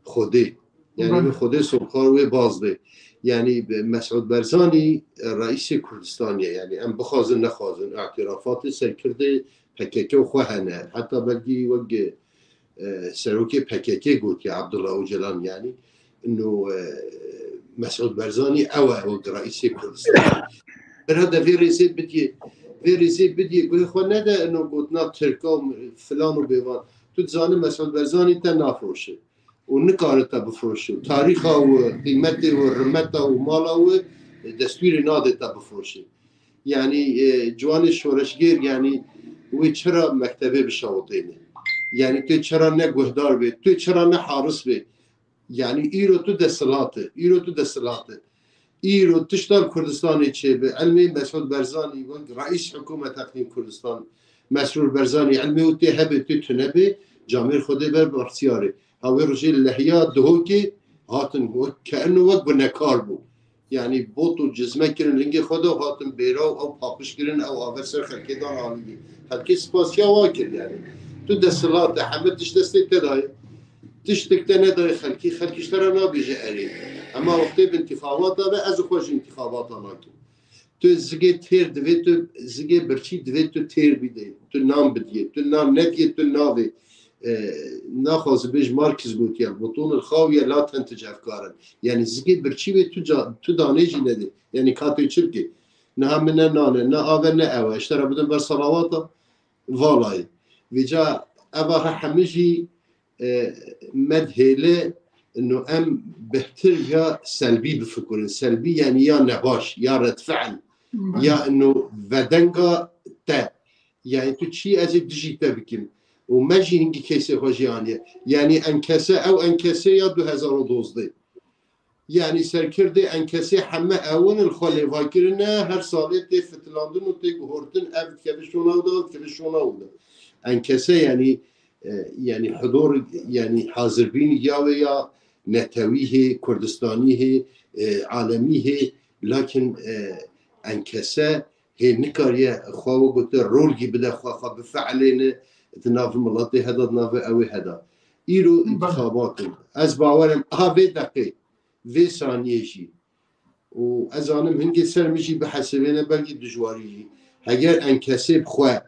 Xwedê. Yani Belê. wê Xwedê sorxar wê baz dê. Yani Mesûd Berzanî, e, reîsê Kurdistanê ye. Yani em bixwazin nexwazin, îtîrafatê serkirdê P K K xwe hene. Heta belkî wek, e, serokê P K K gotiye Abdullah Ocalan, yani. Ino, e, Mesûd Berzanî ew e, wek reîsê Kurdistanê. Bira de vê rêzê bidiyê, vê rêzê bidiyê, guhê xwe nede ino gotina Tirka û filan û bêvan. Tu dizanî Mesûd Berzanî te nafroşe û nikare te bifroşe. Tarîxa wî, qîmetê wî, rûmeta wî, mala wî destûrê nade te bifroşe. Yani, e, ciwanê şoreşgêr, yani wê çira mektebê bişewitêne? Yani tu çira ne guhdar bê, tu çira ne haris bê? Yani îro tu desthilat î, îro tu desthilat î. Îro tişta li Kurdistanê çêbe, ilmê Mesûd Berzanî wek reîs hikûmet Heqîn Kurdistan, Mesrûr Berzanî, ilmê û tê hebe, tê tune be, camêr Xwedê ber bi ixtiyarê. Ha wê rojê li lehiya Duhokê hatin wek, ke ino wek gunekar bû. Yani bot û cizme kirin lingê xwe de û hatin bêra û ew paqij kirin, ew aver ser xelkê dan alî. Xelkê spasiya wa kir yani. Tu desthilat î, heme tişt destê te de ye. Tiştek te nedayê xelkî, xelk ji te re nabêje erê. Ema wextê bi întîxabata be, ez xwe ji întîxabata nakim. Tu zigê têr divê, tu zigê birçî divê tu têr bidê, tu nan bidiyê, tu nan nediyê, tu navê. E, naxwazim bêj, Markis gotiye, "Butûn il xawiye la tentice efkar in." Yani zigê birçî wê tu ca-, tu danê jî nedê. Yani ka tu çi bikê? Niha min ne nan e, ne av e, ne ew e. Ji te re bidin ber salawata, valayê. Vêca eva he hemî jî, e, me dihêle ino em bêhtir ya selbî bifikirin. Selbî yani ya nebaş, ya redfi'l, ya ino vedenga te. Yani tu çi ez ê dijî te bikim. û me jî hingî keysê xwe jî aniye. Yanî enkese, ew enkese ya du hezar û dozdeh. Yanî serkirdê enkesê heme ewin in xwe lêva kirine, her salê tê fitilandin û tê guhortin, ev dikeve şona wida, ev dikeve şona wida. Enkese yanî, e, yanî hudor, yanî hazirbîn ya wê ya netewî hê, Kurdistanî hê, e, alemî hê, lakin, e, enkese hê nikariye xwe wek gote rolgî bide xwe, xwe bifeelêne di nav miletê heda, di nav ewê heda. Îro întixabat in. Ez bawer im a vê deqê, vê saniyê jî. Û ez zanim hingê ser min jî bihesibêne belkî dijwarî jî. Heger enkesê bi xwe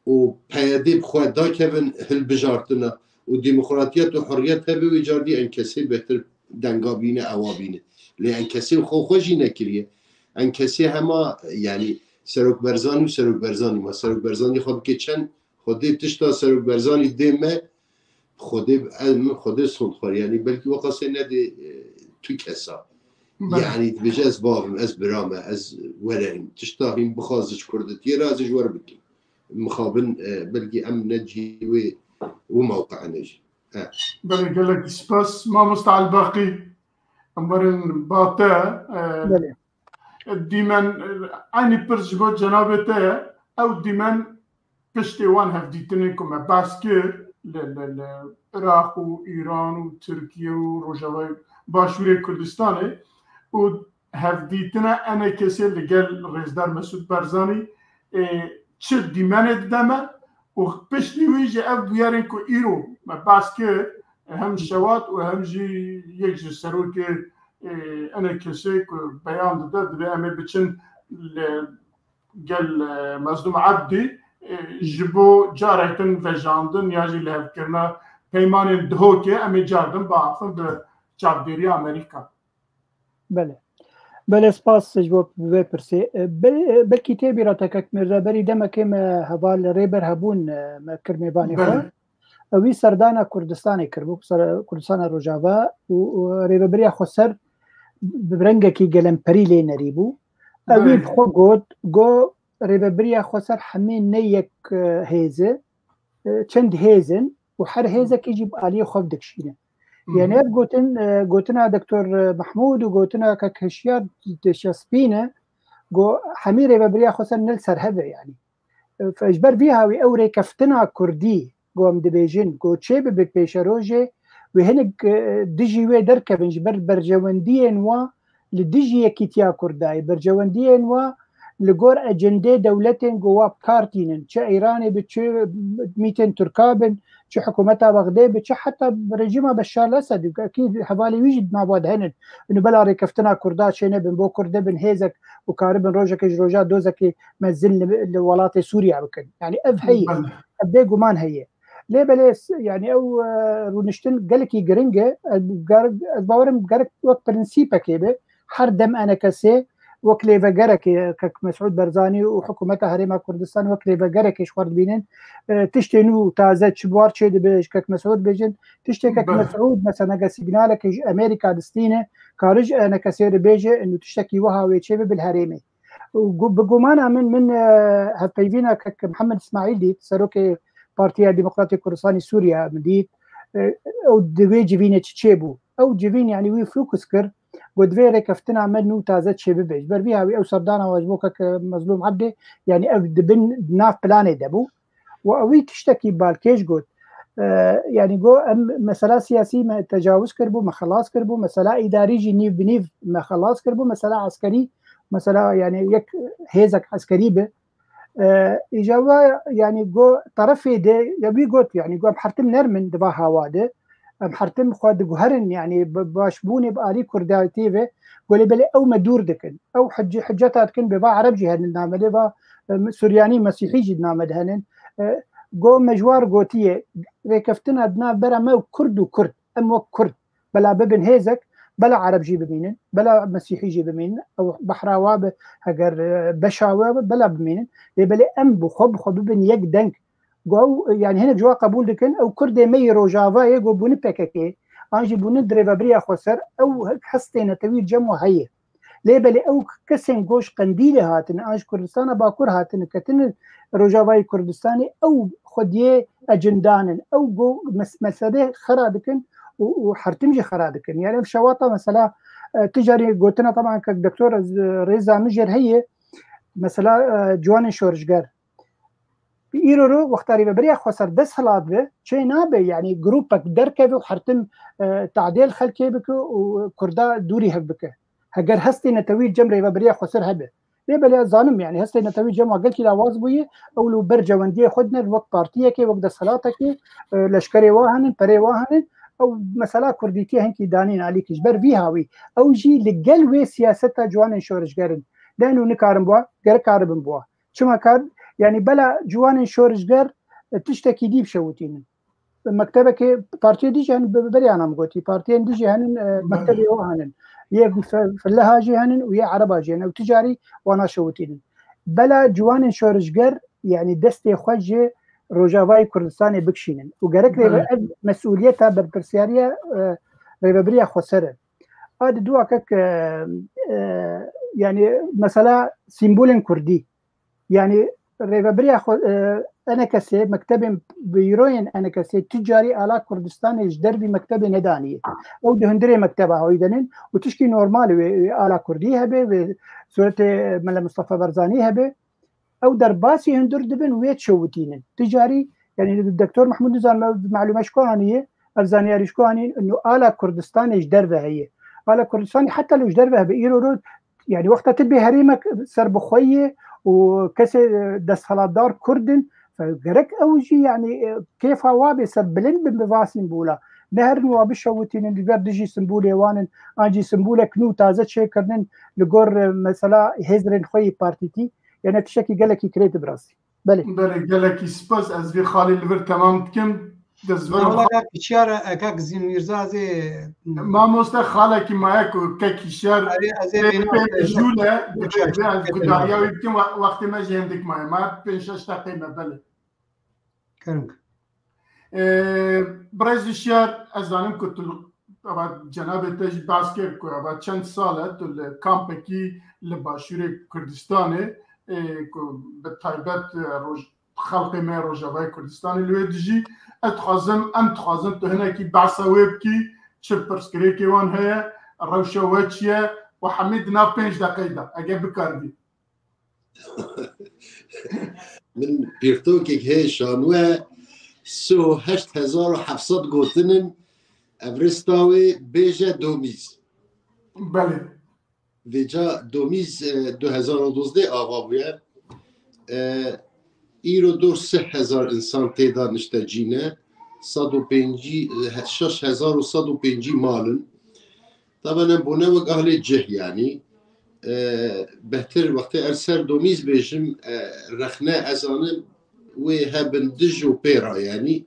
û peyedê bi xwe dakevin hilbijartina û demokratiyet û hurriyet hebe, wê cardî enkesê bêtir denga bîne, ewa bîne. Lê enkesê xwe xwe jî nekiriye. Enkesê hema, yanî Serok Berzanî û Serok Berzanî ma. Serok Berzanî xwe bike çend, xwedê tişta Serok Berzanî dê me, xwedê ez, min xwedê sond xwar. Yanî belkî wexasê nedê, e, tu kesa. Belê. Yanî dibêje ez bavim, ez birame, ez wereyim. Tişta hîn bixwaze ji Kurdetiyê re ez ji wer bikim. Mixabin, e, belkî em ne cihê wê, wê mewqe'e ne jî. He. Belê, gelek spas. Mamosta Elbaqî, em werin ba te, e, Belê. Dîmen, e, eynî pirs ji bo cenabê te ye. Ew dîmen piştê wan hevdîtinên ku me behs kir li, li, li Iraq û Îran û Tirkiye û Rojavayê Başûrê Kurdistanê û hevdîtina enekesê li gel Rêzdar Mesûd Barzanî, e, çi dîmenê dide me û piştî wî jî ev bûyerên ku îro me behs kir, hem şewat û hem jî yek ji serokê, e, enekesê ku beyan dide, divê em ê biçin li gel, e, Mezlûm Ebdî, e, ji bo carek din vejandin ya jî lihevkirina peymanên Dihokê, em ê car din biafin bi çavdêriya Amerîka. Belê. Belê, spas ji bo vê pirsê. E, be-, e, belkî tê bîra te kek Mirza, berî demekê me heval Rêber hebûn, e, me kir mêvanê xwe. Belê. Ewî serdana Kurdistanê kiribû, ser-, Kurdistana Rojava û, û rêvebiriya xweser bi rengekî gelemperî lê nerî bû. Ewî Belê. bi xwe got, go rêvebiriya xweser hemê ne yek, e, hêz e, e, çend hêz in û her hêzekî jî bi aliyê xwe dikişîne. Hı hı. Yani ev gotin, e, gotina Doktor Mehmûd û gotina kek Hişyar dişespîne, go hemî rêvebiriya xweser ne li ser hev e yani. F-, ji ber vî hawî ew rêkeftina kurdî, ku em dibêjin, ku çê bibe pêşerojê, wê hinek, e, dijî wê derkevin, ji ber berjewendiyên wa li dijî yekîtiya Kurda ye, berjewendiyên wa li gor ecendê dewletên ku wa bi kar tînin, çi Îranê bi, çi mîtên Tirka bin, çi hikûmeta Bexdê bi, çi heta rejîma Beşar el-Esed, ekî hevalê wî jî di nava de henin. Û bela rêkeftina Kurda çê nebin, bo Kurd nebin hêzek û karibin rojekê ji roja dozekê mezin li, li welatê Sûriya bikin. Yani ev heye. Belê. Ev bêguman heye. Lê belê s-, yani ew, e, rûniştin gelekî giring e. Ez ger-, ez bawerim gerek wek prensîpekê be. Her dem enekesê wek lêvegerekê, kek Mesûd Barzanî û hikûmeta Herêma Kurdistan wek lêvegerekê ji xwe dibînin. E, tiştê nû taze çi bar çê dibe, ji kek Mesûd bêjin. Tiştê kek Belê. Mesûd mesela signalekê ji Amerîka distîne, kare ji enekesê re bêje, û tiştekî wiha wê çê bibe li herêmê. Û gu-, bi gumana min, min, e, hevpeyvîna kek Mihemed Îsmaîl dît, serokê Partiya Demokratê Kurdistanê Sûriye min dît. E, ew di wê civînê çi çêbû? Ew civîn, yani, wî fokus kir, got, divê rêkeftina me nû taze çêbibe. Ji ber vî hawî ew serdana we ji bo kek Mezlûm Ebdê, yani, ev di bin, di nav planê de bû. Û ewî tiştekî balkêş got. E, yani, got, em mesela siyasî me tecawuz kiribû, me xelas kiribû, mesela îdarî jî nîv bi nîv me xelas kiribû, mesela eskerî, mesela, yani, yek hêzek eskerî bi. E, îja wa, yani, got, terefê de, ya wî got, yani, got, em hertim nermin di va hawa de, em hertim xwe diguherin, yani, bi-, başbûnê bi alî Kurdatiyê ve, got, lê belê ew me dûr dikin. Ew hicc-, hicceta dikin, bê va Ereb jî henin name, lê va, e, Suryanî, Mesîhî jî di name de henin. E, got, me ji wan re gotiye, rêkeftina di nav bera me û Kurd û Kurd, em wek Kurd, bela bibin hêzek, bela Ereb jî bimînin, bela Mesîhî jî bimînin, ew behra wa bi, heger, e, beşa we be, bela bimînin. Lê belê em bi xwe, bi xwe bibin yek deng. Go ew, yani hinek ji wa qebûl dikin, ew Kurdê me yê Rojava yê go bûne P K K, an jî bûne di rêvebiriya xweser, ew hestê netewî cem û heye. Lê belê ew kesên go ji Qendîlê hatine, an ji Kurdistana Bakur hatine, ketine Rojavayê Kurdistanê ew xwediyê ecindan in. Ew go mes-, mesele xera dikin û, û hertim jî xera dikin. Yani ev şewata mesela, e, tu carî gotina taban kek doktor ez, e, rêza min jêr heye. Mesela, e, ciwanên şorişger. Îro ro wexta Rêveberiya Xweser desthilat be, çê nabe, yani grûpek derkeve û hertim, e, tadêl xelkê bike û Kurda dûrî hev bike. Heger hestê netewî cem Rêveberiya Xweser hebe. Lê belê ez zanim, yani hestê netewî cem wa gelkî lawaz bûye, ew li ber cewendiyê xwe dine, wek partiyekê, wek desthilatekê, e, leşkerê wa henin, perê wa henin, ew mesela kurdîtiyê hinkî danîn alîkî. Ji ber vî hawî, ew jî li gel wê siyaseta ciwanên şorişger in. Lê û nikarin bûa, gerek karibin bûa. Çima kar, yani bela ciwanên şorişger, e, tiştekî dî bişewitînin. Mektebekê, partiyê dî jî henin, bi-, beriya nam gotî, partiyên dî jî henin, e, mektebê wa henin. Yê fe-, feleha jî henin û yê ereba jî henin. Ew ticarî wana şewitînin. Bela ciwanên şorişger, yani destê xwe ji Rojavayê Kurdistanê bikişînin. Û gerek rêve ev mesûliyeta berpirsiyariya, e, Rêveberiya Xweser e. A di dua kek, e, e, yani mesela simbolên Kurdî. Yani rêvebiriya xwe, e, enekesê, mektebên bîroyên enekesê tu carî ala Kurdistanê ji dervî mektebê nedaniye. Ew di hundirê mekteba xwe denin û tişkî normal wê, wê ala Kurdî hebe, wê suretê Mele Mustafa Barzanî hebe. Ew derbasî hundir dibin wê çewitînin. Tu carî, yani doktor Mahmud nizan me-, malûme ji ku aniye, ev zanyarî ji ku aniye, ino ala Kurdistanê ji derve heye. Ala Kurdistanê heta li ji derve hebe. Îro ro Yani wexta tu bê herêmek serbixweyî ye û kesê, e, desthilatdar Kurd in, fe-, gerek ew jî yani, e, kêfa wa bê serbilind bin bi va sîmbola. Ne herin wa bişewitînin, li ber dijî sîmbolê wan in, an jî sîmbolek nû taze çêkirinin li gor, e, mesela hêzirên xwe yê partîtî, yani tiştekî gelekî kirêt bi rastî. Belê. Belê, gelekî spas. Ez vê xalê li vir temam dikim. Dezvera Wala kak Hişyar, e, kak Zîn Mîrza ez ê Mamoste xalekî maye ku kek Hişyar Erê, ez ê pê-, bêna, pê-, e, jûle, pê-, pê-, pê-, ez gudahiya wî bikim, we-, wextê me jî hindik maye. Ma pênc şeş deqeyê me, belê. Kerem. Ee, Birêz Hişyar, ez zanim ku tu li, eva cenabê te jî behs kir ku eva çend sal e tu li kampekî li başûrê Kurdistanê, ê, ku bi taybet, e, roj-, xelkê me Rojavayê Kurdistanê li wê dijî. Ez dixwazim, em dixwazin tu hinekî behsa wê bikî, çi pirsgirêkê wan heye, rewşa we çi ye, û hemî di nav pênc deqeyê de, eger bikaribî. Min pîrtokek heye şanû e, sê û heşt hezar û heft sed gotin in, Everesta wê bêje Domîz. Belê. Vêca Domîz, e, du hezar û dozdeh ava bûye. E, îro dor sih hezar însan tê de niştecî ne. Sed û pêncî, e, şeş hezar û sed û pêncî mal in. Taben em bûne wek ahlê cih, yanî, e, behtir wextê er ser Domîz bêjim, e, rexne ez zanim wê hebin dij û pêra, yanî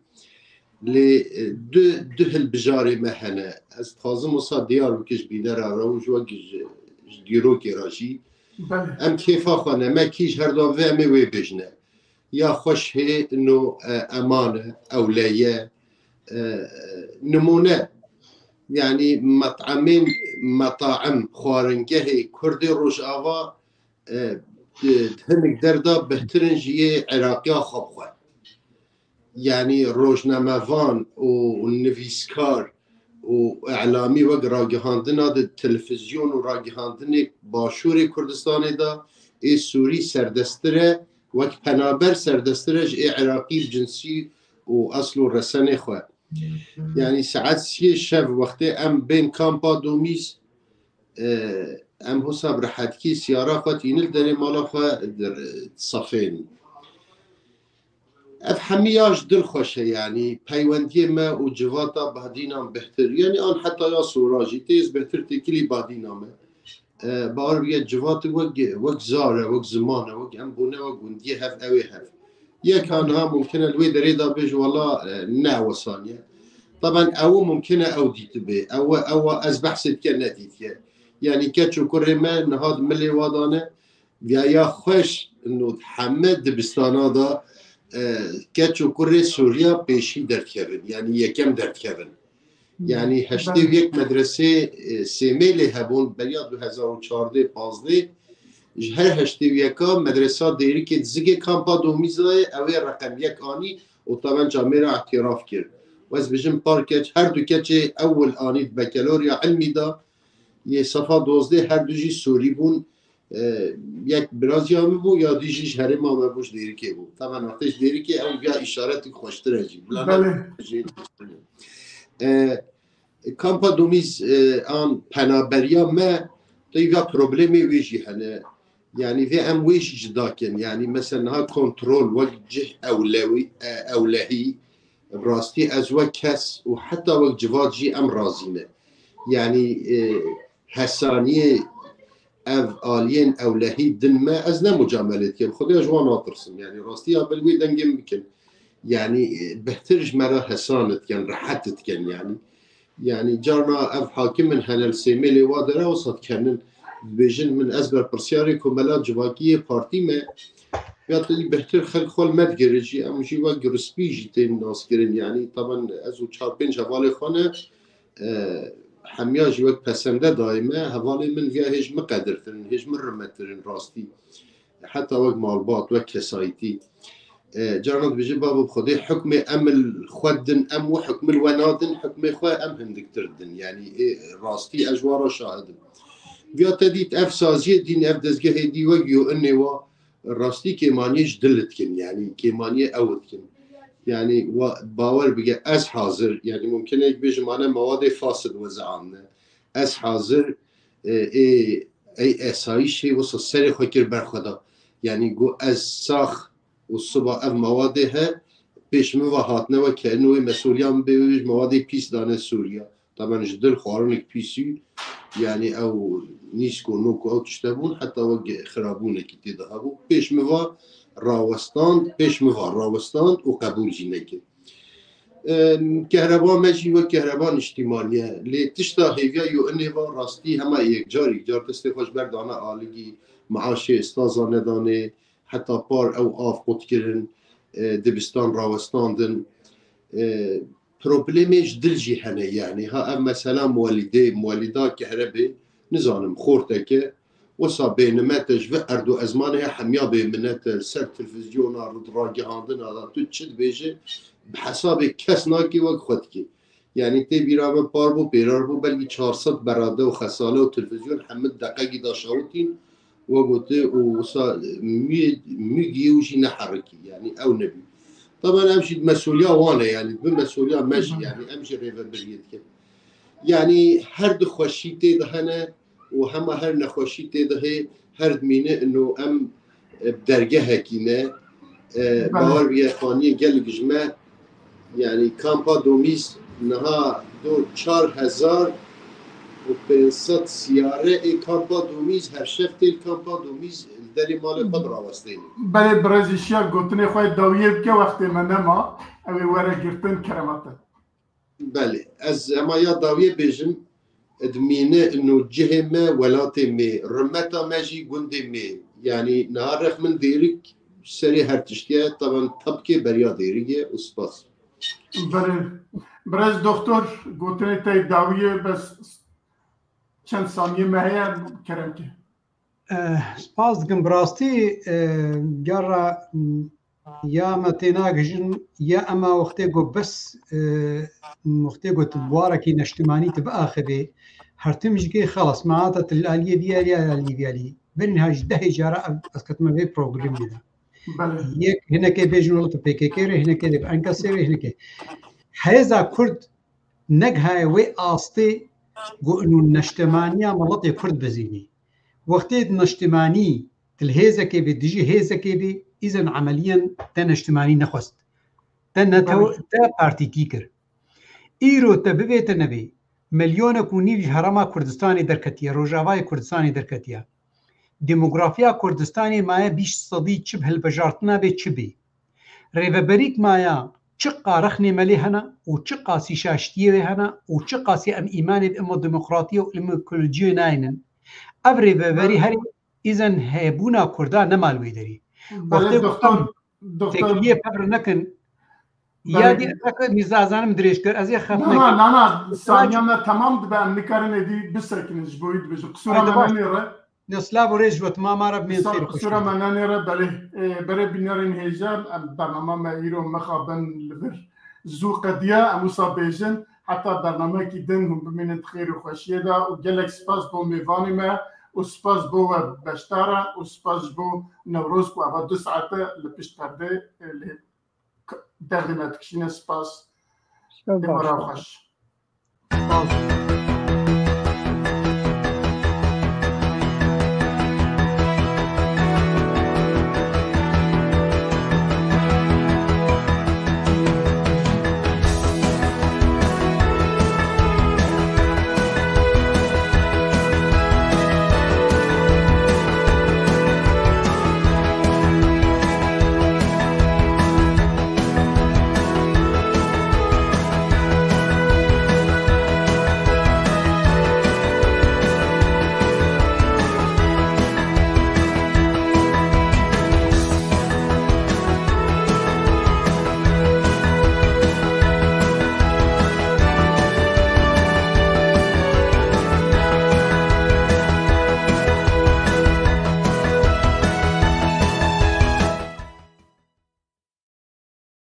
lê, e, du, du hilbijarê me hene. Ez dixwazim wisa diyar bikim ji bînera re û ji wek ji, ji dîrokê re jî. Belê. Em kêfa xwe ne, me kî ji her duan vê em ê wê bêjine. Ya xweş hê, no, e, eman e, ewleye, e, nimûne, yanî met'emên, metaim, xwaringehê Kurdê Rojava, e, di, di hinek der de bihtir in ji yê Iraqiya xwe bi xwe. Yanî rojnamevan û nivîskar û îlamî wek ragihandina di televîzyon û ragihandinê Başûrê Kurdistanê de ê Sûrî serdesttir e, wek penaber serdesttir e ji ê Iraqî bi cinsî û esl û resenê xwe. Yanî saet siyê şev wextê em bên kampa Domîz, e, em hosa bi rehetkî siyara xwe tînin li derê mala xwe di, safên. Ev hemî ya ji dil xweş e, yanî peywendiyê me û civata badînan bihtir, yanî an heta ya sora jî tê ez bihtir têkilî badîna me. E, bawer bike civat wek, wek zar e, wek ziman e, wek em bûne, wek gundiyê hev, ew ê hev. Yek ha niha mumkin e li wê derê de bêje, wela, e, ne wesaniye. Taben ew mumkin e ew dîtibê. Ew, ew ez behsê dike nedîtiye. Yanî keç û kurê me niha di milê wa de ne. Ya, ya xweş, no, heme dibistana de, e, keç û kurê Sûriya pêşî derdikevin, yanî yekem derdikevin. Yanî heştê û yek medresê, e, Sêmêlê hebûn, beriya du hezar û çardeh pazdeh, Ji her heştê û yeka medresa Dêrikê di zigê kampa Domîzayê ew ê reqem yek anî û tabenca mêra îtiraf kir. Wez bijim par keç, her du keçê ewil anî di bekeloriya ilmî de, yê sefa dozdeh her du jî Sûrî bûn. E, yek biraziya min bû, ya dî jî ji herêma me bû, ji Dêrikê bû. Taben wextê ji Dêrikê ew ya îşaretik xweştir e jî. Bila ne Belê. jê. E, Kampa Domîz, e, an penaberiya me, teyva problemê wê jî hene. Yani vê em wê jî cida kin. Yani mesela niha kontrol wek cih ewlewî, e, ewlehî, rastî ez wek kes û heta wek civat jî em razî ne. Yani, e, hesaniyê ev aliyên ewlehî din me, ez ne mucamelê dikim. Xudaye ji wan natirsim. Yani rastiya bil wê dengê min bikin. Yani, e, bêhtir ji me re hesan dikin, rehet dikin yani. Yani carna ev hakim in hene li Sêmêlê wa dere wisa dikenin, dibêjin min ez berpirsyarê komela civakî yê partî me. Ya te bêhtir xelk xwe li me digere jî, em jî wek rispî jî tên naskirin. Yani taben ez û çar pênc hevalê xwe ne, e, hemiya jî wek pesende dayê me, hevalê min viya hêj min qedirtirin, hêj min rimettirin rastî. Heta wek malbat, wek kesayîtî. E, carna dibêje, babo bi Xwedê hukmê em li xwe din, em wi hukmil we nadin, hukmê xwe em hindiktir din. Yani, ê, rastî ez ji wan re şahid im. Viya te dît, ev saziyê dîn, ev dezgehê dî wek yo inê wa, rastî kêmaniyê ji dil dikin, yani kêmaniyê ew dikin. Yani, wa, bawer bike, ez hazir, yani mumkin e bêjim, mane mewadê fasid we ziamne. Ez hazir, e, ê, ey esayîşê wisa serê xwe kir ber xwe da. Yani, got, ez sax û siba ev mewadê he, pêş min ve hatine we kerine wê mesuliya min bê wê ji mewadê pîs dane Sûriya. Taben ji dil xwarinek pîsî, yani ew nîsk û nok û ew tişte bûn, heta wek xirabûnekî tê de hebû. Pêş min ve rawestand, pêş min ve rawestand û qebûl jî nekir. Em, kehreba me jî wek kehreba niştîmanî ye. Lê tişta hêviya yo inê va rastî hema yekcar, yekcar destê xwe ji ber dane aligî, meaşê staza nedanê, heta par ew av qut kirin, e, dibistan rawestandin. E, problemê ji dil jî hene yani. Ha ev mesela muwelîdê, muwelîda kehrebê, nizanim xorteke, wisa bênimete ji vê erd û ezmanê hemiya bêminete, li ser televîzyona, ragihandina de tu çi dibêje, bi hesabê kes nakê wek xwe dikê. Yani tê bîra me par bû, pêrar bû, belkî çar sed berade û xesale û televîzyon hemî deqekî da şawitîn, we gote û wisa mûyê, mûgiyê û jî neherikî, yani ew nebî. Taban ev jî mesuliya wan e, yani bi mesuliya me jî, yani em jî rêvebiriyê dikin. Yani her du xweşî tê de hene û hema her nexweşî tê de hê, her dimîne ino em, e, bi dergehekî ne, e, Belê. Bawer bike faniyê gelek ji me, yani kampa Domîz niha do çar hezar û pênc sed siyare ê kampa Domîz her şev tê li kampa Domîz li derê malê xwe dirawestêne. Belê birêz Îşya gotinê xwe dawiyê bike, wextê me nema, ew ê were girtin, kerema te. Belê, ez hema ya dawiyê bêjim, dimîne ino cihê me, welatê me, rimeta me jî gundê me. Yani niha rex min Dêrik serê her tiştî ye, taban tabkê beriya Dêrikê û spas. Belê. Birêz doktor, gotinê te dawiyê, bes çend saniyê me heye, kerem ke. Eh, spas dikim, bi rastî, eh, gera, mm, ya me tênagihîjin, ya ema wextê ku bes, eh, wextê ku tu bi warekî neştimanî tu biaxivî, her tim jî kê xelas, me hata tu li aliyê vî alî ya li aliyê vî alî. Berî niha ji dehê cara ev, ez ketime vê problemê de. Belê. Yek, hinekê bêjin wela tu P K K re, hinekê de bi Enkasê re, hinekê. Hêza Kurd negihaye wê astê ku ino neştemaniya miletê Kurd bizînî. Wextê di neştimanî, di li hêzekê bê, dijî hêzekê bê, îzen emeliyen te neştimanî nexwest. Te netew-, Belê. Te partîkî kir. Îro te bibê te nebê, milyonek û nîv ji Herêma Kurdistanê derketiye, Rojavayê Kurdistanê derketiye. Demografiya Kurdistanê maye bîst sedî çi bi hilbijartina bê çi bê. Rêveberîk maya çiqa rexnê me lê hene û çiqasî şaştiyê wê hene û çiqasî em îmanê bi imo demokratiyê û imo ekolojiyê nayênin. Ev rêveberî Belê. Herî îzen hebûna Kurda nema li wê derî. Belê, Wextê ku doktor, em doktor. Têkiliyê pevre nekin, Belê. Ya dî, ez ê nîzazanim dirêj kir, ez ê xef Na, nekim. Na, na, na, saniya me temam dibe, em nikarin êdî bisekinin, ji bo wî dibêjim. Qisûra Haydi me baş. Nenêre. Ne, silav û rêz ji we, timama re bimînin, xêr û xweş. Sura me nenêre, belê, e, berê bînerên hêja, em bernama me îro mixabin li vir zû qediya, em wisa bêjin, heta bernamekî din hûn bimînin di xêr û xweşiyê de û gelek spas bo mêvanê me û spas bo we beşdar e û spas ji bo Newroz ku eva du saete li pişt perdê, e, li derdê me dikişîne. Spas. Dema re xweş.